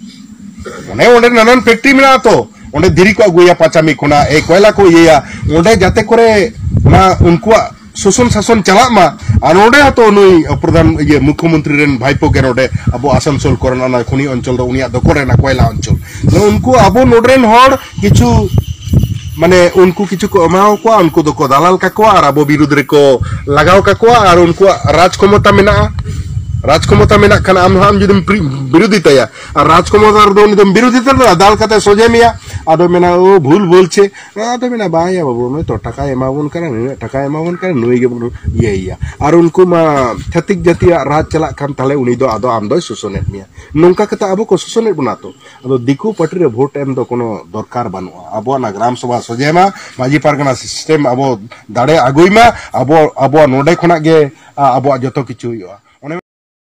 ᱚᱱᱮ ᱚᱸᱰᱮ ᱱᱟᱱᱟᱱ factory ᱢᱮᱱᱟᱜᱼᱟ ᱛᱚ, ᱚᱸᱰᱮ ᱫᱷᱤᱨᱤ ᱠᱚ ᱟᱹᱜᱩᱭᱟ ᱯᱟᱸᱪᱟᱢᱤ ᱠᱷᱚᱱᱟᱜ, ᱮ ᱠᱚᱭᱞᱟ ᱠᱚ ᱤᱭᱟᱹᱭᱟ, ᱚᱸᱰᱮ ᱡᱟᱛᱮ ᱠᱚᱨᱮ ᱚᱱᱟ ᱩᱱᱠᱩᱣᱟᱜ ᱥᱳᱥᱚᱱ ᱥᱟᱥᱚᱱ ᱪᱟᱞᱟᱜ ᱢᱟ᱾ ᱟᱨ ᱱᱚᱰᱮ ᱦᱚᱸᱛᱚ ᱱᱩᱭ ᱯᱨᱚᱫᱷᱟᱱ, ᱤᱭᱟᱹ, ᱢᱩᱠᱷᱭᱚᱢᱚᱱᱛᱨᱤ ᱨᱮᱱ ᱵᱷᱟᱭᱯᱳ ᱜᱮ ᱱᱚᱰᱮ ᱟᱵᱚ ᱟᱥᱟᱱᱥᱳᱞ ᱠᱚᱨᱮᱱ ᱚᱱᱟ ᱠᱷᱚᱱᱤ ᱚᱧᱪᱚᱞ ᱫᱚ ᱩᱱᱤᱭᱟᱜ ᱫᱚᱠᱷᱚᱞ ᱨᱮ ᱦᱮᱱᱟᱜ, ᱠᱚᱭᱞᱟ ᱚᱧᱪᱚᱞ᱾ ᱛᱚ ᱩᱱᱠᱩ ᱟᱵᱚ ᱱᱚᱰᱮ ᱨᱮᱱ ᱦᱚᱲ ᱠᱤᱪᱷᱩ, ᱢᱟᱱᱮ, ᱩᱱᱠᱩ ᱠᱤᱪᱷᱩ ᱠᱚ ᱮᱢᱟᱣ ᱠᱚᱣᱟ, ᱩᱱᱠᱩ ᱫᱚᱠᱚ ᱫᱟᱞᱟᱞ ᱠᱟᱠᱚᱣᱟ ᱟᱨ ᱟᱵᱚ ᱵᱤᱨᱩᱫᱽ ᱨᱮᱠᱚ ᱞᱟᱜᱟᱣ ᱠᱟᱠᱚᱣᱟ᱾ ᱟᱨ ᱩᱱᱠᱩᱣᱟᱜ ᱨᱟᱡᱽ ᱠᱷᱚᱢᱚᱛᱟ ᱢᱮᱱᱟᱜᱼᱟ, ᱨᱟᱡᱽ ᱠᱷᱚᱢᱚᱛᱟ ᱢᱮᱱᱟᱜ ᱠᱷᱟᱱ ᱟᱢ ᱦᱚᱸ, ᱟᱢ ᱡᱩᱫᱤᱢ ᱯᱨᱤ-, ᱵᱤᱨᱩᱫᱷᱤᱛᱟᱭᱟ, ᱟᱨ ᱨᱟᱡᱽ ᱠᱷᱚᱢᱚᱛᱟ ᱨᱮᱫᱚ ᱩᱱᱤ ᱫᱚᱢ ᱵᱤᱨᱩᱫᱷᱤᱛᱟ ᱫᱟᱞ ᱠᱟᱛᱮ ᱥᱚᱡᱷᱮ ᱢᱮᱭᱟ, ᱟᱫᱚ ᱢᱮᱱᱟ, "ᱳ, ᱵᱷᱩᱞ ᱵᱚᱞᱪᱷᱮ", ᱟᱫᱚ ᱢᱮᱱᱟ, "ᱵᱟᱝ ᱭᱟ ᱵᱟᱹᱵᱩ, ᱱᱩᱭ ᱛᱚ ᱴᱟᱠᱟᱭ ᱮᱢᱟᱵᱚᱱ ᱠᱟᱱᱟ, ᱱᱩᱱᱟᱹᱜ ᱴᱟᱠᱟᱭ ᱮᱢᱟᱵᱚᱱ ᱠᱟᱱᱟ, ᱱᱩᱭ ᱜᱮᱵᱚᱱ ᱤᱭᱟᱹᱭᱮᱭᱟ᱾" ᱟᱨ ᱩᱱᱠᱩ ᱢᱟ ᱪᱷᱟᱹᱛᱤᱠ ᱡᱟᱹᱛᱤᱭᱟᱜ ᱨᱟᱡᱽ ᱪᱟᱞᱟᱜ ᱠᱟᱱ, ᱛᱟᱦᱞᱮ ᱩᱱᱤ ᱫᱚ ᱟᱫᱚ ᱟᱢ ᱫᱚᱭ ᱥᱳᱥᱚᱱᱮᱫ ᱢᱮᱭᱟ᱾ ᱱᱚᱝᱠᱟ ᱠᱟᱛᱮ ᱟᱵᱚ ᱠᱚ ᱥᱳᱥᱚᱱᱮᱫ ᱵᱚᱱᱟ ᱛᱚ᱾ ᱟᱫᱚ ᱫᱤᱠᱩ ᱯᱟᱨᱴᱤ ᱨᱮ ᱵᱷᱳᱴ ᱮᱢ ᱫᱚ ᱠᱳᱱᱳ ᱫᱚᱨᱠᱟᱨ ᱵᱟᱹᱱᱩᱜᱼᱟ᱾ ᱟᱵᱚᱣᱟᱜ ᱚᱱᱟ ᱜᱨᱟᱢ ᱥᱚᱵᱷᱟ ᱥᱚᱡᱷᱮ ᱢᱟ, ᱢᱟᱹᱡᱷᱤ ᱯᱟᱨᱜᱟᱱᱟ system ᱟᱵᱚ ᱫᱟᱲᱮ ᱟᱹᱜᱩᱭ ᱢᱟ, ᱟᱵᱚ, ᱟᱵᱚᱣᱟᱜ ᱱᱚᱰᱮ ᱠᱷᱚᱱᱟᱜ ᱜᱮ, ᱟ, ᱟᱵᱚᱣᱟᱜ ᱡᱚᱛᱚ ᱠᱤᱪᱷᱩ ᱦᱩᱭᱩᱜᱼᱟ᱾